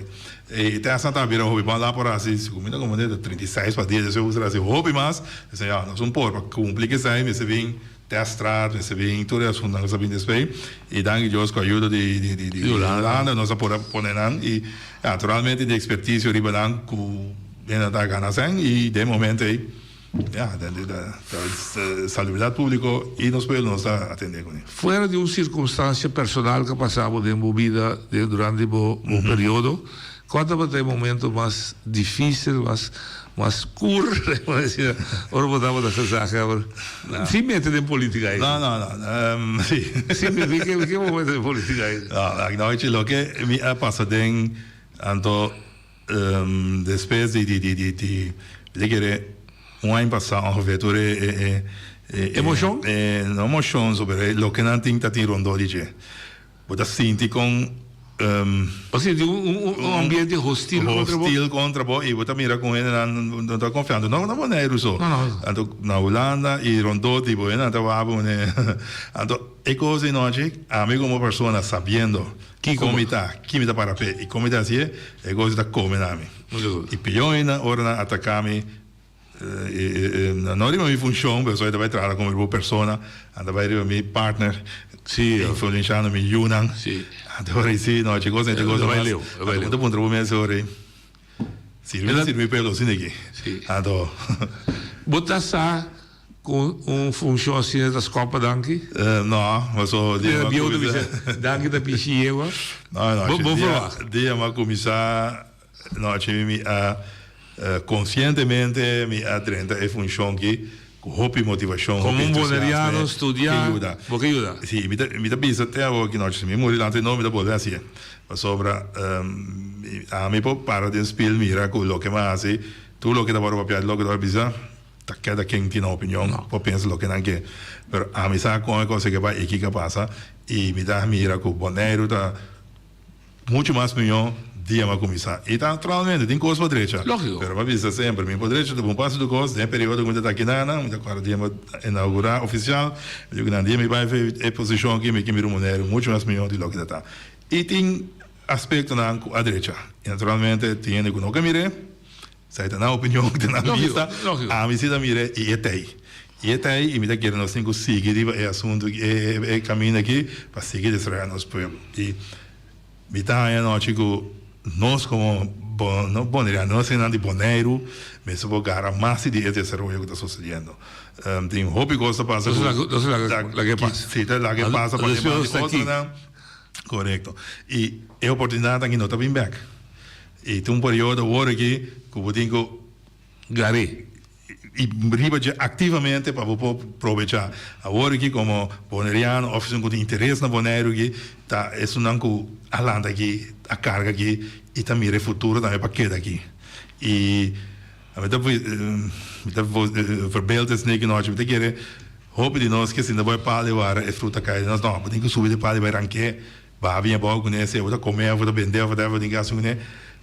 ey e testnan ta bira hopi bon lab por haci si cu mi ta comprende ta 36 pa dia despues a haci hopi mas dicen ya nos un por pa cumpli kesey mester bin test straat mester bin tur e asuntonan cu sa bin despues y danki Dios cu ayudo di di di Hulanda nos a por a pone nan y naturalmente di experticio riba nan cu hende ta gana asen y den momento ey. Ya, den di ta salubridat públiko i nos pueblo nos ta atendé kuné. Fuera di un sirkunstansia personal ku a pasa bo den bo bida den durante bo bo periodo, kua tabata e momento mas difísil, mas mas skur, ora bo tabata gezaghebber? Sin mete den polítika ei. No, no, no. Si. Sin mete, ke momento den polítika ei? No, no, loke mi a pasa den anto. Despues di di di di di mi ta kere un aña pasa ongeveer tur e e e Emocion? E no emocion so pero e loke nan tin ta tin rondó di dje. Bo ta sinti kon Bo sinti un un un ambiente hostil kontra bo? Hostil kontra bo i bo ta mira kon hendenan no ta konfiando no na Boneiru so. No no. Anto na Hulanda i rondó di bo hendenan ta wak bo anto e kos di nochi ami komo persona sabiendo Kiko mi ta, ki mi ta para p'e i kon mi ta hasié, e gosi ta kome na mi. I pió ainda, ora nan ataká mi, no riba mi funshon, pasobra e ta bai traha komo riba un persona, nan ta bai riba mi partner, influenshando mi yunan. Anto ora ei si, no, e gosi, e gosi mas. Anto bo ta puntra bo mes ora ei, sirbi ta sirbi pueblo asina aki? Anto. Bo ta sa Ku un funshon asina ta skopa danki? No, paso dia mi a kuminsá. Danki ta pishi yegua. No, no, bo verwacht. Dia mi a kuminsá, no, chi mi a konsientemente mi a drenta e funshon aki ku hopi motivashon, hopi entusiasmo. Komo un boneriano studiá, bo ke yuda. Si, mi ta mi ta bisa te awor aki nochi, si mi muri lanti no mi ta bolbe hasié. Pasobra ami por para den spil mira ku loke mi a hasi, tur loke ta wòrdu papiá, loke ta wòrdu bisa. Ta keda ken tin nan opinion por pensa loke nan ke. Pero ami sa kon e kos ke bai i kiko a pasa i mi ta mira ku Boneiru ta muchu mas mihó dia mi a kuminsá. I ta naturalmente tin kos pa drecha. Pero mi a bisa semper mi por drecha ta bon pasa tur kos den e periodo ku mi ta ta akinan mi ta kòrda dia mi a inaugurá ofisial mi di ku nan dia mi bai for e posishon aki mi ke mira un Boneiru muchu mas mihó di loke ta ta. I tin aspektonan ku a drecha i naturalmente tin hende ku no ke mir'é. Esei ta nan opinion, ta nan bista. Ami si ta mira i e t'ei. I e t'ei i mi ta kere nos tin ku sigui riba e asuntu aki, e kaminda aki pa sigui desaroyá nos pueblo. I mi ta haña anochi ku nos komo no boneriano, nos hendenan di Boneiru mester por gara mas di e desaroyo ku ta sosediendo. Tin hopi kos ta pasa ku. Nos a laga e pasa. Si, ta laga e pasa pa e man di otronan. Korekto. I e oportunidat aki no ta bin bèk. I tin un periodo awor aki ku bo tin ku Gar'é. I riba dje aktivamente pa bo por probechá. Awor aki komo boneriano òf esun ku tin interes na Boneiru aki ta esunnan ku a lanta aki, a karga aki i ta mira e futuro tambe pa keda aki. I mi ta mi ta verbeeld esei ki nochi mi ta kere hopi di nos ke sinta bo e palo i wara e fruta kai di nos. No, bo tin ku subi di e palo i bai rank'é. Ba bin abou kuné, sea bo ta komé òf bo ta bendé òf whatever bo tin ke hasi kuné,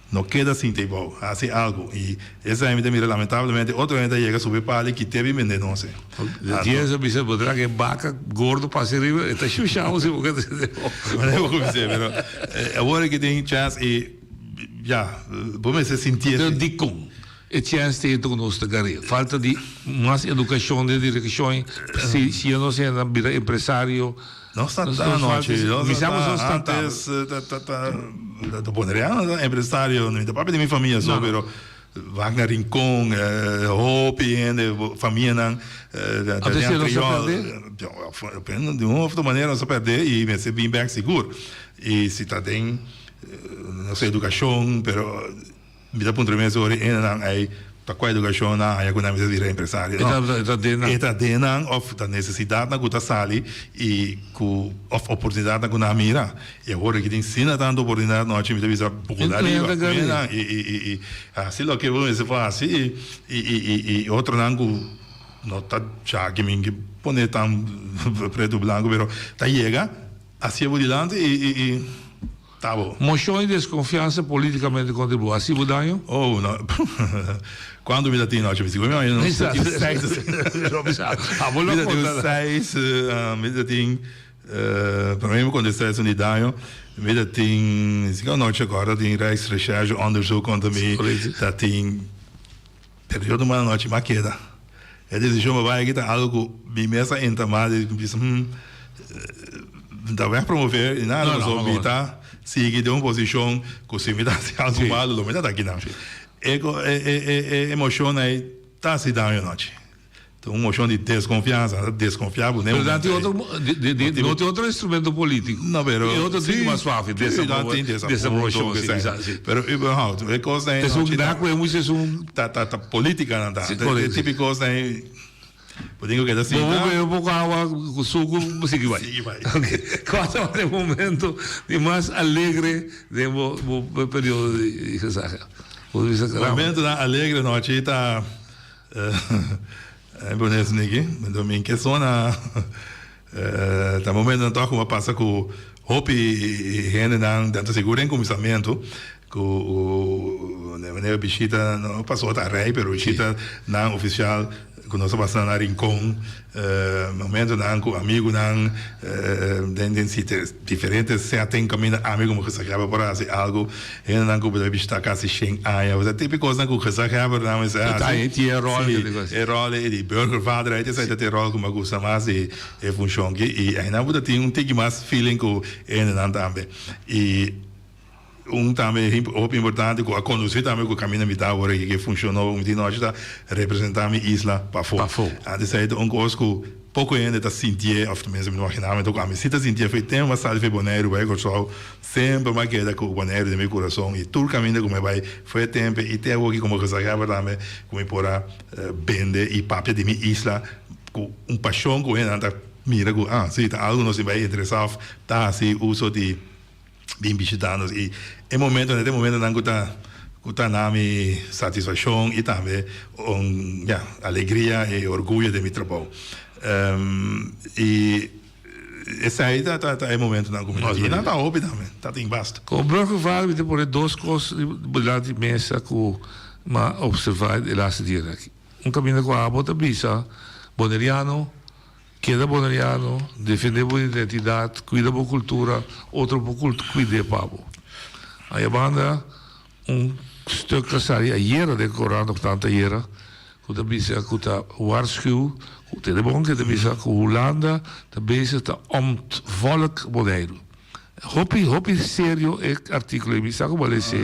no keda sinta abou, hasi algu. I esei mi ta mira lamentablemente otro hende ta yega subi pala i kit'é bin bendé nos. Dies a bisa bo traga e baka gordo pasa riba, e ta shusha bo si bo keda sinta abou. Manera bo kumins'é, pero awor aki tin chèns i ya, bo mester sintié. Pero dikon e chèns ta yega ku nos ta gar'é? Falta di mas edukashon den direkshon, si si nos hende bira empresario. Nos ta ta anochi, nos ta ta antes ta ta ta ta boneriano ta empresario, mi ta papia di mi famia so, pero wak na Rincon hopi hende famianan ta den antriol, di un of otro manera nos a perde y mester bin bek sigur, y si ta den nos educacion pero. Mi ta puntra mi mes ora e hendenan ei ta kua edukashon nan haña ku nan mester bira empresario. No. E ta den nan. E ta den nan òf ta nesesidatnan ku ta sali i ku òf oportunidatnan ku nan a mira. I awor aki tin asina tantu oportunidat nochi mi ta bisa bula riba ku nan i i i hasi loke bo mester por hasi i i i i otronan ku no ta djaki mi ke pone tan pretu blanku pero ta yega hasié bo dilanti i i i. Ta bo. Moshon di deskonfiansa politikamente kontra bo a hasi bo daño? Oh, no. Kuantu mi ta tin nochi? Mi sigur mi imagina nos ta tin seis. Abo lo Mi ta tin konta. seis, mi ta tin, prome mi kontesta esun di daño, mi ta tin, si ku nochi akor ta tin Rijksrecherche onderzoek kontra mi, ta tin, pero yo tuma anochi mi a keda. E desishon pa bai aki ta algu ku mi mes a entamá di bisa, hmm, mi ta wegpromover i nada, pasobra mi ta sigui den un posishon ku si mi ta hasi algu malu lo mi ta ta akinan. E e emoshon ei ta hasi daño anochi. Ta un emoshon di deskonfiansa, ta deskonfiá bo den Pero nan tin otro, no tin otro instrumento polítiko. No, pero E otro tin mas fácil, desaprobashon, si, bisa, si. Pero e kosnan ei Esun da ku e mucha esun. Ta ta ta polítika nan ta. E típiko kosnan ei bo tin ku keda sinta. Bo bebe poko awa ku suku bo sigui bai. Sigui bai. Ok, kua tabata e momento di mas alegre den bo bo periodo di gezaghebber? Bo bisa caramba. Momentonan alegre nochi ta. E bones niki, anto mi ke sona ta momentonan tòg ku a pasa ku hopi hendenan, tantu sigur den kuminsamentu ku meneer bishita no pasó ta rei pero bishita nan ofisial ku nos a pasa na Rincon, momentonan ku amigunan den den diferente setting kaminda ami komo gezaghebber por a hasi algu. Hendenan ku bo ta bishitá kasi shen aña. Bo sa típiko kosnan ku gezaghebbernan mester hasi. Tin e ròl Sí, e ròl ei di burgervader ei esei ta e ròl ku mi a gusta mas di e funshon aki. I einan bo ta tin un tiki mas feeling ku e hendenan tambe. I un tambe hopi importante ku a kondusí tambe ku kaminda mi ta awor aki ku e funshon nobo ku mi tin nochi ta representá mi isla pafó. Antes esei ta un kos ku poko hende ta sintié òf tenminste mi ta imaginá mi ta ku ami si ta sintié for e tempu mi a sali for Boneiru bai Kòrsou. Semper m'a keda ku Boneiru den mi kurason i tur kaminda ku mi bai for e tempe i te awoki komo gezaghebber tambe ku mi por a bende i papia di mi isla ku un pashon ku hendenan ta mira ku ah si ta algu nos tin bai interesá òf ta hasi uso di bin bishita nos i e momentonan ta e momentonan ku ta ku ta na mi satisfakshon i tambe un ya alegria i orguyo den mi trabou i. Esei ta ta e momentonan ku mi ta tin. Nan ta hopi tambe, ta tin basta. Komo burgervader mi ta pone dos kos dilanti mesa ku mi a opservá e laatste dianan aki. Un kaminda ku abo ta bisa, Boneriano, keda Boneriano, defendé bo identidat, kuida bo kultura, otro por kuid'é pa bo. Aya banda Un stuk a sali ayera den korant of tanto ayera ku ta bisa ku ta waarschuw ku tene bon ke ta bisa ku Hulanda ta bezig ta ontvolk Boneiru. Hopi hopi serio e artikulo ei mi sa ku bo a lese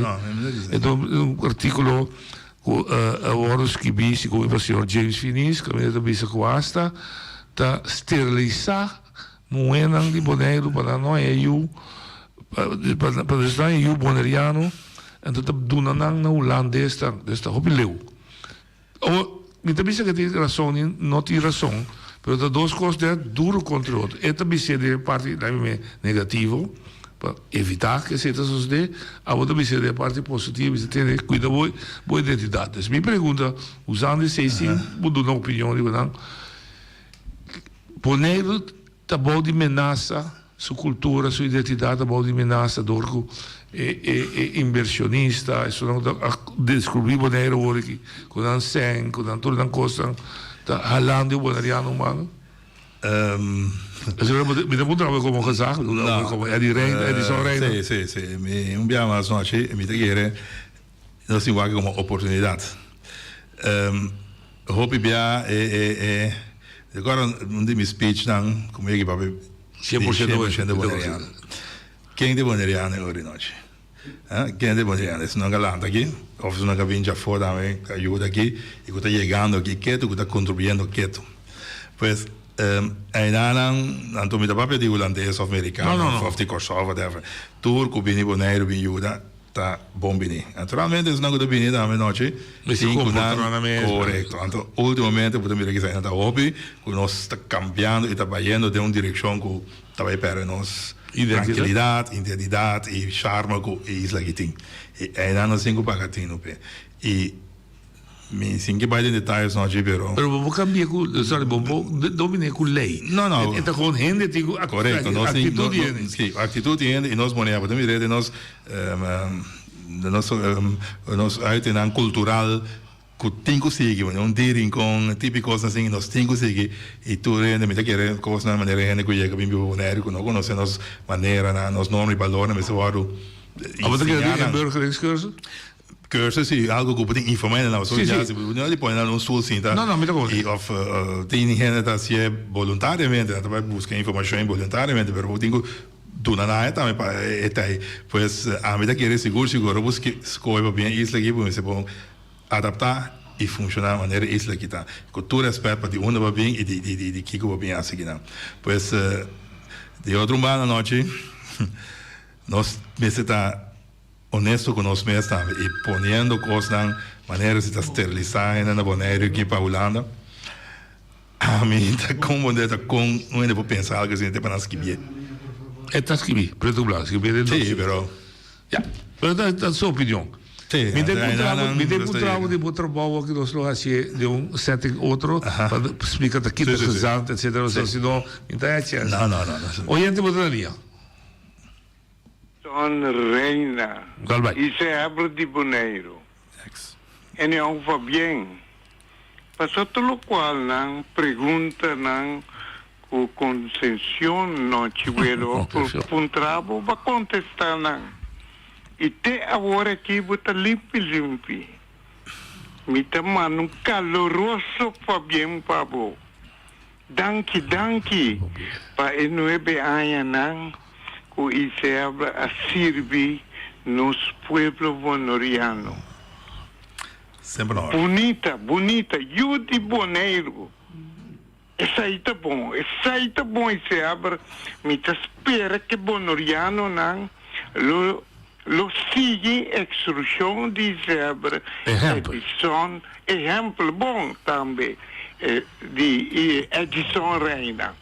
e ta un artikulo ku a wòrdu skibí segun pa señor James Finies kaminda ta bisa ku asta ta sterilisá Muhénan di Boneiru pa nan no haña yu, pa pa nos no haña yu boneriano, anto ta duna nan na hulandesnan, dus ta hopi leu. Awor, mi ta bisa ke tin rason ni no tin rason, pero ta dos kos den duru kontra otro. E ta bis'é den e parti na mi me negativo, pa evitá ke esei ta sosodé, abo ta bis'é den e parti positivo, bisa tene kuida bo bo identidat. Dus mi pregunta, usando esei sin bo duna opinion riba nan, Boneiru ta bou di menasa, su kultura, su identidat ta bou di menasa dor ku e e inversionista, esunnan ku ta a deskubrí Boneiru awor aki ku nan sèn, ku nan tur nan kosnan ta halando e boneriano man. Mi ta puntra bo komo gezag, komo Eddy Reina, Edison Reina. Si, si, si. Mi un biaha mas nochi mi ta kere nos tin wak komo oportunidat. Hopi bia e e e recorda un di mi speechnan ku mi yega papia di shen por shento boneriano. Ken ta boneriano e ora di nochi? Ken ta boneriano? Esun nan ka lanta aki of esun nan ka bin djafor tambe ka yuda aki i ku ta yegando aki ketu ku ta kontribuyendo ketu. Pues einanan anto mi ta papia di hulandes of merikano of di Kòrsou whatever tur ku bini Boneiru bin yuda. Ta bon bini. Naturalmente esnan ku ta bini tambe nochi tin ku nan korekto. Anto ultimamente bo ta mira kisa ta hopi ku nos ta kambiando i ta bayendo den un direkshon ku ta bai pèrdè nos trankilidat, identidat i sharma ku e isla aki tin. I einan nos tin ku paga tinu p'e. I. Mi sin ke bai den detayes nochi pero. Pero bo por kambia ku, sorry, bo por dominé ku lei. No, no. E ta gewoon hende tin ku Korekto, nos tin, aktitut di hende. Si, aktitut di hende i nos moneda. Bo ta mira den nos, den nos, nos uitennan kultural ku tin ku sigui. Un di Rincon, tipi kosnan asin nos tin ku sigui i tur hende, mi ta kere kosnan manera hende ku yega bin biba Boneiru ku no konosé nos maneranan, nos norma i balornan mester wòrdu Abo ta kere enseñá di nan. inburgeringscursus? Cursus si algo cu bo tin informa hende nan Sí, sí. si bo no di pone nan un stoel sinta No, no, mi ta con y of tin hende ta hacié voluntariamente nan ta bay busca informacion voluntariamente pero bo tin cu duna nan e tambe pa e ta ey pues ami ta kere sigur sigur ora bo scoge pa bien isla aki bo mester bon adapta y funciona manera e isla aki ta cu tur respet pa di unda bo a bin y di di kico bo bin haci akinan pues di otro un banda anochi nos mester ta Honesto ku nos mes tambe i poniendo kosnan manera si ta sterilisá hende na Boneiru aki pa Hulanda. Ami ta komprondé ta kon un hende por pensa algu asina te pa nan skibié. E ta skibí, pretu ku blanku, skibié den Sí, pero. Ya, pero ta ta su opinion. Sí, Mi ta enkontrá bo, mi ta enkontrá bo di bo trabou aki nos lo hasié den un setting otro pa splika ta kita gezant etcetera, si no mi ta haña chèns. No, no, no. Oyente bo ta na lia. Son Reina y Cerebro di Boneiru. En e va bien. Paso tur locual nan pregunta nan cu Concencion no Chibuelo por puntra bo ba contesta nan. Y te awor aki bo ta limpi limpi. Mi ta manda un caloroso pabien pa bo. Danki danki pa e nuebe añanan ku Iseabra a sirbi nos pueblo bonoriano. Semper na ora. Bunita, bunita, yu di Boneiru. Esei ta bon, esei ta bon Iseabra. Mi ta spera ke bonorianonan lo lo sigui ekstrukshon di Iseabra Edison, ehèmpel bon tambe. Di Edison Reina.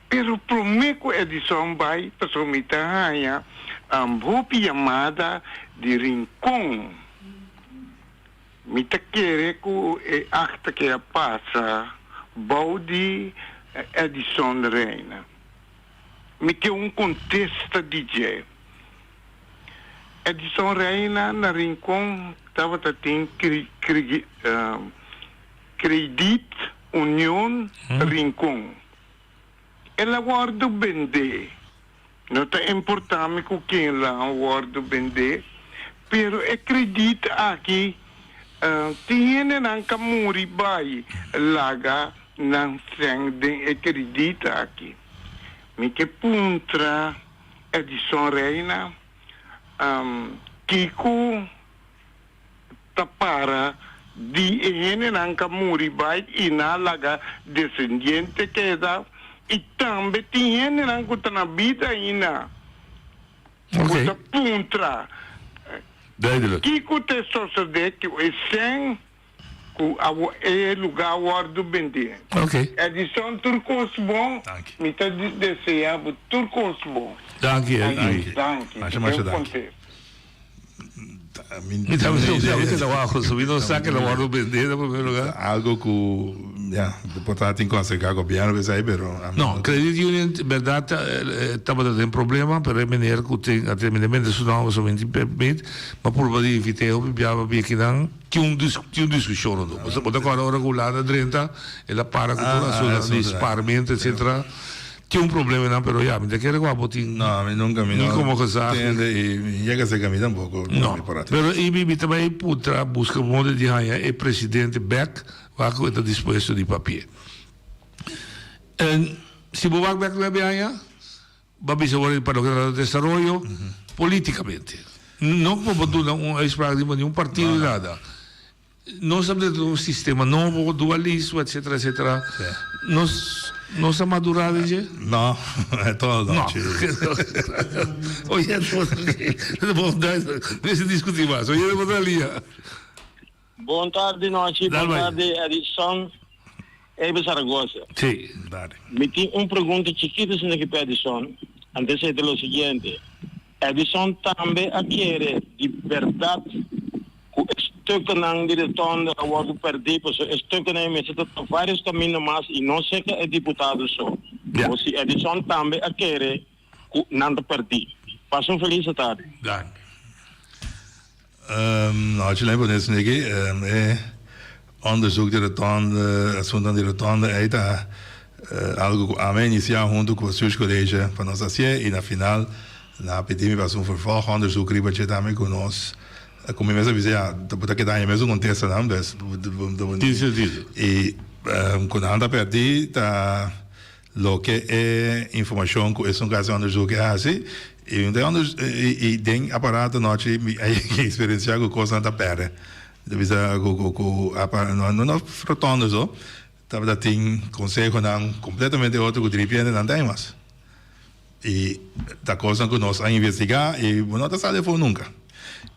Pero promé ku Edison bai pasobra mi ta haña hopi yamada di Rincon. Mi ta kere ku e akta ke a pasa bou di Edison Reina. Mi ke un kontesta di dje. Edison Reina na Rincon tabata tin Credit Union Rincon. El a wordo bende. No ta importa mi cu ken la a wordo bende, pero e credit aki tin hendenan ca muri bay laga nan cen den e credit aki. Mi ke puntra Edison Reina kico ta para di e hendenan ka muri bai i na laga desendiente keda i tambe tin hendenan ku ta na bida ainda ku ta puntra kiko ta sosode ku e sèn ku e luga wòrdu bendé. Edison tur kos bon mi ta desea bo tur kos bon. Danki Danki. Danki. Mi ta keda wak so mi no sa ke lo wòrdu bendé na primer lugar. Algo ku ya por ta tin ku aserká gobièrnu esei pero. No, Credit Union bèrdat tabata den problema pero e meneer ku tin a terminá bende su nòmber so mi tin permit m'a purba di invit'é hopi bia pa bia kinan tin un tin un diskushon rondó. Bo ta kòrda ora ku Hulanda drenta el a para ku tur asuntu di spaarmento etcetera. Tin un problema nan pero ya mi ta kere ku abo tin No, mi nunca mi ni no komo gezaag tende y mi yega cerca mi tampoco No, mi por a pero y mi mi ta bai puntra buska modo di haña e presidente bek wak ku e ta dispuesto di papia. En si bo wak bek nuebe aña bo a bisa wor pa loke ta trata desaroyo politikamente. No ku bo por duna un uitspraak di un partido ni nada. Nos ta mete un sistema nobo, dualismo, etcetera, etcetera. Nos nos a madura den dje? No, todo no. Oye, mester discuti mas. Oye, bo ta lia. Bon tardi nochi, bon tardi Edison Ebe Zaragoza. Sí. Mi tin un pregunta chikito sino ki pa Edison, antes e ta lo siguiente. Edison tambe a kere di berdad cu. stuknan di rotonde a wòrdu pèrdí, pasobra e stuknan ei mester ta ta vários kaminda mas i no serka e diputado so. O si Edison tambe a kere ku nan ta pèrdí. Pasa un felis atardi. Danki. Nochi lei pone esaki e onderzoek di rotonde, asuntonan di rotonde ei ta algo ku ami a inisiá huntu ku bestuurscollege pa nos hasié i na final nan a pidi mi pa hasi un vervolgonderzoek riba dje tambe ku nos ku mi mes a bisa ya bo ta keda haña mesun kontestanan dus Tin sentido. I ku nan ta pèrdí ta Loke e informashon ku esun ku hasi onderzoek e hasi i un i den aparato nochi mi a yega eksperensiá ku kosnan ta pèrdè. Ta bisa ku ku ku no no rotondo so tabata tin konsehonan kompletamente otro ku diripiente nan ta hay mas. I ta kosnan ku nos a investigá i bo no ta sali afó nunka.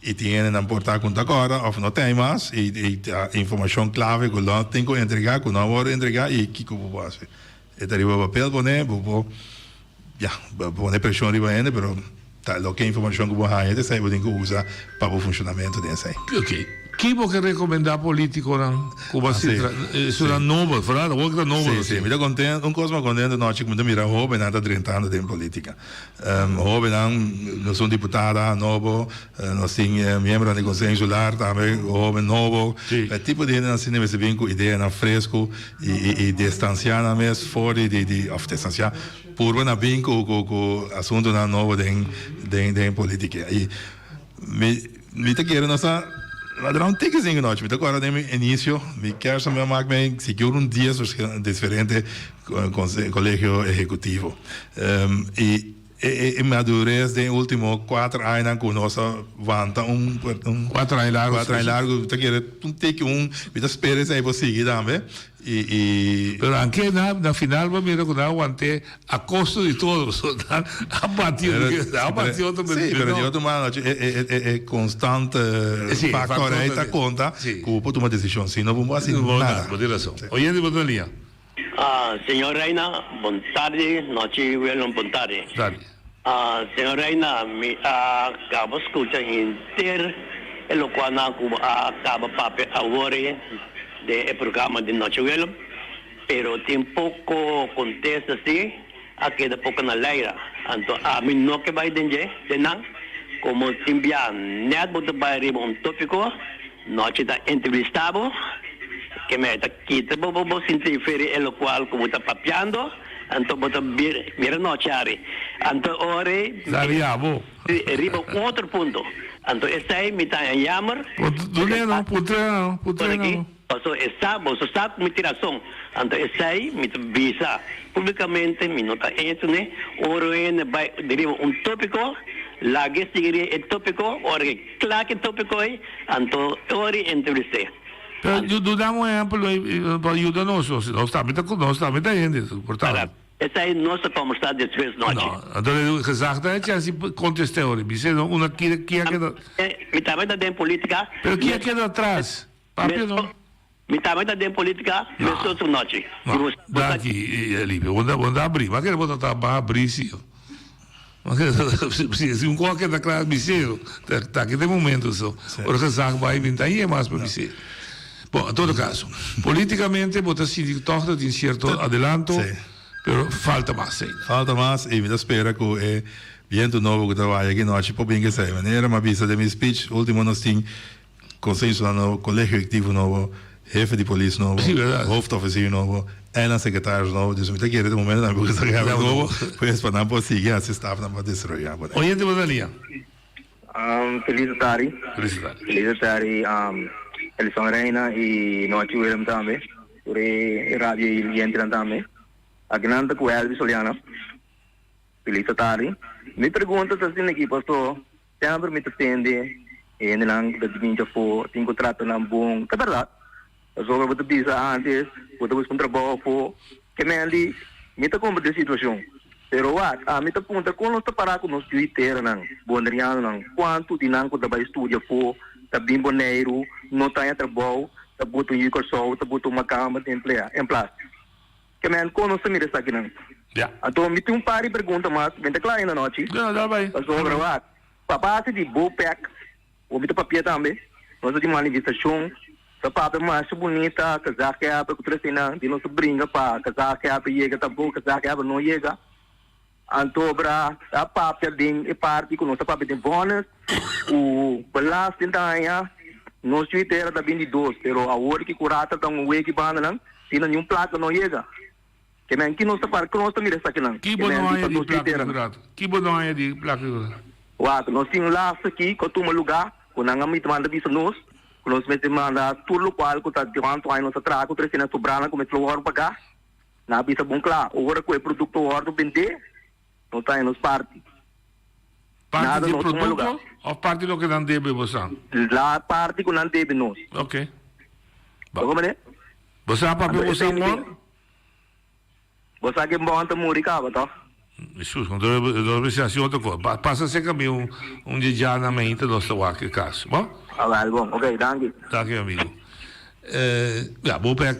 I tin hendenan por ta ku no ta kòrda òf no ta hay mas i i ta informashon klave ku lo tin ku entregá ku no a wòrdu entregá i kiko bo por hasi. E ta riba papel pone, bo por ya, bo pone preshon riba hende pero ta loke informashon ku bo haña ta esei bo tin ku usa pa bo funshonamentu den esei. Oke, ki bo ke rekomendá polítikonan ku bo a sintra esunnan nobo, foral awor ku ta nobo Sí, sí, mi ta kontent, un kos mi a kontent anochi ku mi ta mira hóbennan ta drentando den polítika. Hóbennan, nos un diputada nobo, nos tin miembronan di Konseho Insular tambe hóben nobo. E tipo di hendenan asina mester bin ku ideanan fresku i distansiá nan mes for di di òf distansiá, purba na bin ku ku asuntunan nobo den den polítika. I mi mi ta kere nos a dra un tiki sin anochi. Mi ta kòrda den mi inisio mi kèrs a mi a mak mi sigur un dies diferente Kolegio Ehekutivo. I e madurez den e ultimo kuater añanan ku nos a wanta un Kuater aña largu. Kuater aña largu, mi ta kere un tiki un, mi ta spera esei por sigui tambe. I i. Pero anke na na final bo a mira ku nan a want'é a kosto di todo, pasobra nan a bati a bati otro Sí, pero di otro mano e e e konstante faktor ei ta konta ku bo por tuma desishon, si no bo no por hasi nada. Bo tin rason. Oyente bo ta na liña. Ah, señor Reina, bon tardi, nochi Willem, bon tardi. Tardi. Ah, señor Reina, mi a caba scucha henter e locualnan cu bo a caba papia awor den e programa di Nochi Willem, pero tin poco contesta si a keda poco na laira. Anto ami no ke bay den dje, den nan, como tin bia net bo ta bay riba un topico, Nochi ta entrevistá bo, ke mei ta kita bo bo sinti feri e lokual ku bo ta papiando, anto bo ta bira nochi ari. Anto ora ei Zaria bo. riba un otro punto. Anto esei mi ta haña yamer. Dun'é no, puntr'é no, puntr'é no. Paso e sa, boso sa ku mi tin rason. Anto esei mi ta bisa públikamente, mi no ta eens kuné. Ora hende bai riba un tópiko, lag'é sigui riba e tópiko, ora ke Kla ki tópiko ei, anto e ora i entrevist'é. Pero duna un ehèmpel pa yuda nos. Nos tambe ta nos tambe ta hende, por tanto. Esei nos ta kòmbersá despues nochi. No, anto e gezag ta e chèns di kontest'é ora. Bis'é no, una ki ki a keda. Mi tambe ta den polítika. Pero ki a keda atras? Papia no. Mi tambe ta den polítika mes otro nochi. No, danki Elipio. Bo ta bo ta abrí. Bo a kere bo ta ta baha abrí si. Si un kos a keda kla bis'é, ta aki ta e momento so. Ora gezag bai bin ta hie mas pa bis'é. Bon, en todo kaso, polítikamente bo ta sinti ku tòg ta tin sierto adelanto, pero falta mas ainda. Falta mas i mi ta spera ku e bientu nobo ku ta bai aki nochi por bin ku esei. Manera mi a bisa den mi speech ultimo nos tin Consejo Insular nobo, Colegio Ejecutivo nobo, Hefe di Polis nobo, Hoofdofficier nobo, Eilandssecretaris nobo, dus mi ta kere ta momento nan por sa hefe nobo, pues pa nan por sigui haci stapnan pa desaroya Bonaire. Oyente bo ta lia. Feliz tardi. Feliz tardi. Feliz tardi Elison Reina y Nochi Willem tambe. Tur e radio oyentenan tambe. Akinan ta cu Elvis Soliana. Feliz tardi. Mi pregunta ta asina aki paso Semper mi ta tende e hendenan ku ta di binti afó tin ku trata nan bon. Ta bèrdat. Pasobra bo ta bisa ántes bo ta buska un trabou afó. Ke men di, Mi ta komprendé situashon. Pero wak, ami ta puntra kon nos ta pará ku nos yu i teranan, bonerianonan? Kuantu di nan ku ta bai studia afó ta bin Boneiru, no ta haña trabou, ta buta un yu Kòrsou, ta buta un makamba den plas? Ke men kon nos ta mira esakinan? Ja. Anto mi tin un par di pregunta mas, mi ta kla ainda nochi. Ja, da bai. Pasobra wak, pa base di BOPEC, bo mi ta papia tambe. Nos a tin manifestashon, ta papia masha bunita, gezaghebber ku tur eseinan, di nos a bringa pa gezaghebber yega tampoko gezaghebber no yega. Anto bra ta papia den e parti ku nos ta papia den vonnis ku belasting ta haña nos yu tera ta bin di dos pero awor ki ku rata ta un weki bandanan asina niun plaka no yega. Ke men ki nos ta para ku nos ta mira esakinan? Ki Ke bo men no di haña pa di nos yu plaka tera. di rato? Ki bo no haña di plaka di rato? Wak, nos tin un las aki ku a tuma lugá ku nan a mita manda bisa nos ku nos mester manda tur lokual ku ta durante aña nos a traha ku tur esei nan sobranan ku mester lo wòrdu pagá. Nan a bisa bon kla, ora ku e produkto wòrdu bendé, nos ta haña nos parti. Parti Nada di no tuma lugá. produkto òf parti loke nan debe bosan? La parti ku nan debe nos. Oke. Bo komprendé? Bo sa papia Anto bo esei sa mi bon? tin. Bo sa ke bon ta muri kaba, tòg? Hesus, no ta bisa hasi otro kos. Pasa serka mi un un dja na mainta nos ta wak e kas. Bon? Alright, bon. Ok, danki. Danki, mi amigo. Ya, bo pek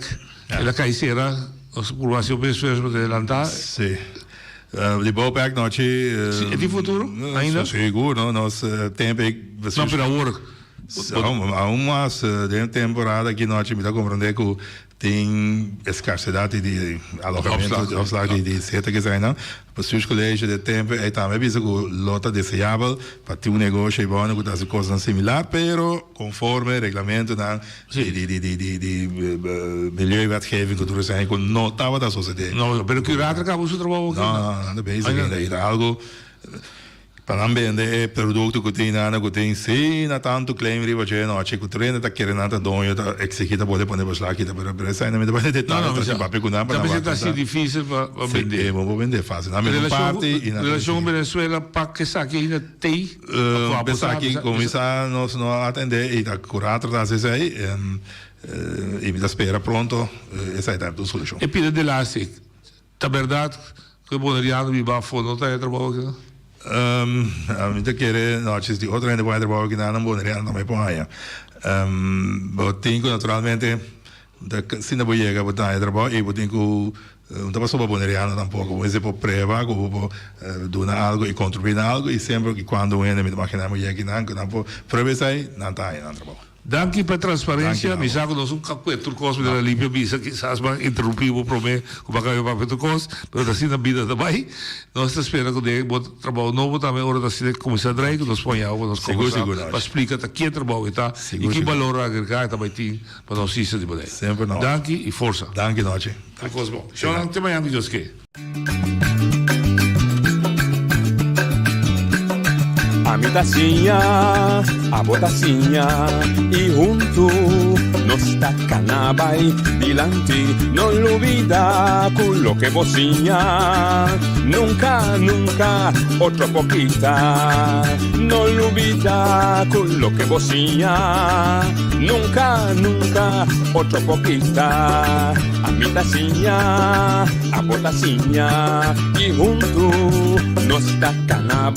el a kai sera. Nos a purba hasi hopi esfuerso pa adelantá. Sí. Di bo pek nochi. Sí, e tin futuro ainda? Sigur, no. Nos tempo ei. No, pero awor. Aun mas den temporada aki nochi mi ta comprende ku Tin escarsedad di alojamento, di opslag di seta kesainan. Bestuurscollege de tempo ei tambe a bisa cu lo ta deseabel pa tin un negoshi ei bono cu ta haci cosnan similar, pero conforme reglamentonan di di milieuwetgeving cu tur esei cu no tabata sosode. No, pero curator caba su trabou aki? No, no, nan ta bezig ainda. I ta algo. Pa nan bende e produkto ku tin nan ku tin asina tantu claim riba dje nochi ku tur hende ta kere nan ta doño ta exigi ta bole pone beslag kita pero pero esei nan mi ta pone detaye ta sin papia ku nan pa nan wak Ta asina dificil pa bende. Si e bo por bende facil nan bende un parti y nan Relacion ku Venezuela pa esaki ainda tei Esaki kuminsa nos no a atende y ta curator ta hasi esei y mi ta spera pronto esei ta un solucion. E pida delaste Ta berdad cu e boneriano biba afo no ta haya trabou aki nan? Mi ta kere nochi di otro hende por haya trabou aki nan, nan boneriano tambe por haya. Bo tin cu naturalmente asina bo yega bo ta haya trabou y bo tin cu no ta pasobra boneriano tampoco, bo mester por prueba cu bo por duna algo y contribui na algo y semper y cuando un hende mi ta magina bo yega aki nan cu nan por prueba esey nan ta haya nan trabou. Danki pa e transparencia. Mi sa cu nos un cacue tur cos, mi ta limpia bisa, kisas ban interrumpi bo prome cu bo a cambia papia tur cos, pero ta asina bida ta bay. Nos ta spera cu den bo trabao nobo tambe ora ta asina cuminsa drai cu nos pon yao pa nos conversa pa splica ta kie trabao e ta y ki balor agrega e ta bay tin pa nos isla di Bonaire. Danki y forsa. Danki Nochi. Tur cos bon. Shownan te mañan cu Dios ke. Ami ta siña, abo ta siña y huntu nos ta cana bay dilanti. No lubida cu loke bo siña nunca, nunca otro por kita. No lubida cu loke bo siña nunca, nunca otro por kita. Ami ta siña. Abo ta siña y huntu nos ta cana.